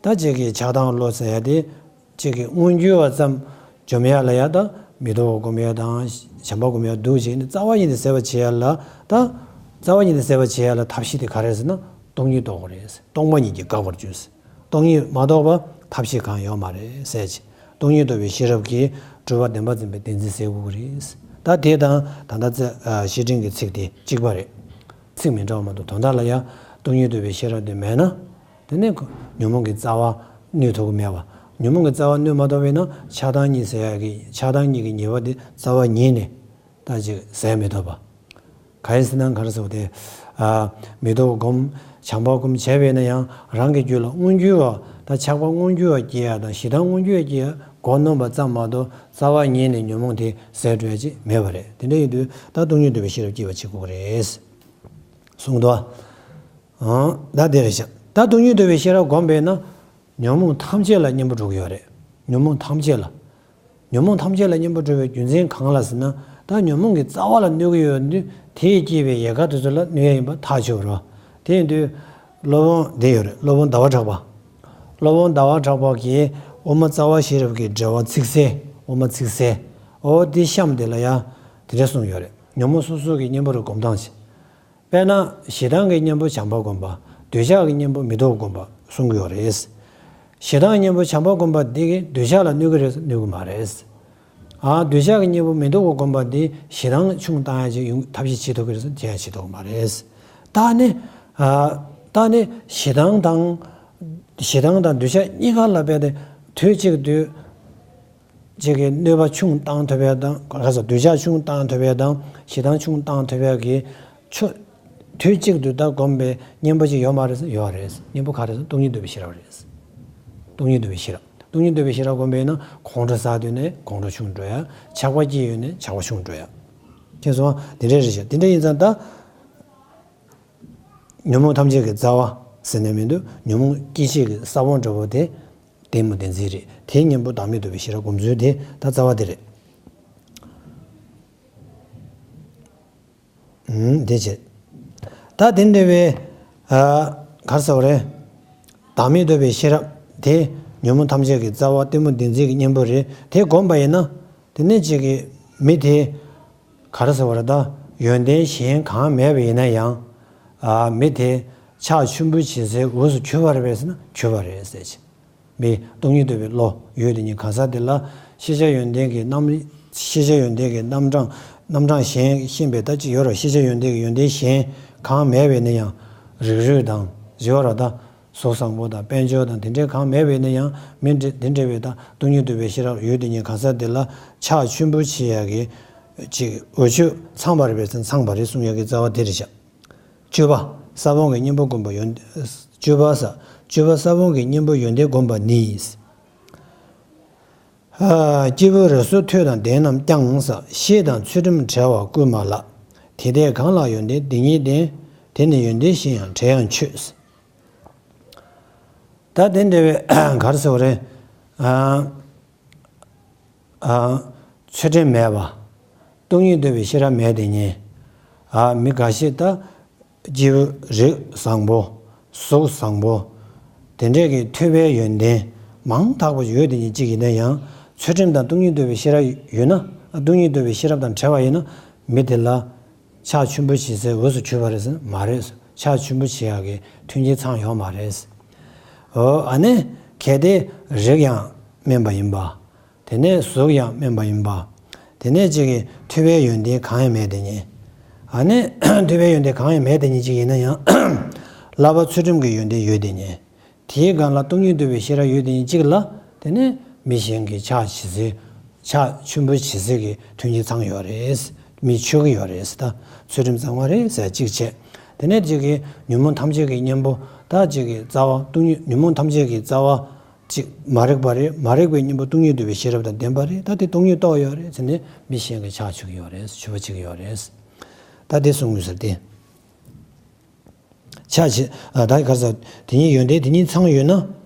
ད་ཅིག་གི་ཆགས་སྡང་བློ་ཟེར་ཡ་དེ། ཅིག་གི་མངོན་གྱུར་བ་ཙམ་འཇོམས་ཡ་ལ་ཡ་ད་མི་ལྡོག་པ་སྒོམ་ཡ་དང་བྱམས་པ་སྒོམ་ཡ་འདུག་ཅེས་ནི་རྩ་བ་ཉིད་ནས་ཟད་པར་བྱེད་ཡ་ལ་ད། རྩ་བ་ཉིད་ནས་ཟད་པར་བྱེད་ཡ་ལ་ཐབས་ཤེས་དེ་ག་རེ་ཟེར་ན་སྟོང་ཉིད་རྟོགས་དགོས་རེད། སྟོང་པ་ཉིད་ཀྱིས་འགག་པར་འགྱུར། སྟོང་ཉིད་མ་རྟོགས་པ་ཐབས་ཤེས་གང་ཡོད་མ་རེད་ཟེར་གྱི། སྟོང་ཉིད་རྟོགས་པའི་ཤེས་རབ་ཀྱིས་སྤྲོས་པ་བདེན་པར་འཛིན་པའི་བདེན་འཛིན་ཟད་དགོས་ཀྱི་རེད། ད་དེ་དང་ད་ལྟ་རྩ་བཤེས་སྤྲིང་གི་ཚིག་དེ་གཅིག་པ་རེད། ཚིག་མི་འདྲ་བ་མ་གཏོགས་དོན་དག་ལ་ཡང་སྟོང་ཉིད་རྟོགས་པའི་ཤེས་རབ་དེ་མེད་ན། དེ་ནས་ཉོན་མོངས་ཀྱི་རྩ་བ་གནོད་ཐུབ་ཀྱི་མེད་པ། ཉོན་མོངས་ཀྱི་རྩ་བ་གནོད་མ་ཐུབ་པས་ན་ཆགས་སྡང་གཉིས་ཟེར་ཡ་གི་ཆགས་སྡང་གཉིས་ཀྱི་ཉེས་པ་དེ་རྩ་བ་ཉིད་ནས་ད་ཅིག་ཟད་མི་ཐུབ་པ། གང་ཡིན་ཟེར་ན་ག་རེ་ཟེར་བ་དེ། ཨ་མི་ལྡོག་སྒོམ། བྱམས་པ་སྒོམ་བྱས་པས་ན་ཡང་རང་གི་རྒྱུད་ལ་མངོན་གྱུར་བ་ད་ཆགས་པ་མངོན་གྱུར་བ་སྐྱེ་ཡ་དང་ཞེ་སྡང་མངོན་གྱུར་བ་སྐྱེ་ཡ་མགོ་གནོན་པ་ཙམ་མ་གཏོགས་རྩ་བ་ཉིད་ནས་ཉོན་མོངས་དེ་ཟད་འགྲོ་ཡ་ཅིག་མེད་པ་རེད། དེ་འདྲ་ཡིན་དུས་ད་སྟོང་ཉིད་རྟོགས་པའི་ཤེས་རབ་སྐྱེ་བ་བྱེད་དགོས་ཀྱི་རེད། གསུངས་འདུག་ཨང་། ད་དེ་རེད་ཤག་ད་སྟོང་ཉིད་རྟོགས་པའི་ཤེས་རབ་བསྒོམས་པས་ན། ཉོན་མོངས་ཐམས་ཅད་ལ་གཉེན་པོ་འགྲོ་གི་ཡོད་རེད། ཉོན་མོངས་ཐམས་ཅད་ལ། ཉོན་མོངས་ཐམས་ཅད་ལ་གཉེན་པོ་འགྲོ་བའི་རྒྱུ་མཚན་གང་ལ་ཟེར་ན། ད་ཉོན་མོངས་ཀྱི་རྩ་བ་ལ་གནོད་ཀྱི་ཡོད་དུས་དེས་སྐྱེས་པའི་ཡལ་ག་དེ་ཚོ་ལ་གནོད་ཡ་ཡིན་པ་ཐག་ཆོད་རོ། དེ་ཡིན་དུས། སློབ་དཔོན་འདི་ཡོད་རེད། སློབ་དཔོན་ཟླ་བ་གྲགས་པ། སློབ་དཔོན་ཟླ་བ་གྲགས་པ་གིས་དབུ་མ་རྩ་བ་ཤེས་རབ་ཀྱི་འགྲེལ་པ་ཚིག་གསལ། དབུ་མ་ཚིག་གསལ། འོ་དེ་གཤམ་དེ་ལ་ཡང་དེ་འདྲ་གསུངས་ཡོད་རེད། ཉོན་མོངས་སོ་སོ་གི་གཉེན་པོ་རུ་སྒོམ་སྟངས་ཤིག་དཔེར་ན་ཞེ་སྡང་གི་གཉེན་པོ་བྱམས་པ་སྒོམ་པ། འདོད་ཆགས་ཀྱི་གཉེན་པོ་མི་ལྡོག་སྒོམ་པ་གསུང་གི་ཡོད་རེད། ཞེ་སྡང་གི་གཉེན་པོ་བྱམས་པ་སྒོམ་པ་འདི་གིས་འདོད་ཆགས་ལ་གནོད་ཀྱི་རེད་ཟེར་གནོད་ཀྱི་མ་རེད། ཨ་འདོད་ཆགས་ཀྱི་གཉེན་པོ་མི་ལྡོག་པ་སྒོམ་པ་འདི་ཞེ་སྡང་ཆུང་བཏང་ཡ་ཅིག་ཡོང་ཐབས་ཤེས་བྱེད་ཐུབ་ཀྱི་རེད་ཟེར་དེ་ཡང་བྱེད་ཐུབ་ཀྱི་མ་རེད། ད་ནི། ཨ་ད་ནི་ཞེ་སྡང་དང་། ཞེ་སྡང་དང་འདོད་ཆགས་གཉིས་ཀ་ལ་རྦད་དེ་དུས་གཅིག་ཏུ། གཅིག་གི་གནོད་པ་ཆུང་བཏང་ཐུབ་ཡ་དང་ག་ས་འདོད་ཆགས་ཆུང་བཏང་ཐུབ་ཡ་དང་ཞེ་སྡང་ཆུང་བཏང་ཐུབ་ཡ་གི་ཆོས། དུས་གཅིག་ཏུ་ད་སྒོམ་པའི་གཉེན་པོ་ཅིག་ཡོད་མ་རེད་ཟེར་ཡོད་རེད། གཉེན་པོ་ག་རེ་ཟེར་སྟོང་ཉིད་རྟོགས་པའི་ཤེས་རབ་རེད། སྟོང་ཉིད་རྟོགས་པའི་ཤེས་རབ། སྟོང་ཉིད་རྟོགས་པའི་ཤེས་རབ་སྒོམ་པས་ན་ཁོང་ཁྲོ་ཟ་དུས་ནས་ཁོང་ཁྲོ་ཆུང་འགྲོ་ཡ། ཆགས་པ་སྐྱེས་ཡོད་ནས་ཆགས་པ་ཆུང་འགྲོ་ཡ། མཁྱེན་སོང་། དེ་འདྲས་རེད་ཤག་དེ་འདྲ་ཡིན་ཙང་ད། ཉོན་མོངས་ཐམས་ཅད་ཀྱི་རྩ་བ་ཟེར་ནས་མི་འདུག་ཉོན་མོངས་སྐྱེ་མཆེད་ཀྱི་ས་བོན་འདྲ་བོ་དེ། ལྡན་མོ་བདེན་འཛིན་རེད། དེའི་གཉེན་པོ་བདག་མེད་རྟོགས་པའི་ཤེས་རབ་སྒོམ་ཚུལ་དེ་ད་རྩ་བ་དེ་རེད། ཨུམ། དེ་བྱས། ད་དེ་འདྲ་བའི། ཨ། ག་རེ་ཟེར་བ་རེད། བདག་མེད་རྟོགས་པའི་ཤེས་རབ་དེ་ཉོན་མོངས་ཐམས་ཅད་ཀྱི་རྩ་བ་གཏི་མུག་བདེན་འཛིན་གྱི་གཉེན་པོ་རེད། དེ་བསྒོམས་པ་ཡིན་ན། དེ་ནས་ཅིག་གི་མི་དེ། ག་རེ་ཟེར་བ་རེད། ད་ཡོན་ཏན་གཞན་གང་མེད་པ་ཡིན་ན་ཡང་། ཨ། མི་དེ་ཕྱག་མཆོད་འབུལ་བྱེད་སའི་འོས་སུ་གྱུར་པ་རེད་པས་ཟེར་ན་གྱུར་པ་རེད་ཟེར་ཅིག་མི་སྟོང་ཉིད་རྟོགས་པའི་བློ་ཡོད་དེ་ཉིད་གང་ཟག་དེ་ལ་ཤེས་བྱ་ཡོན་ཏན་གྱི་རྣམ། ཤེས་བྱ་ཡོན་ཏན་གྱི་རྣམ་གྲངས། རྣམ་གྲངས་གཞན་ཤེས་པའི་ད་ཅིག་ཡོད་རེད། ཤེས་བྱ་ཡོན་ཏན་གྱི་ཡོན་ཏན་གཞན་གང་མེད་པས་ན་ཡང་། རིགས་རུས་དང་ཡོད་རེད། ད་གཟུགས་བཟང་པོ་དང་དཔལ་འབྱོར་དང་དེ་འདྲའི་གང་མེད་པས་ན་ཡང་། མི་འདྲ་དེ་འདྲ་བའི་ད་སྟོང་ཉིད་རྟོགས་པའི་ཤེས་རབ་ཡོད་དེ་ཉིད་གང་ཟག་དེ་ལ་ཕྱག་མཆོད་འབུལ་བྱེད་ཡག་གི་ཅིག་འོས་ཆོས་ཚང་བ་རེད་པས་ཟེར་ན་ཚང་བ་རེད་གསུང་ཡག་གི་རྩ་བ་དེ་རེད་ཤག་སྤྱོད་པ་ས་བོན་གྱི་གཉེན་པོ་བསྒོམ་པ་ཡོན། སྤྱོད་པ་ས། སྤྱོད་པ་ས་བོན་གྱི་གཉེན་པོ་ཡོན་ཏན་བསྒོམ་པ་ནི། ཨ། སྐྱེས་བུ་རིགས་གསུམ་ཐོས་དང་ལྡན་རྣམས་ཀྱང་ས། ཤེས་དང་ཚུལ་ཁྲིམས་བྲལ་བ་ཀུན་མ་ལགས། དེ་འདྲ་གང་ལ་ཡོན་ཏན་དེ་ཉིད་ལྡན། དེ་ནི་ཡོན་ཏན་གཞན་ཡང་བྲལ་ཡང་ཆོས། ད་དེ་འདྲ་བའི་ག་རེ་ཟེར་བ་རེད། ཨ། ཨ། ཚུལ་ཁྲིམས་མེད་པ། སྟོང་ཉིད་རྟོགས་པའི་ཤེས་རབ་མེད་དེ་ཉིད། ཨ། མི་འགའ་ཤས་ད་སྐྱེས་བུ་རིགས་བཟང་པོ། གཟུགས་བཟང་པོ། དེ་འདྲས་ཀྱི་ཐོས་པའི་ཡོན་ཏན་མང་དག་པོ་ཡོད་དེ་ཉིད་ཅིག་ཡིན་ན་ཡང་། ཚུལ་ཁྲིམས་དང་སྟོང་ཉིད་རྟོགས་པའི་ཤེས་རབ་ཡོད་ན། སྟོང་ཉིད་རྟོགས་པའི་ཤེས་རབ་དང་བྲལ་བ་ཡིན་ན། མི་དེ་ལ་ཕྱག་མཆོད་འབུལ་བྱེད་སའི་འོས་སུ་གྱུར་པ་རེད་ཟེར་ན་མ་རེད། ཕྱག་མཆོད་འབུལ་བྱེད་ཡག་གི་མཐུན་རྐྱེན་ཚང་ཡོད་མ་རེད། འོ། ཨ་ནི་གལ་ཏེ་རིགས་ཡང་དམན་པ་ཡིན་པ། དེ་ནས་གཟུགས་ཡང་དམན་པ་ཡིན་པ། དེ་ནས་ཅིག་གིས་ཐོས་པའི་ཡོན་ཏན་གང་ཡང་མེད་དེ་ཉིད། ཨ་ནི་ཐོས་པའི་ཡོན་ཏན་གང་ཡང་མེད་དེ་ཉིད་ཅིག་ཡིན་ན་ཡང་། བསླབ་པ་ཚུལ་ཁྲིམས་ཀྱི་ཡོན་ཏན་ཡོད་དེ་ཉིད། དེའི་སྒང་ལ་སྟོང་ཉིད་རྟོགས་པའི་ཤེས་རབ་ཡོད་དེ་ཉིད་ཅིག་ལ། དེ་ནས་མི་གཞན་གྱི་ཕྱག་བྱེད་སའི། ཕྱག་མཆོད་འབུལ་བྱེད་སའི་གི་མཐུན་རྐྱེན་ཚང་ཡོད་རེད། མི་མཆོད་ཀྱི་ཡོད་རེད། ད་ཚུལ་ཁྲིམས་གཙང་མ་རེད་ཟེར་གཅིག་བྱས། དེ་ནས་ཅིག་གིས་ཉོན་མོངས་ཐམས་ཅད་ཀྱི་གཉེན་པོ། ད་ཅིག་གིས་རྩ་བ་སྟོང་ཉིད། ཉོན་མོངས་ཐམས་ཅད་ཀྱི་རྩ་བ་ཅིག་མ་རིག་པ་རེད། མ་རིག་པའི་གཉེན་པོ་སྟོང་ཉིད་རྟོགས་པའི་ཤེས་རབ་དང་ལྡན་པ་རེད། ད་དེ་སྟོང་ཉིད་རྟོགས་ཡོད་རེད་ཟེར་ནས་མི་གཞན་གྱི་ཕྱག་མཆོད་ཀྱི་ཡོད་རེད། མཆོད་པ་བྱེད་ཀྱི་ཡོད་རེད། ད་དེ་གསུང་དགོས་ཟེར་ཏེ། ཕྱག་བྱེད། ཨ། ད་ག་རེ་ཟེར། དེ་ཉིད་ཡོན་ཏན་དེ་ཉིད་ཚང་ཡོད་ན།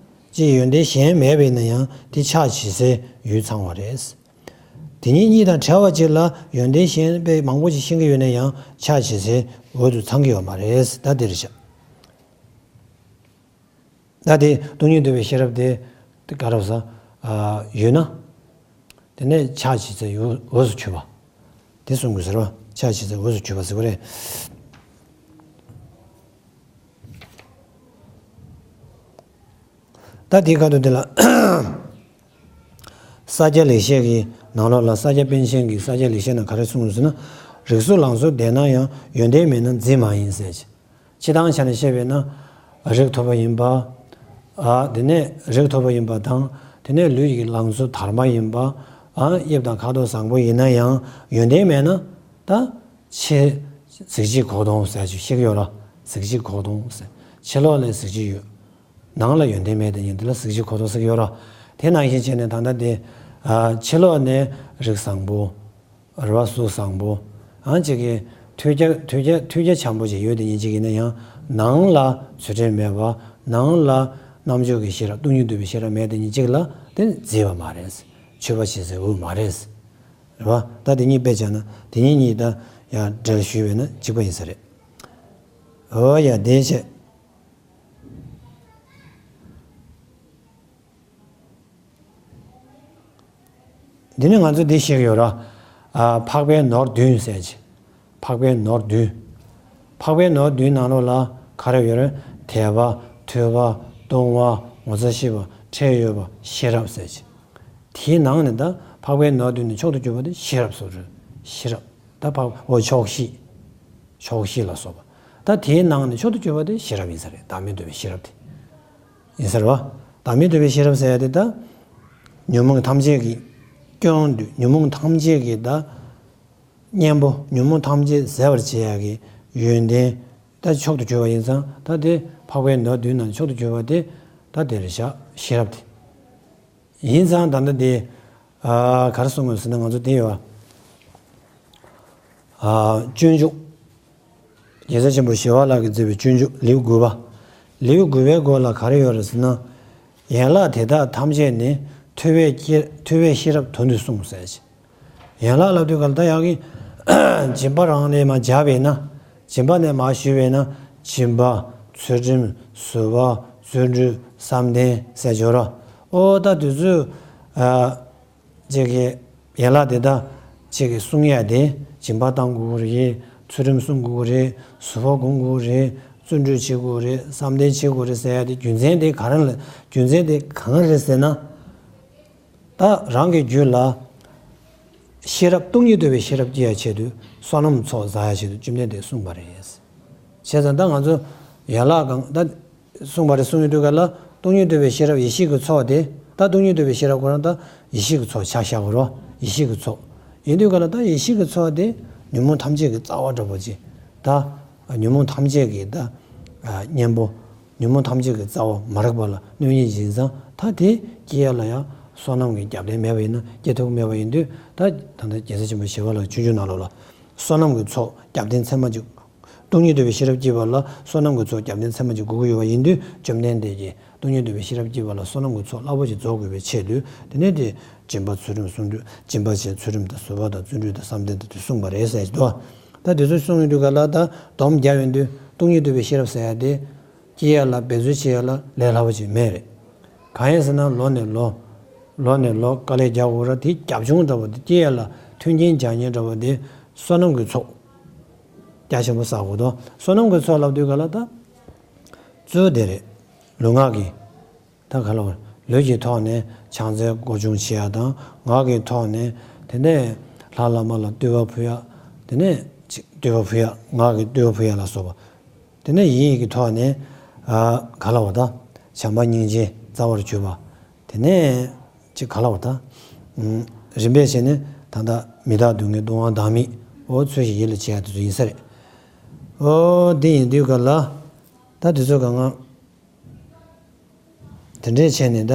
ཅིག་ཡོན་ཏན་གཞན་མེད་པ་ཡིན་ན་ཡང་དེ་ཕྱག་བྱེད་སའི་འོས་ཚང་བ་རེད། དེ་ཉིད་གཉིས་དང་བྲལ་བ་ཅིག་ལ་ཡོན་ཏན་གཞན་པའི་མང་པོ་ཞིག་ཤེས་ཀྱི་ཡོད་ན་ཡང་ཕྱག་བྱེད་སའི་འོས་དེ་ཚང་གི་ཡོད་མ་རེད། ད་དེ་རེད་ཤག་ད་དེ་སྟོང་ཉིད་རྟོགས་པའི་ཤེས་རབ་དེ་ག་རེ་ཟེར། ཨ། ཡོད་ན། དེ་ནས་ཕྱག་བྱེད་སའི་འོས་སུ་གྱུར་པ། དེ་གསུང་དགོས་ཟེར་བ། ཕྱག་བྱེད་སའི་འོས་སུ་གྱུར་པ་ཟེར་བ་རེད། ད་དེའི་ཁ་ཐུག་དེ་ལ། ས་སྐྱ་ལེགས་བཤད་ཀྱི་ནང་ལོགས་ལ། ས་སྐྱ་པཎ་ཆེན་གྱི་ས་སྐྱ་ལེགས་བཤད་ནང་ག་རེ་གསུངས་ཡོད་ཟེར་ན། རིགས་གསུམ་ལང་ཚོ་ལྡན་ན་ཡང་། ཡོན་ཏན་མེད་ན་རྫས་མ་ཡིན་ཟེར། སྤྱིར་བཏང་ཆ་ནས་བཤད་པས་ན། རིགས་མཐོ་པོ་ཡིན་པ། ཨ། དེ་ནས་རིགས་མཐོ་པོ་ཡིན་པ་དང་། དེ་ནས་ལུས་ཀྱི་ལང་ཚོ་དར་མ་ཡིན་པ། ཨ། དབྱིབས་དང་ཁ་དོག་བཟང་པོ་ཡིན་ན་ཡང་། ཡོན་ཏན་མེད་ན། ད་ཕྱི་གཟི་བརྗིད་གོ་སྟོང་ཟེར་ཅིག་བཤད་ཀྱི་ཡོད་ར། གཟི་བརྗིད་གོ་སྟོང་ཟེར། ཕྱི་ལོགས་ལ་གཟི་བརྗིད་ཡོད། ནང་ལ་ཡོན་ཏན་མེད་དེ་ཉིད་དེ་ལ་གཟི་བརྗིད་གོ་སྟོང་ཟེར་གྱི་ཡོད་ར། དེ་ནང་བཞིན་བྱས་ནས་ད་ལྟ་དེ། ཨ། ཕྱི་ལོགས་ནས་རིགས་བཟང་པོ། རེད་བ། གཟུགས་བཟང་པོ། ཨང་། ཅིག་གི་ཐོས་རྒྱ་ཐོས་རྒྱ་ཐོས་རྒྱ་འཇམ་པོ་ཅིག་ཡོད་དེ་ཉིད་ཅིག་ཡིན་ན་ཡང་། ནང་ལ་ཚུལ་ཁྲིམས་མེད་པ། ནང་ལ་རྣལ་འབྱོར་གྱི་ཤེས་རབ། སྟོང་ཉིད་རྟོགས་པའི་ཤེས་རབ་མེད་དེ་ཉིད་ཅིག་ལ་དེ་རྫས་པ་མ་རེད། མཆོད་པ་བྱེད་སའི་འོས་མ་རེད། རེད་བ། ད་དེ་གཉིས་དཔེ་བྱས་ན། དེ་གཉིས་གཉིས་ད་ཡང་འབྲེལ་ཞུས་པས་ན་གཅིག་པ་ཡིན་ས་རེད། འོ་ཡ། དེ་བྱས། འདི་ནི་ང་ཚོ་འདི་ཤེས་ཀྱི་ཡོད་ར། ཨ། འཕགས་པའི་ནོར་བདུན་ཟེར་གྱི། འཕགས་པའི་ནོར་བདུན། འཕགས་པའི་ནོར་བདུན་ནང་ལོགས་ལ་ག་རེ་ཡོད་རེད། དད་པ། ཐོས་པ། གཏོང་བ། ངོ་ཚ་ཤེས་པ། ཁྲེལ་ཡོད་པ། ཤེས་རབ་ཟེར་གྱི། དེའི་ནང་ནས་ད་འཕགས་པའི་ནོར་བདུན་ནས་མཆོག་ཏུ་གྱུར་པ་དེ་ཤེས་རབ་སོ་རེད། ཤེས་རབ། ད་འཕགས། འོ། ཆོག་ཤེས། ཆོག་ཤེས་ལ་སོགས་པ། ད་དེའི་ནང་ནས་མཆོག་ཏུ་གྱུར་པ་དེ་ཤེས་རབ་ཡིན་ས་རེད། བདག་མེད་རྟོགས་པའི་ཤེས་རབ་དེ་ཡིན་ས་རེད་བ། བདག་མེད་རྟོགས་པའི་ཤེས་རབ་ཟེར་ཡ་དེ་ད་ཉོན་མོངས་ཐམས་ཅད་ཀྱི་སྐྱོན་དུ། ཉོན་མོངས་ཐམས་ཅད་ཀྱི་ད་གཉེན་པོ། ཉོན་མོངས་ཐམས་ཅད་ཟད་པར་བྱེད་ཡ་གི་ཡོན་ཏན་ད་མཆོག་ཏུ་གྱུར་པ་ཡིན་ཙང་། ད་དེ་འཕགས་པའི་ནོར་བདུན་ནང་མཆོག་ཏུ་གྱུར་པ་དེ་ད་དེ་རེད་ཤག་ཤེས་རབ་དེ། ཡིན་ཙང་ད་ལྟ་དེ། ཨ། ག་རེ་གསུང་དགོས་ཟེར་ན། ང་ཚོ་དེ་ཡོད། ཨ། སྤྱོད་འཇུག་རྒྱལ་སྲས་ཆེན་པོ་ཞི་བ་ལྷ་གིས་མཛད་པའི་སྤྱོད་འཇུག་ལེའུ་དགུ་པ། ལེའུ་དགུ་པའི་མགོ་ལ་ག་རེ་ཡོད་རེད་ཟེར་ན། ཡན་ལག་དེ་དག་ཐམས་ཅད་ནི་ཐུབ་པས་ཤེས་ཐུབ་པས་ཤེས་རབ་དོན་དུ་གསུངས་ཟེར་ཞིང་། ཡན་ལག་ལབ་དུས་ག་ལ་ད་ཡང་གི་སྦྱིན་པ་རང་ནས་མར་སྦྱར་བས་ན། སྦྱིན་པ་ནས་མར་ཞུས་པས་ན། སྦྱིན་པ། ཚུལ་ཁྲིམས། བཟོད་པ། བརྩོན་འགྲུས། བསམ་གཏན་ཟེར་སྦྱོར་རོ། ཨོ་ད་དུས་ཚོད། ཅིག་གི་ཡན་ལག་དེ་དག་ཅིག་གི་གསུང་ཡ་དེ་སྦྱིན་པ་བཏང་དགོས་ཀྱི་རེད། ཚུལ་ཁྲིམས་སྲུང་དགོས་ཀྱི་རེད། བཟོད་པ་སྒོམ་དགོས་ཀྱི་རེད། བརྩོན་འགྲུས་བྱེད་དགོས་ཀྱི་རེད། བསམ་གཏན་བྱེད་དགོས་ཀྱི་རེད་ཟེར་ཡ་དེ་རྒྱུ་མཚན་དེ་ག་རང་ལ་རྒྱུ་མཚན་དེ་གང་རེད་ཟེར་ན། ད་རང་གི་རྒྱུད་ལ་ཤེས་རབ་སྟོང་ཉིད་རྟོགས་པའི་ཤེས་རབ་སྐྱེ་ཡ་ཆེད་དུ་བསོད་ནམས་ཚོགས་བསགས་ཡ་ཆེད་དུ་བཅོམ་ལྡན་འདས་གསུངས་པ་རེད། བྱས་ཙང་ད་ང་ཚོ་ཡན་ལག་གང་ད་གསུངས་པ་རེད། གསུངས་ཡོང་དུས་ག་ལ་སྟོང་ཉིད་རྟོགས་པའི་ཤེས་རབ་ཡེ་ཤེས་ཀྱི་ཚོགས་དེ། ད་སྟོང་ཉིད་རྟོགས་པའི་ཤེས་རབ་ཁོ་རང་ད་ཡེ་ཤེས་ཀྱི་ཚོགས་ཆ་བཞག་དགོས་རོ། ཡེ་ཤེས་ཀྱི་ཚོགས་ཡིན་དུས་ག་ལ་ད་ཡེ་ཤེས་ཀྱི་ཚོགས་དེ་ཉོན་མོངས་ཐམས་ཅད་ཀྱི་རྩ་བ་འདྲ་པོ་ཅིག་ད་ཉོན་མོངས་ཐམས་ཅད་ཀྱི་ད་གཉེན་པོ། ཉོན་མོངས་ཐམས་ཅད་ཀྱི་རྩ་བ་མ་རིག་པ་ལ་གནོད་ཉེན་ཡིན་ཙང་ད་དེ་སྐྱེ་ཡ་ལ་ཡང་བསོད་ནམས་ཀྱི་རྒྱབ་རྟེན་མེད་པ་ཡིན་ན་སྐྱེ་ཐུབ་མེད་པ་ཡིན་དུས། ད་ད་ལྟ་རྒྱལ་སྲས་ཆེན་པོ་ཞི་བ་ལྷའི་སྤྱོད་འཇུག་ནང་ལོགས་ལ་བསོད་ནམས་ཀྱི་ཚོགས་རྒྱབ་རྟེན་ཚད་མ་གཅིག་སྟོང་ཉིད་རྟོགས་པའི་ཤེས་རབ་སྐྱེས་པ་ལ་བསོད་ནམས་ཀྱི་ཚོགས་རྒྱབ་རྟེན་ཚད་མ་གཅིག་དགོས་ཀྱི་ཡོད་པ་ཡིན་དུས། བཅོམ་ལྡན་འདས་ཀྱིས་སྟོང་ཉིད་རྟོགས་པའི་ཤེས་རབ་སྐྱེས་པ་ལ་བསོད་ནམས་ཀྱི་ཚོགས་རླབས་པོ་ཆེ་རྫོགས་དགོས་པའི་ཆེད་དུ། དེ་ནས་དེ་སྦྱིན་པ་ཚུལ་ཁྲིམས་བརྩོན་འགྲུས། སྦྱིན་པ་བྱས་ཚུལ་ཁྲིམས་དང་བཟོད་པ་དང་བརྩོན་འགྲུས་དང་བསམ་གཏན་དང་དེ་གསུངས་པ་རེད་ཟེར་གྱི་འདུག་ད་དེ་ཚོ་གསུངས་ཡོང་དུས་ག་ལ་ད་སྡོམ་རྒྱག་ཡོང་དུས་སྟོང་ཉིད་རྟོགས་པའི་ཤེས་རབ་ཟེར་ཡ་དེ། སྐྱེ་ཡ་ལ་འབད་རྩོལ་བྱེད་ཡ་ལ་ལས་སླ་པོ་ཅིག་མེད་རེད། གང་ཡིན་ཟེར་ན་ལོ་ནས་ལོ། ལོ་ནས་ལོ་དཀའ་ལས་རྒྱག་དགོས་ར། དེ་རྒྱབ་ལྗོངས་འདྲ་པོ་དེ་སྐྱེ་ཡ་ལ་མཐུན་རྐྱེན་རྒྱག་མཁན་འདྲ་པོ་དེ་བསོད་ནམས་ཀྱི་ཚོགས་རྒྱ་ཆེན་པོ་བསགས་དགོས་དོ། བསོད་ནམས་ཀྱི་ཚོགས་ལབ་དུས་ག་ལ་ད་གཙོ་བོ་དེ་རེད། ལུས་ངག་གི་ད་ག་ལ་བར་ལུས་ཀྱི་ཐོག་ནས་ཕྱག་འཚལ་སྒོ་སྦྱོང་བྱེད་ཡ་དང་། ངག་གི་ཐོག་ནས་དེ་ནས་ལྷ་བླ་མ་ལ་བསྟོད་པ་ཕུལ་ཡ། དེ་ནས་ཅིག་བསྟོད་པ་ཕུལ་ཡ། ངག་གི་བསྟོད་པ་ཕུལ་ཡ་ལ་སོགས་པ། དེ་ནས་ཡིད་ཀྱི་ཐོག་ནས་ཨ་ག་ལ་བ་དང་བྱམས་པ་སྙིང་རྗེ་རྩ་བར་གྱུར་པ། དེ་ནས་ཅིག་ག་ལ་བ་དང་། ཨུམ། རིམ་པས་བྱས་ནས་ད་ལྟ་མི་རྟག་སྡུག་བསྔལ་སྡུག་དབང་བདག་མེད། འོ་ཚུལ་བཞིན་ཡིད་ལ་བྱེད་ཡ་དེ་ཚོ་ཡིན་ས་རེད། འོ་འདི་ཡིན་དུས་ག་ལ་ད་དེ་ཚོ་གང་ང་། དེ་འདྲས་བྱས་ནས་ད།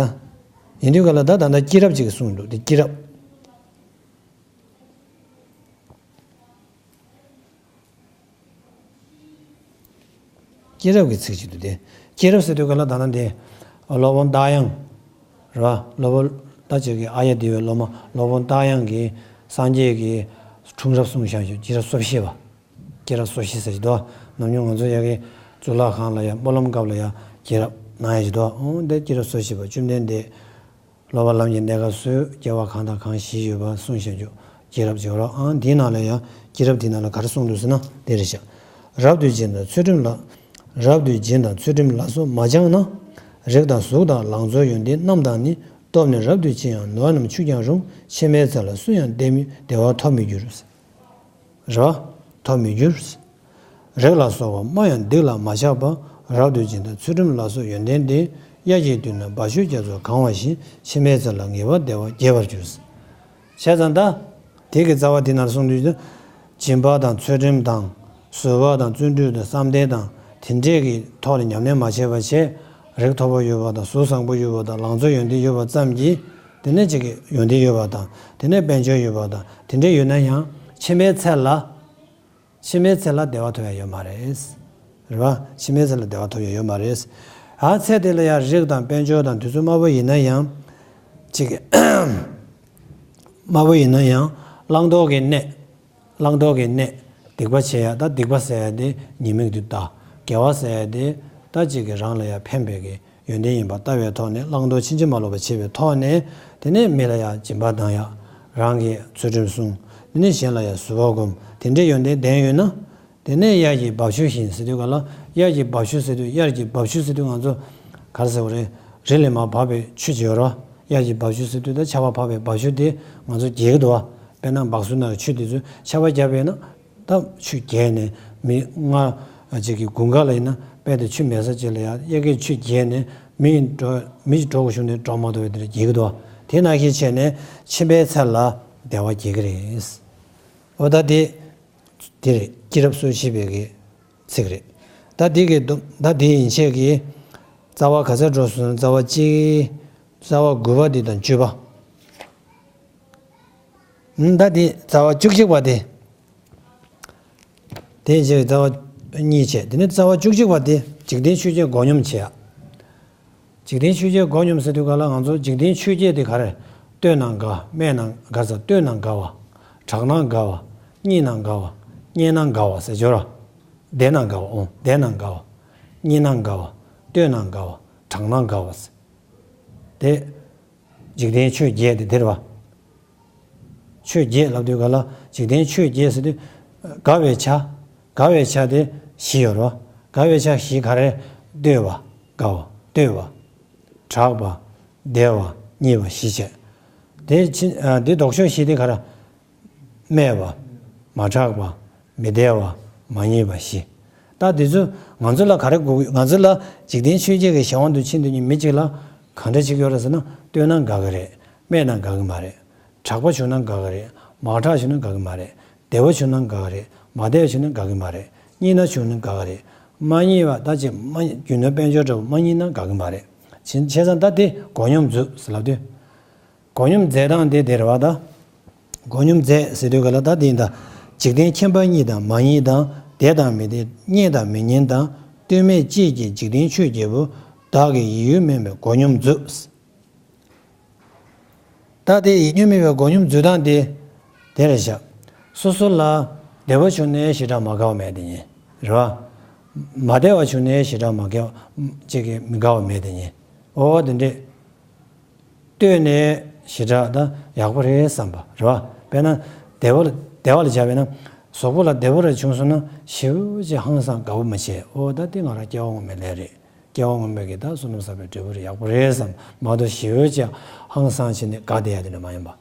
ཡིན་དུས་ག་ལ་ད་ད་ལྟ་སྐྱེས་རབས་ཅིག་གསུངས་འདུག་དེ་སྐྱེས་རབས། སྐྱེས་རབས་ཀྱི་ཚིག་ཅིག་འདུག་དེ། སྐྱེས་རབས་ཟེར་དུས་ག་ལ་ད་ལྟ་འདི། སློབ་དཔོན་རྟ་དབྱངས། རེད་བ། སློབ་དཔོན་ད་ཅིག་གི་ཨཱརྱ་དེ་བའི་སློབ་མ་སློབ་དཔོན་རྟ་དབྱངས་ཀྱིས་སངས་རྒྱས་ཀྱི་འཁྲུངས་རབས་གསུངས་བཞག་ཞུ། སྐྱེས་རབས་སོ་བཞི་པ། སྐྱེས་རབས་སོ་བཞི་ཟེར་གྱི་འདུག་ནམ་རྒྱུན་ང་ཚོ་ཡ་གི་གཙུག་ལག་ཁང་ལ་ཡ་སྨོན་ལམ་སྐབས་ལ་ཡ་སྐྱེས་རབས་གནང་ཡ་གྱི་འདུག་འོ་འདི་སྐྱེས་རབས་སོ་བཞི་པ་བཅོམ་ལྡན་འདས། སློབ་པ་ལམ་གྱི་གནས་སྐབས་སུ་སྐྱེ་བ་གང་དང་གང་བཞེས་ཡོད་པ་གསུངས་བཞག་རྒྱུ། སྐྱེས་རབས་བྱེད་རོགས་ཨང་། འདིའི་ནང་ལ་ཡང་སྐྱེས་རབས་འདིའི་ནང་ལ་ག་རེ་གསུངས་འདུག་ཟེར་ན་འདི་རེད་ཤག་རབ་ཏུ་སྦྱིན་དང་ཚུལ་ཁྲིམས་ལ། རབ་ཏུ་སྦྱིན་དང་ཚུལ་ཁྲིམས་ལ་སོགས་མ་སྦྱངས་ན། རིགས་དང་གཟུགས་དང་ལང་ཚོའི་ཡོན་ཏན་རྣམས་དང་ནི། སྟོབས་ནི་རབ་ཏུ་ཕྱིན་ཡང་ནོར་རྣམས་ཆུད་ཀྱང་རུང་། ཕྱི་མའི་ཚེ་ལ་སུ་ཡང་བདེ་མི་བདེ་བ་ཐོབ་མི་འགྱུར། རེད་བ། ཐོབ་མི་འགྱུར། རིགས་ལ་སོགས་པ་སྨྲ་ཡང་སྡིག་ལ་མ་ཆགས་པ། རབ་ཏུ་སྦྱིན་དང་ཚུལ་ཁྲིམས་ལ་སོགས་ཡོན་ཏན་ཏེ། དབྱར་གྱི་དུས་ན་འབབ་ཆུའི་རྒྱ་མཚོ་གང་བ་བཞིན། ཕྱི་མའི་ཚེ་ལ་ངེས་པར་བདེ་བ་རྒྱས་པར་འགྱུར། བྱས་ཙང་ད། དེ་གི་རྩ་བ་དེ་ནང་གསུངས་དུས། སྦྱིན་པ་དང་ཚུལ་ཁྲིམས་དང་། བཟོད་པ་དང་བརྩོན་འགྲུས་དང་བསམ་གཏན་དང་། དེ་འདྲས་ཀྱི་ཐོག་ལ་ཉམས་ལེན་མ་བྱས་པ་བྱས། རིགས་མཐོ་པོ་ཡོད་པ་དང་གཟུགས་བཟང་པོ་ཡོད་པ་དང་ལང་ཚོ་ཡོན་ཏན་ཡོད་པ་ཙམ་གྱིས། དེ་ནས་ཅིག་གི་ཡོན་ཏན་ཡོད་པ་དང་། དེ་ནས་དཔལ་འབྱོར་ཡོད་པ་དང་དེ་འདྲས་ཡོད་ན་ཡང་ཕྱི་མའི་ཚེ་ལ། ཕྱི་མའི་ཚེ་ལ་བདེ་བ་ཐོབ་ཡ་ཡོད་མ་རེད། རེད་བ། ཕྱི་མའི་ཚེ་ལ་བདེ་བ་ཐོབ་ཡ་ཡོད་མ་རེད། ཨ་ཚེ་དེ་ལ་ཡང་རིགས་དང་དཔལ་འབྱོར་དང་དེ་ཚོ་དམའ་པོ་ཡིན་ན་ཡང་། ཅིག་གི་དམའ་པོ་ཡིན་ན་ཡང་བླང་དོར་གྱི་གནས། བླང་དོར་གྱི་གནས། སྡིག་པ་བྱེད་ཡ། ད་སྡིག་པ་ཟེར་ཡ་དེ་ཉེས་དམིགས་དེ་ད། དགེ་བ་ཟེར་ཡ་དེ་ད་ཅིག་གི་རང་ལ་ཡང་ཕན་པའི་གི་ཡོན་ཏན་ཡིན་པ་ལྟ་བའི་ཐོག་ནས། བླང་དོར་ཕྱིན་ཅི་མ་ལོག་པ་བྱེད་པའི་ཐོག་ནས། དེ་ནས་མི་ལ་ཡང་སྦྱིན་པ་གཏང་ཡ། རང་གིས་ཚུལ་ཁྲིམས་སྲུང་། དེ་ནས་གཞན་ལ་ཡང་བཟོད་པ་སྒོམ། དེ་འདྲའི་ཡོན་ཏན་ལྡན་ཡོད་ན། དེ་ནས་དབྱར་གྱི་འབབ་ཆུ་བཞིན་ཟེར་དུས་ག་ལ། དབྱར་གྱི་འབབ་ཆུ་ཟེར་དུས། དབྱར་གྱི་འབབ་ཆུ་ཟེར་དུས་ང་ཚོ་ག་རེ་ཟེར་བ་རེད། རི་ལས་མར་བབས་པའི་ཆུ་ཅིག་ཡོད་རེད་བ། དབྱར་གྱི་འབབ་ཆུ་ཟེར་དུས་ད་ཆར་པ་བབས་པའི་འབབ་ཆུ་དེ་ང་ཚོ་རྒྱས་ཀྱི་འདུག་བ། དཔེར་ན་སྦག་སུ་ནང་གི་ཆུ་དེ་ཚོ་ཆར་པ་བརྒྱབ་པས་ན། ད་ཆུ་རྒྱས་ནས་མི་ལྔ་ཅིག་གི་དགུན་ཁ་ལ་ཡིན་ན་དཔེ་དེ་ཆུ་མེད་ས་ཅིག་ལ་ཡ་དབྱར་ཁའི་ཆུ་རྒྱས་ནས་མི་འགྲོ་མི་ཞིག་འགྲོ་དགོས་བྱུང་ནས་འགྲོ་མ་ཐུབ་པའི་དེ་འདྲ་རྒྱས་ཀྱི་འདུག་བ། དེ་ནང་བཞིན་བྱས་ནས་ཕྱི་མའི་ཚེ་ལ་བདེ་བ་རྒྱས་ཀྱི་རེད། འོ་ད་དེ་དེ་རེད། སྐྱེས་རབས་སོ་བཞི་པའི་གི་ཚིག་རེད། ད་དེ་གི་ད་དེ་ཡན་ཆད་ཀྱི་རྩ་བ་ག་ཚོད་འགྲོ་སོང་། རྩ་བ་གཅིག་རྩ་བ་དགུ་པ་འདི་དང་བཅུ་པ། ད་འདི་རྩ་བ་བཅུ་གཅིག་པ་དེ། དེ་རྗེས་རྩ་བ་གཉིས་བྱས། དེ་ནས་རྩ་བ་བཅུ་གཅིག་པ་དེ་འཇིག་རྟེན་ཆོས་བརྒྱད་མགོ་སྙོམས་བྱེད་ཡ། འཇིག་རྟེན་ཆོས་བརྒྱད་མགོ་སྙོམས་ཟེར་དུས་ག་ལ་ང་ཚོ་འཇིག་རྟེན་ཆོས་བརྒྱད་དེ་ག་རེ། ལྟོས་ན་དགའ། སྨྲས་ན་དགའ་ས་ལྟོས་ན་དགའ་བ། གྲགས་ན་དགའ་བ། གཉིད་ན་དགའ་བ། རྙེད་ན་དགའ་བ་ཟེར་སྦྱོར་བ། བསྡད་ན་དགའ་བ། འོང་བསྡད་ན་དགའ་བ། རྙེད་ན་དགའ་བ། ལྟོས་ན་དགའ་བ། གྲགས་ན་དགའ་བ་ཟེར། དེ། འཇིག་རྟེན་ཆོས་བརྒྱད་དེ་དེ་རེད་བ། ཆོས་བརྒྱད་ལབ་དུས་ག་ལ་འཇིག་རྟེན་ཆོས་བརྒྱད་ཟེར་དུས། དགའ་བའི་ཆ། དགའ་བའི་ཆ་དེ་བཞི་ཡོད་རེད་བ། དགའ་བའི་ཆ་བཞི་ག་རེ། ལྟོས་པ། དགའ་བ། ལྟོས་པ། གྲགས་པ། བདེ་བ། རྙེད་པ་བཞི་བྱས། དེ་ཕྱི་ཨ་དེ་ལྡོག་ཕྱོགས་བཞི་དེ་ག་རེ། སྨྲས་པ། མ་གྲགས་པ། མི་བདེ་བ། མ་རྙེད་པ་བཞི། ད་དེ་ཚོ་ང་ཚོ་ལ་ག་རེ་དགོས་ཀྱི། ང་ཚོ་ལ་འཇིག་རྟེན་ཆོས་བརྒྱད་ཀྱི་གཞན་དབང་དུ་ཕྱིན་དུས་ནི་མི་གཅིག་ལ་གང་འདྲ་ཅིག་ཡོད་རེད་ཟེར་ན། ལྟོས་ན་དགའ་གི་རེད། སྨྲས་ན་དགའ་གི་མ་རེད། གྲགས་པ་བྱུང་ན་དགའ་གི་རེད། མ་གྲགས་བྱུང་ན་དགའ་གི་མ་རེད། བདེ་བ་བྱུང་ན་དགའ་གི་རེད། མ་བདེ་བ་བྱུང་ན་དགའ་གི་མ་རེད། རྙེད་ན་བྱུང་ན་དགའ་གི་རེད། མ་རྙེད་པ་ད་ཅིག་མ་རྒྱུ་ནོར་དཔལ་འབྱོར་འདྲ་བོ་མ་རྙེད་ན་དགའ་གི་མ་རེད། བྱས་བྱས་ཙང་ད་དེ་མགོ་སྙོམས་མཛོད་ཟེར་ལབ་དུས། མགོ་སྙོམས་མཛད་སྟངས་དེ་དེ་རེད་བ་ད། མགོ་སྙོམས་མཛད་ཟེར་དུས་ག་ལ་ད་དེ་ཡིན་ད། འཇིག་རྟེན་ཁྱིམ་པ་རྙེད་དང་མ་རྙེད་དང་། བདེ་དང་མི་བདེ། རྙེད་དང་མི་རྙེད་དང་། ལྟོས་མེད་བཅས་ཀྱི་འཇིག་རྟེན་ཆོས་བརྒྱད་པོ། བདག་གི་ཡིད་ཡུལ་མིན་པའི་མགོ་སྙོམས་མཛོད། ད་དེ་ཡིད་ཡུལ་མིན་པའི་མགོ་སྙོམས་མཛོད་སྟངས་དེ། དེ་རེད་བཞག། སོ་སོ་ལ་བདེ་བ་བྱུང་ནའི་ཞེ་དྲག་མ་དགའ་བ་མེད་དེ་ཉིད། རེད་བ། མ་བདེ་བ་བྱུང་ནའི་ཞེ་དྲག་མ་དགའ་བ། ཅིག་གི་མི་དགའ་བ་མེད་དེ་ཉིད། འོ་དེ་འདྲས། ལྟོས་ནས་ཞེ་དྲག་ད་ཡག་པོ་རེད་བསམ་པ་རེད་བ། དཔེར་ན། བདེ་བ་ལ་བདེ་བ་ལ་བྱ་བས་ན། གཟུགས་པོ་ལ་བདེ་བོ་རེ་བྱུང་སོང་ན་ཞེ་པོ་ཅིག་ཧང་སང་དགའ་བོ་མི་བྱེད། འོ་ད་དེ་ང་རང་སྐྱེ་བ་སྔོན་མའི་ལས་རེད། སྐྱེ་བ་སྔོན་མའི་གི་ད་བསོད་ནམས་བསགས་པའི་འབྲས་བུ་རེད། ཡག་པོ་རེད་བསམ་མ་གཏོགས་ཞེ་པོ་ཅིག་ཧང་སང་བྱས་ནས་དགའ་བསྡད་ཡ་དེ་འདྲ་མ་ཡིན་པ།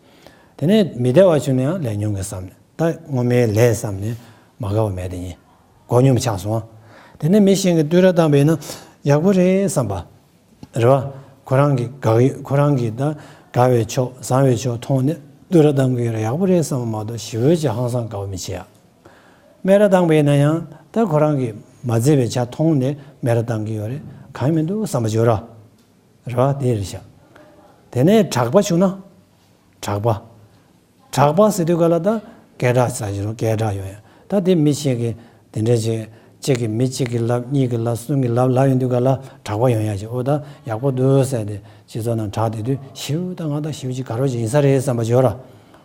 དེ་ནས་མི་བདེ་བ་བྱུང་ན་ཡང་ལས་ཉུང་གི་བསམ་ནས་ད་སྔོན་མའི་ལས་བསམ་ནས་མ་དགའ་བ་མེད་དེ་ཉིད། མགོ་སྙོམས་ཆགས་སོང་། དེ་ནས་མི་གཞན་གྱིས་བསྟོད་ར་བཏང་བས་ན་ཡག་པོ་རེད་བསམ་པ། རེད་བ། ཁོ་རང་གི་དགའ་ཡོད་ཁོ་རང་གི་ད་དགའ་བའི་ཕྱོགས་བཟང་བའི་ཕྱོགས་མཐོང་ནས་བསྟོད་ར་བཏང་གི་ཡོད་རེད། ཡག་པོ་རེད་བསམ་པ་མ་གཏོགས་ཞེ་པོ་ཅིག་ཧང་སང་དགའ་བ་མི་བྱེད་ཡ། སྨད་ར་བཏང་བས་ན་ཡང་ད་ཁོ་རང་གི་མ་མཛེས་པའི་ཆ་མཐོང་ནས་སྨད་ར་བཏང་གི་ཡོད་རེད། གང་ཡང་མི་འདུག་བསམ་པ་བྱོས་ར། རེད་བ། དེ་རེད་ཤག། དེ་ནས་གྲགས་པ་བྱུང་ན། གྲགས་པ། གྲགས་པ་ཟེར་དུས་ག་ལ་ད་སྐད་གྲགས་ཟེར་གྱི་རེད། སྐད་གྲགས་ཡོང་ཡ། ད་དེ་མི་གཅིག་གིས་དེ་འདྲ་བྱས། གཅིག་གིས་མི་གཅིག་གིས་ལབ། གཉིས་ཀྱིས་ལབ། གསུམ་གྱིས་ལབ། ལབ་ཡོང་དུས་ག་ལ་གྲགས་པ་ཡོང་ཡ་ཅིག། འོ་ད་ཡག་པོ་འདུག་ཟེར་ཏེ་སྤྱི་ཚོགས་ནང་གྲགས་བསྡད་དུས་ཞེ་པོ་ད་ང་ད་ཞེ་པོ་ཅིག་དགའ་རོགས་ཅིག་ཡིན་ས་རེད་བསམ་པ་བྱོས་ར།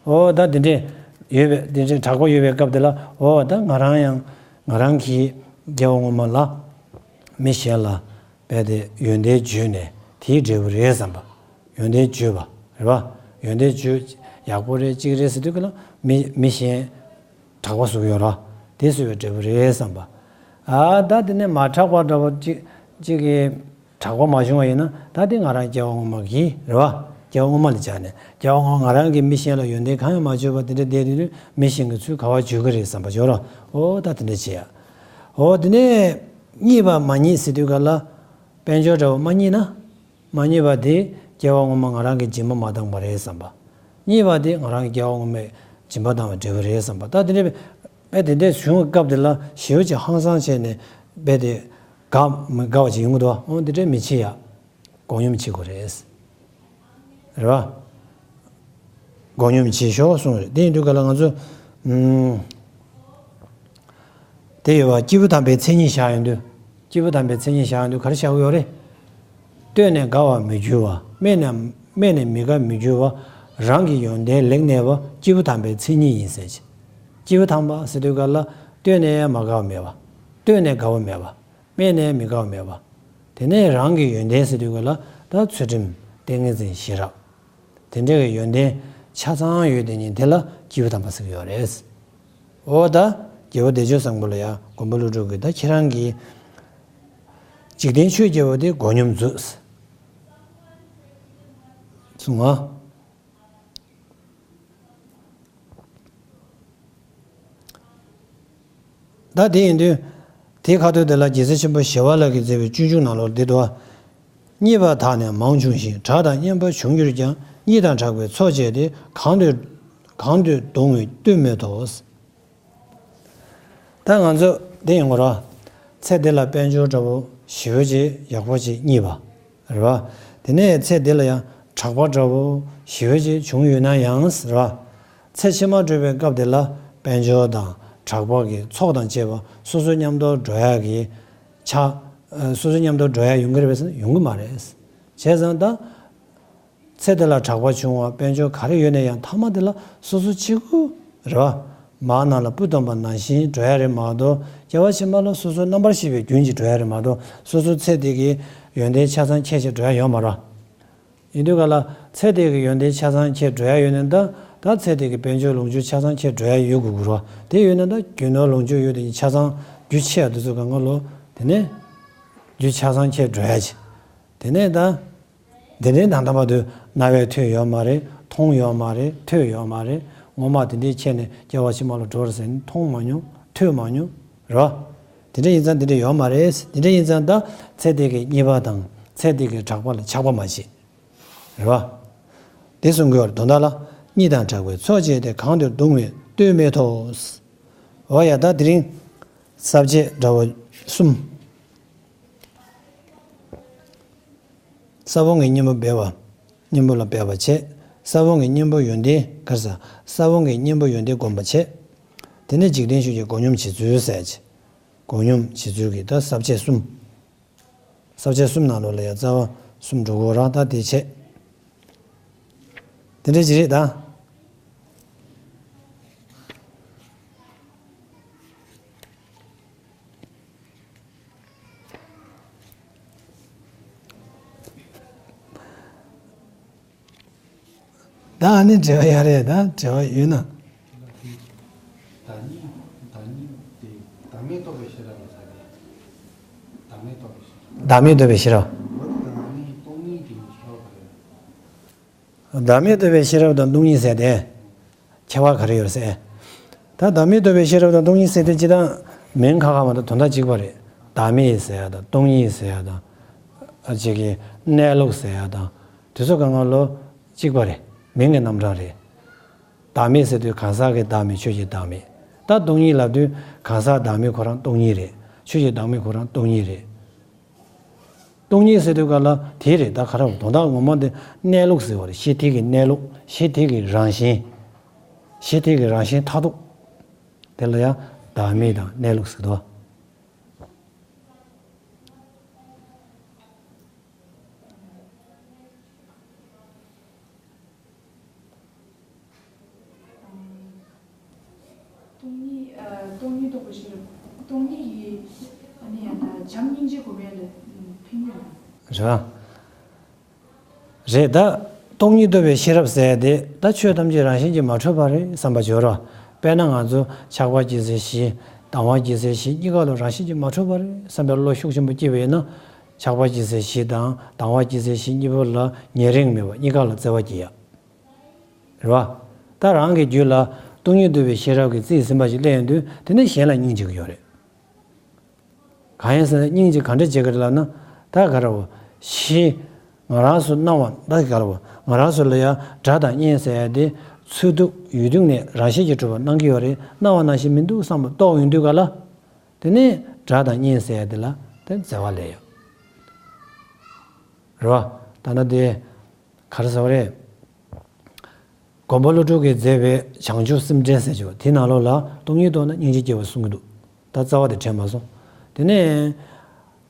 འོ་ད་དེ་འདྲས་ཡོད་པའི་དེ་འདྲས་གྲགས་པ་ཡོད་པའི་སྐབས་དེ་ལ་འོ་ད་ང་རང་ཡང་ང་རང་གིས་སྐྱེ་བ་སྔོན་མ་ལ་མི་གཞན་ལ་རྦད་དེ་ཡོན་ཏན་བརྗོད་ནས་དེའི་འབྲས་བུ་རེད་བསམ་པ། ཡོན་ཏན་བརྗོད་པ་རེད་བ། ཡོན་ཏན་བརྗོད། ཡག་པོ་རེད། གཅིག་རེད་ཟེར་དུས་ཀ་ལ་མི་མི་གཞན་གྲགས་པ་བཟོ་གི་ཡོད་ར། དེ་བཟོ་བའི་འབྲས་བུ་རེད་བསམ་པ། ཨ་ད་དེ་ནས་མ་གྲགས་པ་འདྲ་བོ་གཅིག་གཅིག་གིས་གྲགས་པ་མ་བྱུང་བ་ཡིན་ན་ད་དེ་ང་རང་སྐྱེ་བ་སྔོན་མ་གི་རེད་བ། སྐྱེ་བ་སྔོན་མ་ལ་སྦྱར་ནས་སྐྱེ་བ་སྔོན་མ་ང་རང་གིས་མི་གཞན་ལ་ཡོན་ཏན་གང་ཡང་མ་བརྗོད་པ་དེ་འདྲ་བསྡད་དུས་མི་གཞན་གྱིས་ཚུར་ག་པར་བརྗོད་ཀྱི་རེད་བསམ་པ་བྱོས་ར། འོ་ད་དེ་འདྲ་བྱེད་ཡ། འོ་དེ་ནས་རྙེད་པ་མ་རྙེད་ཟེར་དུས་ག་ལ་དཔལ་འབྱོར་འདྲ་བོ་མ་རྙེད་ན། མ་རྙེད་པ་དེ་སྐྱེ་བ་སྔོན་མ་ང་རང་གིས་སྦྱིན་པ་མ་བཏང་བ་རེད་བསམ་པ། རྙེད་པ་དེ་ང་རང་གིས་སྐྱེ་བ་སྔོན་མའི་སྦྱིན་པ་བཏང་བའི་འབྲས་བུ་རེད་བསམ་པ། ད་དེ་འདྲ་བས་དེ་འདྲ་བྱུང་བའི་སྐབས་དེ་ལ་ཞེ་པོ་ཅིག་ཧང་སང་བྱས་ནས་རྦད་དེ་དགའ་མི་དགའ་བ་ཅིག་ཡོང་གི་འདུག་བ། འོ་འདི་འདྲ་མི་བྱེད་ཡ། མགོ་སྙོམས་བྱེད་དགོས་རེད། རེད་བ། མགོ་སྙོམས་བྱེད་ཤོག་གསུངས་རེད། དེ་ཡིན་དུས་ག་ལ་ང་ཚོ་ཨུམ། དེ་ཡོད་པ་སྐྱེས་བུ་དམ་པའི་མཚན་ཉིད་བཞག་ཡོང་དུས། སྐྱེས་བུ་དམ་པའི་མཚན་ཉིད་བཞག་ཡོང་དུས་ག་རེ་བཞག་གི་ཡོད་རེད། ལྟོས་ནས་དགའ་བར་མི་འགྱུར་བ། སྨྲས་ནས་སྨྲས་ནས་མི་དགའ་མི་འགྱུར་བ། རང་གི་ཡོན་ཏན་ལེགས་གནས་པ་སྐྱེས་བུ་དམ་པའི་མཚན་ཉིད་ཡིན་ཟེར་གྱི། སྐྱེས་བུ་དམ་པ་ཟེར་དུས་ག་ལ་ལྟོས་ནས་མ་དགའ་བ་མེད་པ། ལྟོས་ནས་དགའ་བ་མེད་པ། སྨྲས་ནས་མི་དགའ་བ་མེད་པ། དེ་ནས་རང་གི་ཡོན་ཏན་ཟེར་དུས་ག་ལ་ད་ཚུལ་ཁྲིམས་ཏིང་ངེ་འཛིན་ཤེས་རབ། དེ་འདྲ་གི་ཡོན་ཏན་ཆ་ཚང་ཡོད་དེ་ཉིད་དེ་ལ་སྐྱེས་བུ་དམ་པ་ཟེར་གྱི་ཡོད་རེད། འོ་ད་རྒྱལ་བ་བདེ་སྤྱོད་བཟང་པོ་ལ་ཡང་མགོན་པོ་ཀླུ་སྒྲུབ་ཀྱིས་ད་ཁྱེད་རང་གིས་འཇིག་རྟེན་ཆོས་བརྒྱད་པོ་དེ་མགོ་སྙོམས་མཛོད་གསུངས་ང་། ད་དེ་ཡིན་དུས། དེའི་ཁ་ཐུག་དེ་ལ་རྒྱལ་སྲས་ཆེན་པོ་ཞི་བ་ལྷ་གིས་མཛད་པའི་སྤྱོད་འཇུག་ནང་ལོགས་འདི་འདུག་བ། རྙེད་པ་དག་ནི་མང་འབྱུང་ཞིང་། གྲགས་དང་སྙན་པ་བྱུང་གྱུར་ཀྱང་། རྙེད་དང་གྲགས་པའི་ཚོགས་བཅས་ཏེ། གང་དུ་གང་དུ་འདོང་བའི་གཏོལ་མེད་དོ། ད་ང་ཚོ་འདི་ཡོང་གི་ར། ཚེ་འདི་ལ་དཔལ་འབྱོར་འདྲ་བོ་ཞེ་པོ་ཅིག་ཡག་པོ་ཅིག་རྙེད་པ། རེད་བ། དེ་ནས་ཚེ་འདི་ལ་ཡང་གྲགས་པ་འདྲ་བོ་ཞེ་པོ་ཅིག་བྱུང་ཡོད་ན་ཡང་རེད་བ། ཚེ་ཕྱི་མ་འགྲོ་བའི་སྐབས་དེ་ལ་དཔལ་འབྱོར་དང་གྲགས་པ་གི་ཚོགས་དང་བཅས་པ་སོ་སོ་མཉམ་དུ་འགྲོ་ཡག་གི་ཆ། སོ་སོ་མཉམ་དུ་འགྲོ་ཡག་ཡོང་གི་རེད་པས་ཟེར་ན་ཡོང་གི་མ་རེད། བྱས་ཙང་ད། ཚེ་དེ་ལ་གྲགས་པ་བྱུང་བ་དཔལ་འབྱོར་ག་རེ་ཡོད་ན་ཡང་ཐ་མ་དེ་ལ་སོ་སོ་གཅིག་པུ་རེད་བ། མར་ནང་ལ་སྤུ་བཏོན་པ་ནང་བཞིན་འགྲོ་ཡ་རེད་མ་གཏོགས་སྐྱེ་བ་ཕྱི་མ་ལ་སོ་སོའི་རྣམ་པར་ཤེས་པའི་རྒྱུན་གྱིས་འགྲོ་ཡ་རེད་མ་གཏོགས་སོ་སོ་ཚེ་འདི་གི་ཡོན་ཏན་ཆ་ཚང་ཁྱེར་བྱས་འགྲོ་ཡ་ཡོད་མ་རེད། ཡིན་དུས་ག་ལ་ཚེ་འདི་གི་ཡོན་ཏན་ཆ་ཚང་ཁྱེར་འགྲོ་ཡ་ཡོད་ནའི་ད་ད་ཚེ་འདི་གི་དཔལ་འབྱོར་ལོངས་སྤྱོད་ཆ་ཚང་ཁྱེར་འགྲོ་ཡ་ཡོད་དགོས་ཀྱི་རེད་བ། དེ་ཡོད་ན་ད་རྒྱུ་ནོར་ལོངས་སྤྱོད་ཡོད་དེ་ཆ་ཚང་རྒྱུ་ཆེ་ཡ་དེ་ཚོ་གང་ག་ལོ་དེ་ནས་རྒྱུ་ཆ་ཚང་ཁྱེར་འགྲོ་ཡ་ཆེ། དེ་ནས་ད། དེ་འདྲའི་ནང་ད་མ་དུ་རྣ་བས་ཐོས་ཡོད་མ་རེད། མཐོང་ཡོད་མ་རེད། ཐོས་ཡོད་མ་རེད། ངོ་མ་དེ་འདྲའི་ཆེ་ནས་སྐྱེ་བ་ཕྱི་མ་ལ་འགྲོ་རེད་ཟེར་ནས་མཐོང་མ་མྱོང་། ཐོས་མ་མྱོང་། རེད་བ། དེ་འདྲ་ཡིན་ཙང་དེ་འདྲ་ཡོད་མ་རེད། དེ་འདྲ་ཡིན་ཙང་ད་ཚེ་འདི་གི་རྙེད་པ་དང་ཚེ་འདི་གི་གྲགས་པ་ལ་ཆགས་པ་མ་བྱེད། རེད་བ། དེ་གསུང་གི་ཡོད་རེད། དོན་དག་ལ་གཉིད་དང་བྲལ་བའི་ཚོགས་བཅས་ཏེ། གང་དེར་གདུང་བས་ལྟོས་མེད་དོ། འོ་ཡ་ད་དེ་རིང་ས་བཅད་འདྲ་བ་གསུམ། ས་བོན་གྱི་གཉེན་པོ་སྦས་པ། གཉེན་པོ་ལ་སྦས་པ་བྱས། ས་བོན་གྱི་གཉེན་པོ་ཡོན་ཏན་ག་རེ་ཟེར། ས་བོན་གྱི་གཉེན་པོ་ཡོན་ཏན་བསྒོམ་པ་བྱས། དེ་ནས་འཇིག་རྟེན་ཤུགས་ཀྱིས་མགོ་སྙོམས་བྱེད་ཚུལ་ཟེར་བྱས། མགོ་སྙོམས་བྱེད་ཚུལ་གྱི་ད་ས་བཅད་གསུམ། ས་བཅད་གསུམ་ནང་ལོགས་ལ་ཡང་རྩ་བ་གསུམ་འགྲོ་གི་ཡོད་རེད། ད་དེ་བྱས། དེ་འདྲ་ཅིག་རེད་ད། ད་ཨ་ནི་འབྲེལ་བ་ཡོད་རེད། ད་འབྲེལ་བ་ཡོད་ན། བདག་ཉིད་བདག་ཉིད་དེ་བདག་མེད་རྟོགས་པའི་ཤེས་རབ་ལ་ཟེར་ཏེ། བདག་མེད་རྟོགས་པའི་ཤེས་རབ། བདག་མེད་རྟོགས་པའི་ཤེས་རབ། འོ་དེ་དང་ཨ་ནི་སྟོང་ཉིད་དེ་ཁྱད་པར་ག་རེ་ཡོད། བདག་མེད་རྟོགས་པའི་ཤེས་རབ་དང་སྟོང་ཉིད་ཟེར་ཏེ། ཁྱད་པར་ག་རེ་ཡོད་ཟེར། ད་བདག་མེད་རྟོགས་པའི་ཤེས་རབ་དང་སྟོང་ཉིད་ཟེར་ཏེ་སྤྱིར་བཏང་མིང་ཁ་ཁ་མ་གཏོགས་དོན་དག་གཅིག་པ་རེད། བདག་མེད་ཟེར་ཡ་དང་སྟོང་ཉིད་ཟེར་ཡ་དང་། ཨ་ཅིག་གི་གནས་ལུགས་ཟེར་ཡ་དང་། དེ་ཚོ་གང་ག་ལོ་གཅིག་པ་རེད། མིང་གི་རྣམ་གྲངས་རེད། བདག་མེད་ཟེར་དུས་གང་ཟག་གི་བདག་མེད་ཆོས་ཀྱི་བདག་མེད། ད་སྟོང་ཉིད་ལབ་དུས་གང་ཟག་བདག་མེད་ཁོ་རང་སྟོང་ཉིད་རེད། ཆོས་ཀྱི་བདག་མེད་ཁོ་རང་སྟོང་ཉིད་རེད། སྟོང་ཉིད་ཟེར་དུས་ག་ལ་དེ་རེད། ད་ག་རེ་དོན་དག་ངོ་མ་དེ་གནས་ལུགས་ཟེར་བ་རེད། གཞི་དེ་གི་གནས་ལུགས། གཞི་དེ་གི་རང་བཞིན། གཞི་དེ་གི་རང་བཞིན་མཐར་ཐུག་དེ་ལ་ཡང་བདག་མེད་དང་གནས་ལུགས་ཟེར་དོ། སྟོང་ཉིད། ཨ། སྟོང་ཉིད་རྟོགས་པའི་ཤེས་རབ། སྟོང་ཉིད་ཀྱི་ཨ་ནི་ཡང་ན་བྱམས་སྙིང་རྗེ་སྒོམ་ཡ་ལ་ཕན་གྱི་ཡོད། རེད། རེད་ད། སྟོང་ཉིད་རྟོགས་པའི་ཤེས་རབ་ཟེར་ཡ་དེ་ད་ཆོས་ཐམས་ཅད་རང་བཞིན་གྱིས་མ་གྲུབ་པ་རེད་བསམ་པ་བྱོས་རོགས། དཔེར་ན་ང་ཚོ་ཆགས་པ་སྐྱེ་ཚུལ་བཞི། སྡང་བ་སྐྱེ་ཚུལ་བཞི་གཉིས་ཀ་ལ་རང་བཞིན་གྱིས་མ་གྲུབ་པ་རེད་བསམ་པའི་བློ་ཤུགས་ཆེན་པོ་སྐྱེས་པ་ཡིན་ན། ཆགས་པ་སྐྱེ་ཚུལ་བཞི་དང་སྡང་བ་སྐྱེ་ཚུལ་བཞི་གཉིས་པོ་ལ་ཉེ་རིང་མེད་པ་གཉིས་ཀ་ལ་བརྩེ་བ་སྐྱེ་ཡ། རེད་བ། ད་རང་གི་རྒྱུད་ལ་སྟོང་ཉིད་རྟོགས་པའི་ཤེས་རབ་ཀྱི་རྩིས་ཟིན་པ་ཞིག་སླེབས་ཡོང་དུས་དེ་ནི་གཞན་ལ་སྙིང་རྗེ་གི་ཡོད་རེད། གང་ཡིན་ཟེར་ན་སྙིང་རྗེ་ག་འདྲ་བྱེད་ཀྱི་རེད་ལབ་ན། ད་ག་རེ་བ། ཤི། ང་རང་ཚོ་སྣང་བ་ད་ག་རེ་བ། ང་རང་ཚོ་ལ་ཡ་དགྲ་དང་གཉེན་ཟེར་ཡ་དེ་འཚོལ་སྡུག་ཡོད་དུས་ནས་རང་བཞིན་གྱིས་གྲུབ་པ་སྣང་གི་ཡོད་རེད། སྣང་བ་ནང་བཞིན་མི་འདུག་བསམ་པ་རྟོགས་ཡོང་དུས་ག་ལ། དེ་ནས་དགྲ་དང་གཉེན་ཟེར་ཡ་དེ་ལ་དེ་བརྩེ་བ་སླེབས་ཡོད། རེད་བ། ད་ནི་དེ་ག་རེ་ཟེར་བ་རེད། མགོན་པོ་ཀླུ་སྒྲུབ་ཀྱིས་མཛད་པའི་བྱང་ཆུབ་སེམས་འགྲེལ་ཟེར་གྱི་ཡོད། དེའི་ནང་ལོགས་ལ་སྟོང་ཉིད་རྟོགས་ན་སྙིང་རྗེ་སྐྱེ་བ་གསུང་གི་འདུག་ད་རྩ་བ་དེ་དྲན་མ་སོང་། དེ་ནས་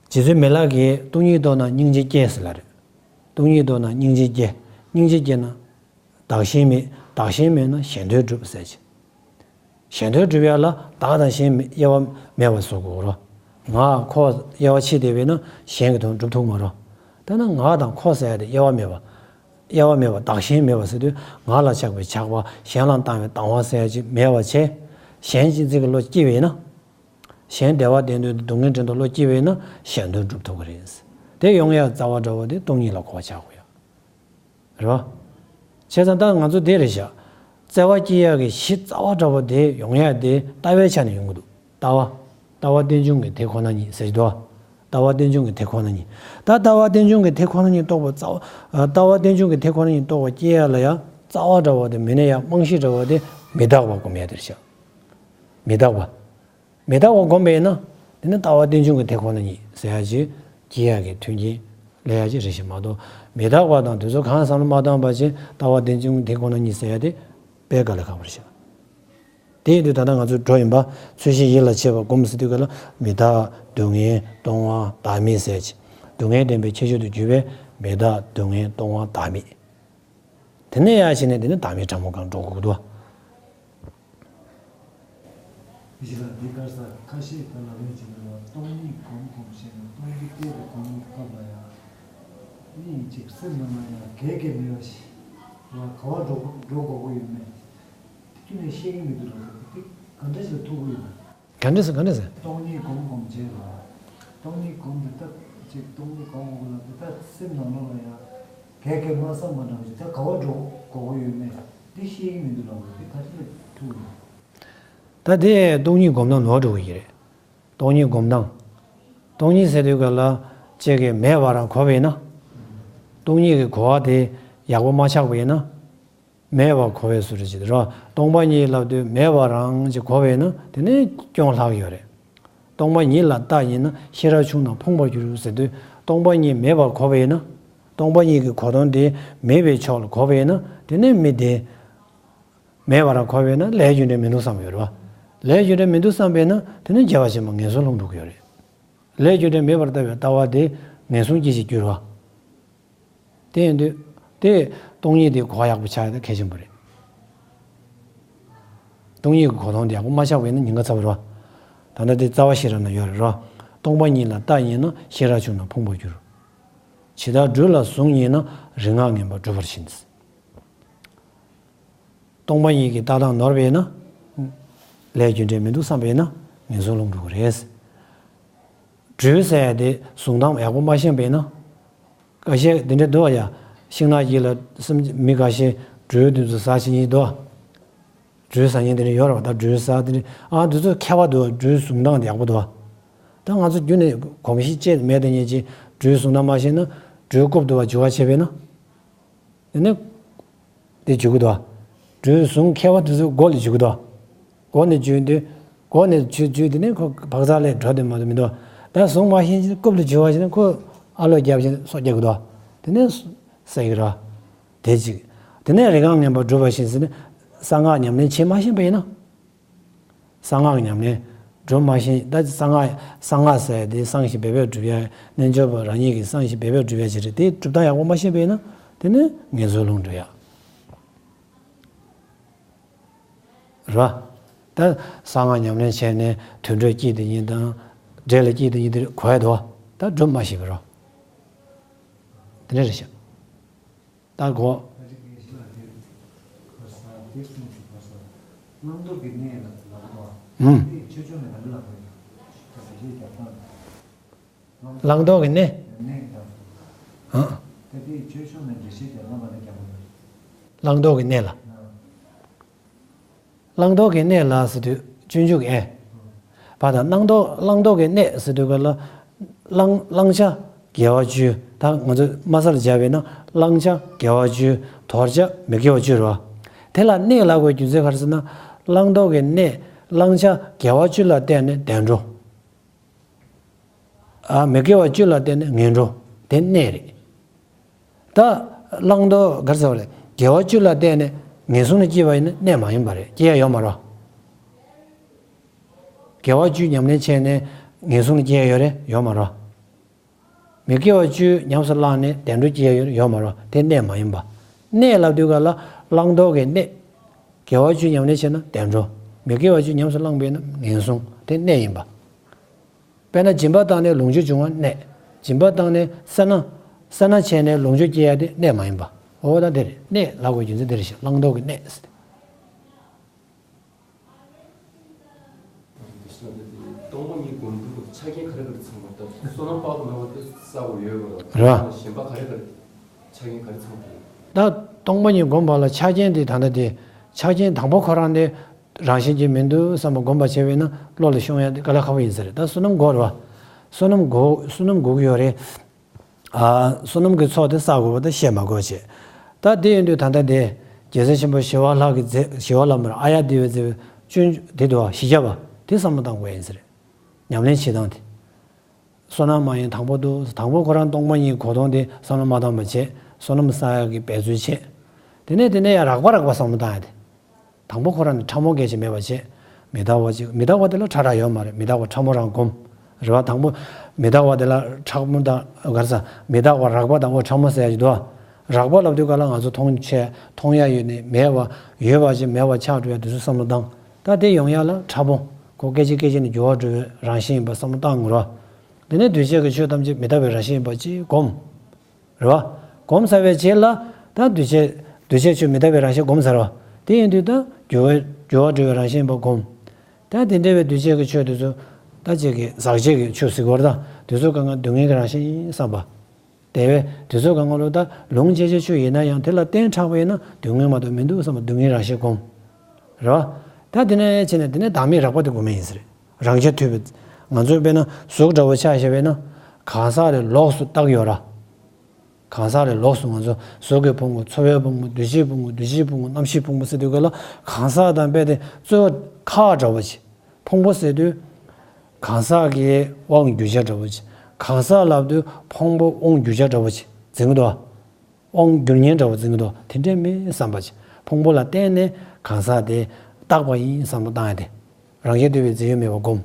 རྗེ་བཙུན་མི་ལ་གིས་སྟོང་ཉིད་རྟོགས་ན་སྙིང་རྗེ་སྐྱེ་ཟེར་ལབ་རེད། སྟོང་ཉིད་རྟོགས་ན་སྙིང་རྗེ་སྐྱེ། སྙིང་རྗེ་སྐྱེ་ན་བདག་གཞན་མེད། བདག་གཞན་མེད་ན་གཞན་དོན་འགྲུབ་ཟེར་གྱི། གཞན་དོན་སྒྲུབ་ཡ་ལ་བདག་དང་གཞན་དབྱེ་བ་མེད་པ་བཟོ་དགོས་རོ། ང་ཁོ་དབྱེ་བ་ཕྱེ་བསྡད་པས་ན་གཞན་གྱི་དོན་སྒྲུབ་ཐུབ་མ་རོ། ད་ནི་ང་དང་ཁོ་ཟེར་ཡ་དེ་དབྱེ་བ་མེད་པ། དབྱེ་བ་མེད་པ་བདག་གཞན་མེད་པ་ཟེར་དུས་ང་ལ་ཆགས་པའི་ཆགས་པ། གཞན་ལ་བཏང་བའི་སྡང་བ་ཟེར་ཡ་ཅིག་མེད་པ་བྱས། གཞན་གཅེས་འཛིན་གྱི་བློ་སྐྱེས་པས་ན། གཞན་བདེ་བ་བདེན་དོན་དེ་སྡུག་བསྔལ་འདྲེན་དུ་བློ་སྐྱེས་པས་ན་གཞན་དོན་སྒྲུབ་ཐུབ་ཀྱི་རེད། དེ་ཡོང་ཡ་རྩ་བ་འདྲ་བོ་དེ་སྟོང་ཉིད་ལ་གོ་བ་ཆགས་དགོས་ཡ། རེད་བ། བྱས་ཙང་ད་ང་ཚོ་དེ་རེད་ཤག་བརྩེ་བ་སྐྱེ་ཡག་གི་གཞི་རྩ་བ་འདྲ་བོ་དེ་ཡོང་ཡག་དེ་ལྟ་བའི་ཆ་ནས་ཡོང་གི་འདུག་ལྟ་བ། ལྟ་བ་རྟེན་འབྱུང་གི་དེ་ཁོ་ན་ཉིད་ཟེར་གྱི་འདུག་ལྟ་བ་རྟེན་འབྱུང་གི་དེ་ཁོ་ན་ཉིད། ད་ལྟ་བ་རྟེན་འབྱུང་གི་དེ་ཁོ་ན་ཉིད་རྟོགས་པ་རྩ་བ། ལྟ་བ་རྟེན་འབྱུང་གི་དེ་ཁོ་ན་ཉིད་རྟོགས་པ་སྐྱེ་ཡག་ལ་ཡང་རྩ་བ་འདྲ་བོ་དེ་མི་གནས་ཡག་རྨང་གཞི་འདྲ་བོ་དེ་མི་རྟག་པ་སྒོམ་ཡག་དེ་རེད་ཤག་མི་རྟག་པ། མི་རྟག་པ་སྒོམ་པས་ན། དེ་ནི་ལྟ་བ་རྟེན་འབྱུང་གི་དེ་ཁོ་ན་ཉིད་ཟེར་ཡག་ཅིག་སྐྱེ་ཡག་གི་མཐུན་རྐྱེན་སླེབས་ཡག་ཅིག་རེད་ཤག་མ་གཏོགས་མི་རྟག་པ་དང་དེ་ཚོ་གང་བསམ་བློ་མ་བཏང་བ་བྱས་ལྟ་བ་རྟེན་འབྱུང་དེ་ཁོ་ན་ཉིད་ཟེར་ཡག་དེ་དཔེ་དཀའ་ལས་ཁག་པོ་རེད་ཤག་དེ་ཡིན་དུས་ད་ལྟ་ང་ཚོས་འགྲོ་ཡིན་པ་ཚུལ་བཞིན་ཡིད་ལ་བྱེད་པ་སྒོམ་ཟེར་དུས་ག་ལ་མི་རྟག་སྡུག་བསྔལ་སྟོང་པ་བདག་མེད་ཟེར་ཅིག་སྡུག་བསྔལ་བདེན་པའི་ཁྱད་ཆོས་སུ་གྱུར་པའི་མི་རྟག་སྡུག་བསྔལ་སྟོང་པ་བདག་མེད། དེ་ནས་ཡར་བྱས་ནས་དེ་ནི་བདག་མེད་གྲངས་མང་གང་འགྲོ་དགོས་འདུག། ཡིན་ཞེས་ལ་འདི་གར་ས་ཁ་ཤས་ད་ལ་ལོས་བྱེད་ལ་སྟོང་ཉིད་སྒོམ་སྒོམ་བྱས་ནས་སྟོང་ཉིད་བལྟས་པའི་སྒོམ་གྱི་སྐབས་ལ་ཡང་། གཉིས་གཅིག་སེམས་ནང་ལ་ཡང་གེགས་གེགས་མེད་པ་ཞིག་ལ་ག་བ་འགྲོ་འགྲོ་དགོས་ཀྱི་ཡོད་མེད་དེ་ཁྱོན་ནས་ཤེས་ཀྱི་མི་འདུག་ལ་དེ་ག་འདྲ་ཞིག་ལ་ཐུག་གི་ཡོད་མེད། ག་འདྲ་ཟེར་ག་འདྲ་ཟེར། སྟོང་ཉིད་སྒོམ་སྒོམ་བྱས་ལ། སྟོང་ཉིད་སྒོམ་འདི་ལྟ་ཅིག་སྟོང་ཉིད་སྒོམ་སྒོམ་ལ་འདི་ལྟ་སེམས་ནང་ལོགས་ལ་ཡང་གེགས་གེགས་མ་བསམ་པ་འདྲ་བ་ཞིག་ད་ག་བ་འགྲོ་དགོས་ཀྱི་ཡོད་མེད་འདི་ཤེས་ཀྱི་མི་འདུག་ལ་དེ་ག་འདྲ་ཞིག་ལ་ཐུག་གི་ཡོད་མེད། ད་དེ་སྟོང་ཉིད་སྒོམ་སྟངས་ནོར་འགྲོ་གི་ཡོད་རེད། སྟོང་ཉིད་སྒོམ་སྟངས། སྟོང་ཉིད་ཟེར་དུས་ག་ལ་ཅིག་གིས་མེད་པ་རང་གོ་བས་ན། སྟོང་ཉིད་ཀྱི་གོ་བ་དེ་ཡག་པོ་མ་ཆགས་པས་ན། མེད་པ་གོ་བས་སུ་རེ་བྱེད་དུ་རོ། སྟོང་པ་ཉིད་ལབ་དུས་མེད་པ་རང་ཅིག་གོ་བས་ན་དེ་ནི་སྐྱོན་ལྷག་ཡོད་རེད། སྟོང་པ་ཉིད་ལ་རྟག་ཡིན་ན་ཤེས་རབ་ཆུང་རྣམས་ཕོངས་པར་འགྱུར་ཟེར་དུས་སྟོང་པ་ཉིད་མེད་པ་གོ་བས་ན། སྟོང་པ་ཉིད་ཀྱི་གོ་དོན་དེ་མེད་པའི་ཕྱོགས་ལ་གོ་བས་ན་དེ་ནི་མི་དེ། མེད་པར་གོ་བས་ན་ལས་རྒྱུ་འབྲས་མི་འདུག་བསམ་ཡོད་རེད་བ། ལས་རྒྱུ་འབྲས་མི་འདུག་བསམ་པས་ན་དེ་ནི་རྒྱལ་བ་ཆེན་པོ་ངན་སོང་ལྷུང་འགྲོ་གི་ཡོད་རེད། ལས་རྒྱུ་འབྲས་མེད་པར་ལྟ་བའི་ལྟ་བ་དེ་ངན་སོང་སྐྱེ་ཞིང་འགྱུར་བ། དེ་ཡིན་དུས་དེ་སྟོང་ཉིད་དེ་གོ་བ་ཡག་པོ་ཆགས་ཡ་དེ་གལ་ཆེན་པོ་རེད། སྟོང་ཉིད་ཀྱི་གོ་དོན་དེ་ཡག་པོ་མ་ཆགས་པས་ན་ཉེན་ཁ་ཚ་བོ་རེད་བ། ད་ལྟ་དེ་རྩ་བ་ཤེས་རབ་ན་ཡོད་རེད་རོ། སྟོང་པ་ཉིད་ལ་རྟག་ཡིན་ན་ཤེས་རབ་ཆུང་རྣམས་ཕོངས་པར་འགྱུར། ཇི་ལྟར་སྦྲུལ་ལ་གཟུངས་ཡིན་ན་རིག་སྔགས་ངན་པ་འགྲུབ་པར་བྱིན། སྟོང་པ་ཉིད་ཀྱི་ལྟ་སྟངས་ནོར་བས་ན། ལས་རྒྱུ་འབྲས་མི་འདུག་བསམ་པས་ན་ངན་སོང་ལྷུང་འགྲོ་གི་རེད། སྦྲུལ་ཟེར་ཡ་དེ་གཟུངས་སྟངས་ཡག་པོ་མ་ཤེས་པས་ན། འགའ་ཤས་འདི་འདྲ་འདུག་ཡ། ཤིང་ནགས་དཀྱིལ་ལ་སེམས་མི་འགའ་ཤས་སྦྲུལ་དེ་ཚོ་ཟ་བྱེད་ཀྱི་འདུག་སྦྲུལ་ཟ་མཁན་དེ་འདྲ་ཡོད་རེད་བ། ད་སྦྲུལ་ཟ་དེ་འདྲ་ཨ་དེ་ཚོ་མཁས་པ་འདུག་སྦྲུལ་གཟུངས་སྟངས་དེ་ཡག་པོ་འདུག་ད་ང་ཚོ་རྒྱུན་ནས་གོམས་གཤིས་བཅས་མེད་དེ་ཉིད་ཀྱིས་སྦྲུལ་གཟུངས་སྟངས་མ་ཤེས་ན་སྦྲུལ་རྐུབ་ཏུ་བ་འཇུ་བ་བྱས་པས་ན། དེ་ནས་དེ་འཇུ་གི་འདུག་སྦྲུལ་གཟུངས་མཁས་པ་དེ་ཚོ་མགོ་ལ་འཇུ་གི་འདུག་མགོ་ནས་འཇུས་དུས་མགོ་ནས་འཇུ་འཇུས་དེ་ནས་ཁོ་བག་ཚ་ལས་འགྲོ་དེ་མ་གཏོགས་མི་འདུག་ད་གཟུངས་མ་ཤེས་ཀྱི་རྐུབ་ལ་འཇུ་བ་བྱས་ན་ཁོ་ཨ་ལོ་རྒྱབ་བྱས་ནས་སོ་རྒྱག་གི་འདུག་དེ་ནས་ཟ་གི་རེད། དེ་གཅིག་དེ་ནས་རིག་སྔགས་ངན་པ་སྒྲུབ་པ་བཞིན་ཟེར་ནས་གསང་སྔགས་ཉམས་ལེན་བྱེད་མ་ཤེས་པ་ཡིན་ན། གསང་སྔགས་ཉམས་ལེན་སྒྲུབ་མ་ཤེས་ད་གསང་སྔགས་གསང་སྔགས་ཟེར་དེ་གསང་ཞིང་སྦས་པས་སྒྲུབ་ཡ་རྣལ་འབྱོར་པ་རང་ཉིད་ཀྱིས་གསང་ཞིང་སྦས་པས་སྒྲུབ་ཡ་ཅིག་རེད། དེ་སྒྲུབ་སྟངས་ཡག་པོ་མ་ཤེས་པ་ཡིན་ན་དེ་ནི་ངན་སོང་ལྷུང་འགྲོ་ཡ་རེད། ད་གསང་སྔགས་ཉམས་ལེན་བྱས་ནས་དུད་འགྲོ་སྐྱེས་དེ་ཉིད་དང་འདྲེ་ལ་སྐྱེས་དེ་ཉིད་དེ་གོ་ཡ་འདུག་ད་སྒྲུབ་མ་ཤེས་པ་རེད། དེ་འདྲ་རེད་ཤག་ད་གོ། བླང་དོར་གྱི་གནས་ལ་ལབ་པ། ཨུམ། དེ་ཆོས་ཕྱོགས་ནས་ག་རེ་ལབ་པ་ཡིན། བླང་དོར་གྱི་གནས། གནས་དང་། ཨ། ད་དེ་ཆོས་ཕྱོགས་ནས་འགྲེལ་བཤད་རྒྱག་ན་ག་འདྲ་རྒྱག་པ་ཡིན། བླང་དོར་གྱི་གནས་ལ། ཨ། བླང་དོར་གྱི་གནས་ལ་ཟེར་དུས་སྤྱོད་འཇུག་གི་ཨེ། བ་དང་བླང་དོར་བླང་དོར་གྱི་གནས་ཟེར་དུས་ག་ལ། བླང་བླང་བྱ་དགེ་བ་བཅུ་ད་ང་ཚོས་དམའ་ས་ལ་སྦྱར་བས་ན་བླང་བྱ་དགེ་བ་བཅུ་དོར་བྱ་མི་དགེ་བ་བཅུ་རེད་བ། དེ་ལ་གནས་ལབ་དགོས་རྒྱུ་མཚན་ག་རེ་ཟེར་ན། བླང་དོར་གྱི་གནས་བླང་བྱ་དགེ་བ་བཅུ་ལ་བརྟེན་ནས་བདེ་འགྲོ། ཨ་མི་དགེ་བ་བཅུ་ལ་བརྟེན་ནས་ངན་འགྲོ་དེ་གནས་རེད། ད་བླང་དོར་ག་རེ་ཟེར་བ་རེད། དགེ་བ་བཅུ་ལ་བརྟེན་ནས་ངན་སོང་ལ་སྐྱེས་པ་ཡིན་ན་གནས་མ་ཡིན་པ་རེད། སྐྱེ་ཡ་ཡོད་མ་རེད། དགེ་བ་བཅུ་ཉམས་ལེན་བྱས་ནས་ངན་སོང་ལ་སྐྱེ་ཡ་ཡོད་རེད། ཡོད་མ་རེད། མི་དགེ་བ་བཅུ་ཉམས་སུ་བླངས་ནས་བདེ་འགྲོ་སྐྱེ་ཡ་ཡོད་རེད། ཡོད་མ་རེད། དེ་གནས་མ་ཡིན་པ། གནས་ལབ་དུས་ག་ལ་བླང་དོར་གྱི་གནས། དགེ་བ་བཅུ་ཉམས་ལེན་བྱས་ན་བདེ་འགྲོ། མི་དགེ་བ་བཅུ་ཉམས་སུ་བླངས་པས་ན་ངན་སོང་དེ་གནས་ཡིན་པ། དཔེར་ན་སྦྱིན་པ་བཏང་ནས་ལོངས་སྤྱོད་འབྱུང་བ་གནས། སྦྱིན་པ་བཏང་ནས་སེར་སྣ་སེར་སྣ་བྱས་ནས་ལོངས་སྤྱོད་སྐྱེ་ཡ་དེ་གནས་མ་ཡིན་པ། འོ་ད་དེ་རེད། གནས་ལབ་དགོས་རྒྱུ་མཚན་དེ་རེད་ཤག་བླང་དོར་གྱི་གནས་ཟེར་ཏེ། སྟོང་པ་ཉིད་སྒོམ་དུས་ཆ་རྐྱེན་ག་རེ་ག་རེ་ཚང་བ་ད་བསོད་ནམས་དཔག་ཏུ་མེད་པ་དེ་བསགས་དགོས་ཡོད་པ་རེད། གཞན་པ་ག་རེ་ག་རེ་ཆ་རྐྱེན་ག་རེ་ཚང་དགོས། ད་སྟོང་པ་ཉིད་སྒོམ་པ་ལ་ཆ་རྐྱེན་དེ་ད་ལྟ་དེ་ཆ་རྐྱེན་དང་པོ་ཁོ་རང་དེ་རང་བཞིན་གྱིས་མི་འདུག་བསམ་པ་སྒོམ་པ་བྱས་པས་ན་བློ་ལ་ཤོང་ཡ་དེ་དཀའ་ལས་ཁག་པོ་ཡིན་ས་རེད། ད་བསོད་ནམས་དགོས་རེད་བ། བསོད་ནམས་དགོས་བསོད་ནམས་དགོས་ཀྱི་ཡོད་རེད། ཨ། བསོད་ནམས་ཀྱི་ཚོགས་དེ་བསགས་དགོས་པ་དེ་བཤད་མ་དགོས་བྱས། ད་དེ་ཡིན་དུས་ད་ལྟ་དེ་རྒྱལ་སྲས་ཆེན་པོ་ཞི་བ་ལྷ་གིས་མཛད། ཞི་བ་ལྷ་མར་ཨཱརྱ་དེ་བས་མཛད་པའི་སྤྱོད་འཇུག་དེ་འདུག་བ། བཞི་བརྒྱ་པ་དེ་བསམ་བློ་བཏང་དགོས་ཡིན་ཟེར། ཉམས་ལེན་བྱེད་སྟངས་དེ། བསོད་ནམས་མ་ཡིན་དང་པོ་འདུག་དང་པོ་ཁོ་རང་སྟོང་པ་ཉིད་གོ་དོན་དེ་བསམ་བློ་མ་བཏང་བ་བྱས། བསོད་ནམས་བསགས་ཡག་གི་འབད་རྩོལ་བྱས། དེ་ནས་དེ་ནས་ཡང་རགས་པ་རགས་པ་བསམ་བློ་བཏང་ཡ་དེ། དང་པོ་ཁོ་རང་ནི་ཕྲ་མོ་སྐད་ཆ་མེད་པ་བྱས། མི་རྟག་པ་ཅིག་མི་རྟག་པ་དེ་ལ་ཕྲ་རགས་ཡོད་མ་རེད། མི་རྟག་པ་ཕྲ་མོ་རང་སྒོམ། རེད་བ། དང་པོ་ མི་རྟག་པ་དེ་ལ་ཕྲ་མོ་དང་ག་རེ་ཟ། མི་རྟག་པ་རགས་པ་དང་འོ་ཕྲ་མོ་ཟེར་ཡ་ཞིག་འདུག་རགས་པ་ལབ་དུས་ག་ལ་ང་ཚོ་མཐོང་ཆེ་མཐོང་ཡ་ཡོད་ནི་མེད་པ་ཡོད་པ་ཅིག་མེད་པ་ཆགས་འགྲོ་ཡ་དེ་ཚོ་བསམ་བློ་བཏང་། ད་དེ་ཡོང་ཡ་ལ་ཕྲ་མོ་ཁོ་སྐད་ཅིག་སྐད་ཅིག་ནས་འགྱུར་བ་འགྲོ་བའི་རང་བཞིན་ཡིན་པ་བསམ་བློ་བཏང་དགོས་ར། དེ་ནས་འདུས་བྱས་ཀྱི་ཆོས་ཐམས་ཅད་མི་རྟག་པའི་རང་བཞིན་ཡིན་པ་ཅིག་སྒོམ། རེད་བ། སྒོམ་ཚར་བའི་རྗེས་ལ་ད་འདུས་བྱས་འདུས་བྱས་ཆོས་མི་རྟག་པའི་རང་བཞིན་སྒོམ་ཚར་བ། དེ་ཡིན་དུས་ད་འགྱུར་བ་འགྱུར་བ་འགྲོ་བའི་རང་བཞིན་ཡིན་པ་སྒོམ། ད་དེ་འདྲ་བའི་འདུས་བྱས་ཀྱི་ཆོས་དེ་ཚོ་ད་ཅིག་གི་ཟག་བཅས་ཀྱི་ཆོས་ཟེར་གྱི་ཡོད་རེད། ད་དེ་ཚོ་གང་ག་སྡུག་བསྔལ་གྱི་རང་བཞིན་ཡིན་བསམ་པ། དེ་བས་དེ་ཚོ་གང་ག་ལོ་ད་ལུང་བཅད་བྱའི་ཆོས་ཡིན་ན་ཡང་དེ་ལ་བརྟེན་དྲགས་པ་ཡིན་ན་སྡུག་བསྔལ་མ་གཏོགས་མི་འདུག་བསམ་པ་སྡུག་བསྔལ་རང་བཞིན་སྒོམ། རེད་བ། ད་དེ་ནས་བྱས་ནས་དེ་ནས་བདག་མེད་རགས་པ་དེ་སྒོམ་ཡས་ཡིན་ཟེར། རང་རྐྱ་ཐུབ་པའི་ང་ཚོས་དཔེར་ན་གཟུགས་འདྲ་བོ་ཆ་བཞག་པས་ན་གང་ཟག་ལས་ལོགས་སུ་བཏགས་ཡོད་ར། གང་ཟག་ལས་ལོགས་སུ་ང་ཚོ་གཟུགས་ཀྱི་ཕུང་པོ་ཚོར་བའི་ཕུང་པོ་འདུ་ཤེས་ཕུང་པོ་འདུ་བྱེད་ཕུང་པོ་རྣམ་ཤེས་ཕུང་པོ་ཟེར་དུས་ག་ལ་གང་ཟག་དང་དཔེ་དེ་གཙོ་བོ་ཁ་འདྲ་བོ་ཅིག་ཕུང་པོ་ཟེར་དུས་གང་ཟག་གི་དབང་བསྒྱུར་བྱ་འདྲ་བོ་ཅིག་གང་ཟག་ལབ་དུས་ཕུང་པོ་དབང་བསྒྱུར་བྱ་འདྲ་བོ་ཅིག་འཛིན་གྱི་འདུག་དབང་བསྒྱུར་མཁན་འདྲ་བོ་འཛིན་གྱི་འདུག་དེ་འདྲས་མིན་བསམ་པ་ཅིག་ཕུང་པོ་ལ་བརྟེན་ནས་གང་ཟག་དེ་བཏགས་པ་ཡིན་བསམ་བློ་བཏང་ཡ་དེ། རང་རྐྱ་ཐུབ་པའི་རྫས་ཡོད་མེད་པ་སྒོམ།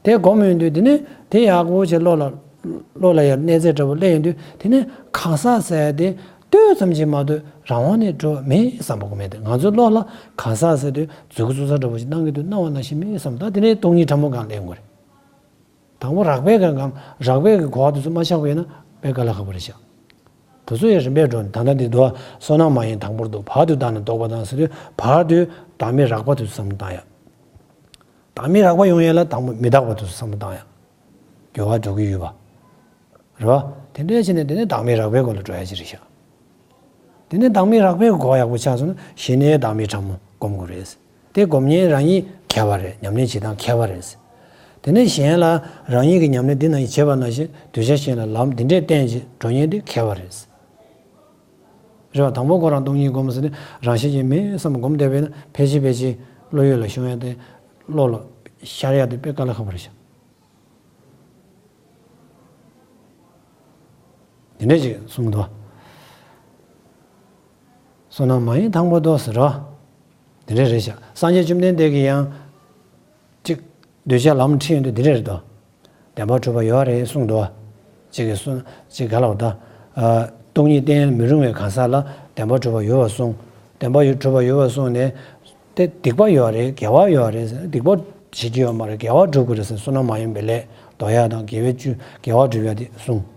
དེ་སྒོམ་ཡོང་དུས་དེ་ནས་དེ་ཡག་པོ་བྱས་བློ་ལ་བློ་ལ་ཡང་གནས་ཚད་འདྲ་བོ་སླེབས་ཡོང་དུས་དེ་ནས་གང་ཟག་ཟེར་ཡ་དེ་ལྟོས་ཙམ་གྱིས་མ་གཏོགས་རང་དབང་ནས་འགྲོ་བ་མེད་བསམ་པ་སྒོམ་ཡ་དེ། ང་ཚོའི་བློ་ལ་གང་ཟག་ཟེར་དུས་མཛུབ་གུ་བཙུགས་ས་འདྲ་བོ་ཞིག་གནང་གི་འདུག་གནང་བ་ནང་བཞིན་མེད་བསམ། ད་དེ་ནས་སྟོང་ཉིད་ཕྲ་མོ་གང་སླེབས་དགོས་རེད། དང་པོ་རགས་པའི་གང་གང་རགས་པའི་གི་གོ་བ་དེ་ཚོ་མ་ཆགས་པ་ཡིན་ན་དཔེ་དཀའ་ལས་ཁག་པོ་རེད་ཤག་དེ་ཚོ་ཡང་རིམ་པས་འགྲོ་ནས་ད་ལྟ་འདི་འདུག་བ། བསོད་ནམས་མ་ཡིན་དང་པོར་འདུག་བར་དུ་བདག་ནི་བཟློག་པ་དང་ཟེར་དུས་བར་དུ་བདག་མེད་རགས་པ་དེ་ཚོ་བསམ་བློ་བཏང་ཡ། བདག་མེད་རགས་པ་ཡོང་ཡ་ལ་དང་པོ་མི་རྟག་པ་དེ་ཚོ་བསམ་བློ་བཏང་ཡ། འགྱུར་བ་འགྲོ་གི་ཡོད་པ། རེད་བ། དེ་འདྲ་བྱས་ནས་དེ་ནས་བདག་མེད་རགས་པའི་སྒོ་ལ་འགྲོ་ཡ་ཅིག་རེད་ཤག་དེ་ནས་བདག་མེད་རགས་པའི་གོ་བ་ཡག་པོ་ཆགས་སོང་ན་གཞི་ནས་བདག་མེད་ཕྲ་མོ་སྒོམ་དགོས་རེད། དེ་སྒོམ་མཁན་རང་ཉིད་མཁས་པ་རེད། ཉམས་ལེན་བྱེད་སྟངས་མཁས་པ་རེད། དེ་ནས་གཞན་ལ་རང་ཉིད་ཀྱི་ཉམས་ལེན་འདི་ནང་བྱེད་པ་ནང་བཞིན་གདུལ་བྱ་གཞན་ལ་ལམ་འདི་འདྲས་བསྟན་ཅིག་འགྲོ་མཁན་དེ་མཁས་པ་རེད། རེད་བ། དང་པོ་ཁོ་རང་སྟོང་ཉིད་སྒོམ་ཟེར་ནས་རང་བཞིན་གྱིས་མེད་བསམ་སྒོམ་བསྡད་པས་ན་ཕལ་ཆེར་ཕལ་ཆེར་བློ་ཡུལ་ལ་ཤོང་ཡ་དེ་བློ་ལ་ཤར་ཡ་དེ་དཔེ་དཀའ་ལས་ཁག་པོ་རེད་ཤག་དེ་འདྲས་ཅིག་གསུངས་འདུག་བསོད་ནམས་མ་ཡིན་དང་པོ་བཟློག་ཟེར་རོ། དེ་འདྲས་རེད་ཤག་སངས་རྒྱས་བཅོམ་ལྡན་འདས་ཀྱིས་ཡང་ཅིག་གདུལ་བྱ་ལམ་ཁྲིད་ཡོང་དུས་དེ་འདྲས་རེད་དོ། བདེན་པར་གྲུབ་པ་ཡོད་རེད་གསུངས་འདུག་གཅིག་གིས་གསུངས་གཅིག་ག་ལ་བ་ད། སྟོང་ཉིད་བསྟན་མི་རུང་བའི་གང་ཟག་ལ་བདེན་པར་གྲུབ་པ་ཡོད་པར་གསུངས། བདེན་པར་གྲུབ་པ་ཡོད་པར་གསུངས་ནས། དེ་སྡིག་པ་ཡོད་རེད། དགེ་བ་ཡོད་རེད་ཟེར། སྡིག་པ་བྱེད་རྒྱུ་ཡོད་མ་རེད། དགེ་བ་སྒྲུབ་དགོས་རེད་ཟེར། བསོད་ནམས་མ་ཡིན་པའི་ལས་ལྡོག་ཡ་དང་དགེ་བའི་བཅུ་དགེ་བ་སྒྲུབ་ཡ་དེ་གསུངས།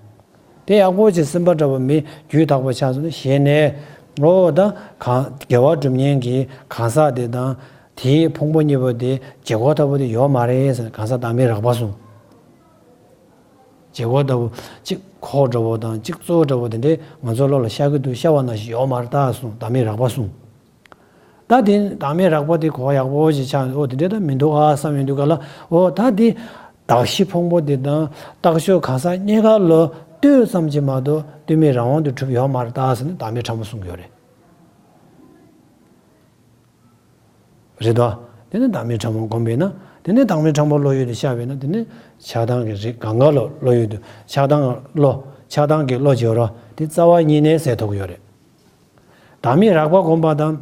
དེ་ཡག་པོ་ཅིག་སེམས་པ་འདྲ་བོ་མི་རྒྱུད་དག་པོ་ཆགས་སོང་ན་གཞི་ནས་ངོ་བོ་དང་གང་དགེ་བ་སྒྲུབ་མཁན་གྱི་གང་ཟག་དེ་དང་དེའི་ཕུང་པོ་གཉིས་པོ་དེ་བྱེད་སྒོ་ལྟ་བུ་དེ་ཡོད་མ་རེད་ཟེར། གང་ཟག་བདག་མེད་རགས་པ་གསུངས། བྱེད་སྒོ་ལྟ་བུ་གཅིག་ཁོག་འདྲ་བོ་དང་གཅིག་གཙོ་བོ་འདྲ་བོ་དེ་འདྲས་ང་ཚོའི་བློ་ལ་ཤར་གི་འདུག་ཤར་བ་ནང་བཞིན་ཡོད་མ་རེད་ད་གསུངས། བདག་མེད་རགས་པ་གསུངས། ད་དེ་བདག་མེད་རགས་པ་དེ་གོ་བ་ཡག་པོ་ཞིག་ཆགས་ནས་ཨོ་དེ་འདྲས་ད་མི་འདུག་ཨ་བསམ་ཡོང་དུས་ག་ལ་ཨོ་ད་དེ་གདགས་གཞི་ཕུང་པོ་དེ་དང་རྟགས་ཆོས་གང་ཟག་གཉིས་ཀ་ལོ་ལྟོས་ཙམ་གྱིས་མ་གཏོགས་ལྟོས་མེད་རང་དབང་དུ་གྲུབ་ཡོད་མ་རེད་ད་ཟེར་ནས་བདག་མེད་ཕྲ་མོ་གསུང་གི་ཡོད་རེད། རེད་དོ། དེ་ནས་བདག་མེད་ཕྲ་མོ་བསྒོམས་པས་ན། དེ་ནས་བདག་མེད་ཕྲ་མོ་བློ་ཡུལ་དུ་ཤར་བས་ན། དེ་ནས་ཆགས་སྡང་གི་རིགས་གང་ག་ལོ་བློ་ཡུལ་དུ་ཆགས་སྡང་བློ་ཆགས་སྡང་གི་བློ་བྱེད་རོ། དེ་རྩ་བ་ཉིད་ནས་ཟད་ཐུབ་ཀྱི་ཡོད་རེད། བདག་མེད་རགས་པ་བསྒོམས་པ་དང་།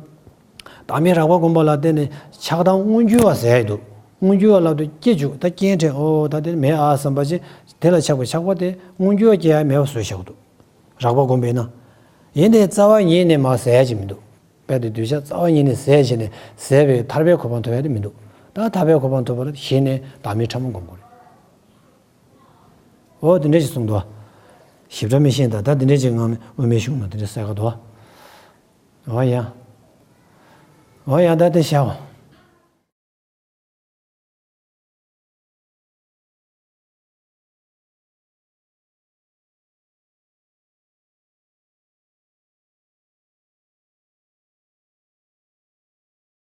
བདག་མེད་རགས་པ་བསྒོམས་པ་ལ་བརྟེན་ནས་ཆགས་སྡང་མངོན་གྱུར་བ་ཟད་འདུག་མངོན་གྱུར་བ་ལབ་དུས་སྐྱེ་བཅུག་ད་སྐྱེ་འཕྲལ་ཨོ་ད་དེ་མེད་ཨ་བསམ་པ་ཅིག་དེ་ལ་ཆགས་པའི་ཆགས་པ་དེ་མངོན་གྱུར་བ་སྐྱེ་ཡ་མེད་པ་བཟོས་བཞག་འདུག་རགས་པ་བསྒོམས་པས་ན། ཡིན་ཏེ་རྩ་བ་ཉིད་ནས་མར་ཟད་ཡ་ཅིག་མི་འདུག་དཔལ་དུ་གདུལ་བྱ་རྩ་བ་ཉིད་ནས་ཟད་བྱས་ནས་ཟད་པའི་ཐར་པའི་གོ་འཕང་ཐོབ་ཡ་དེ་མི་འདུག་ད་ཐར་པའི་གོ་འཕང་ཐོབ་པ་ལ་གཞི་ནས་བདག་མེད་ཕྲ་མོ་སྒོམ་དགོས་རེད། འོ་དེ་འདྲ་ཞིག་གསུངས་འདུག་ཞིབ་ཕྲ་མི་ཤེས་ད། ད་དེ་འདྲ་ཞིག་ངང་ནས་དབུ་མའི་གཞུང་ན་དེ་འདྲ་གསལ་ཁ་འདུག་འོ་ཡ། འོ་ཡ་ད་དེ་བྱའོ།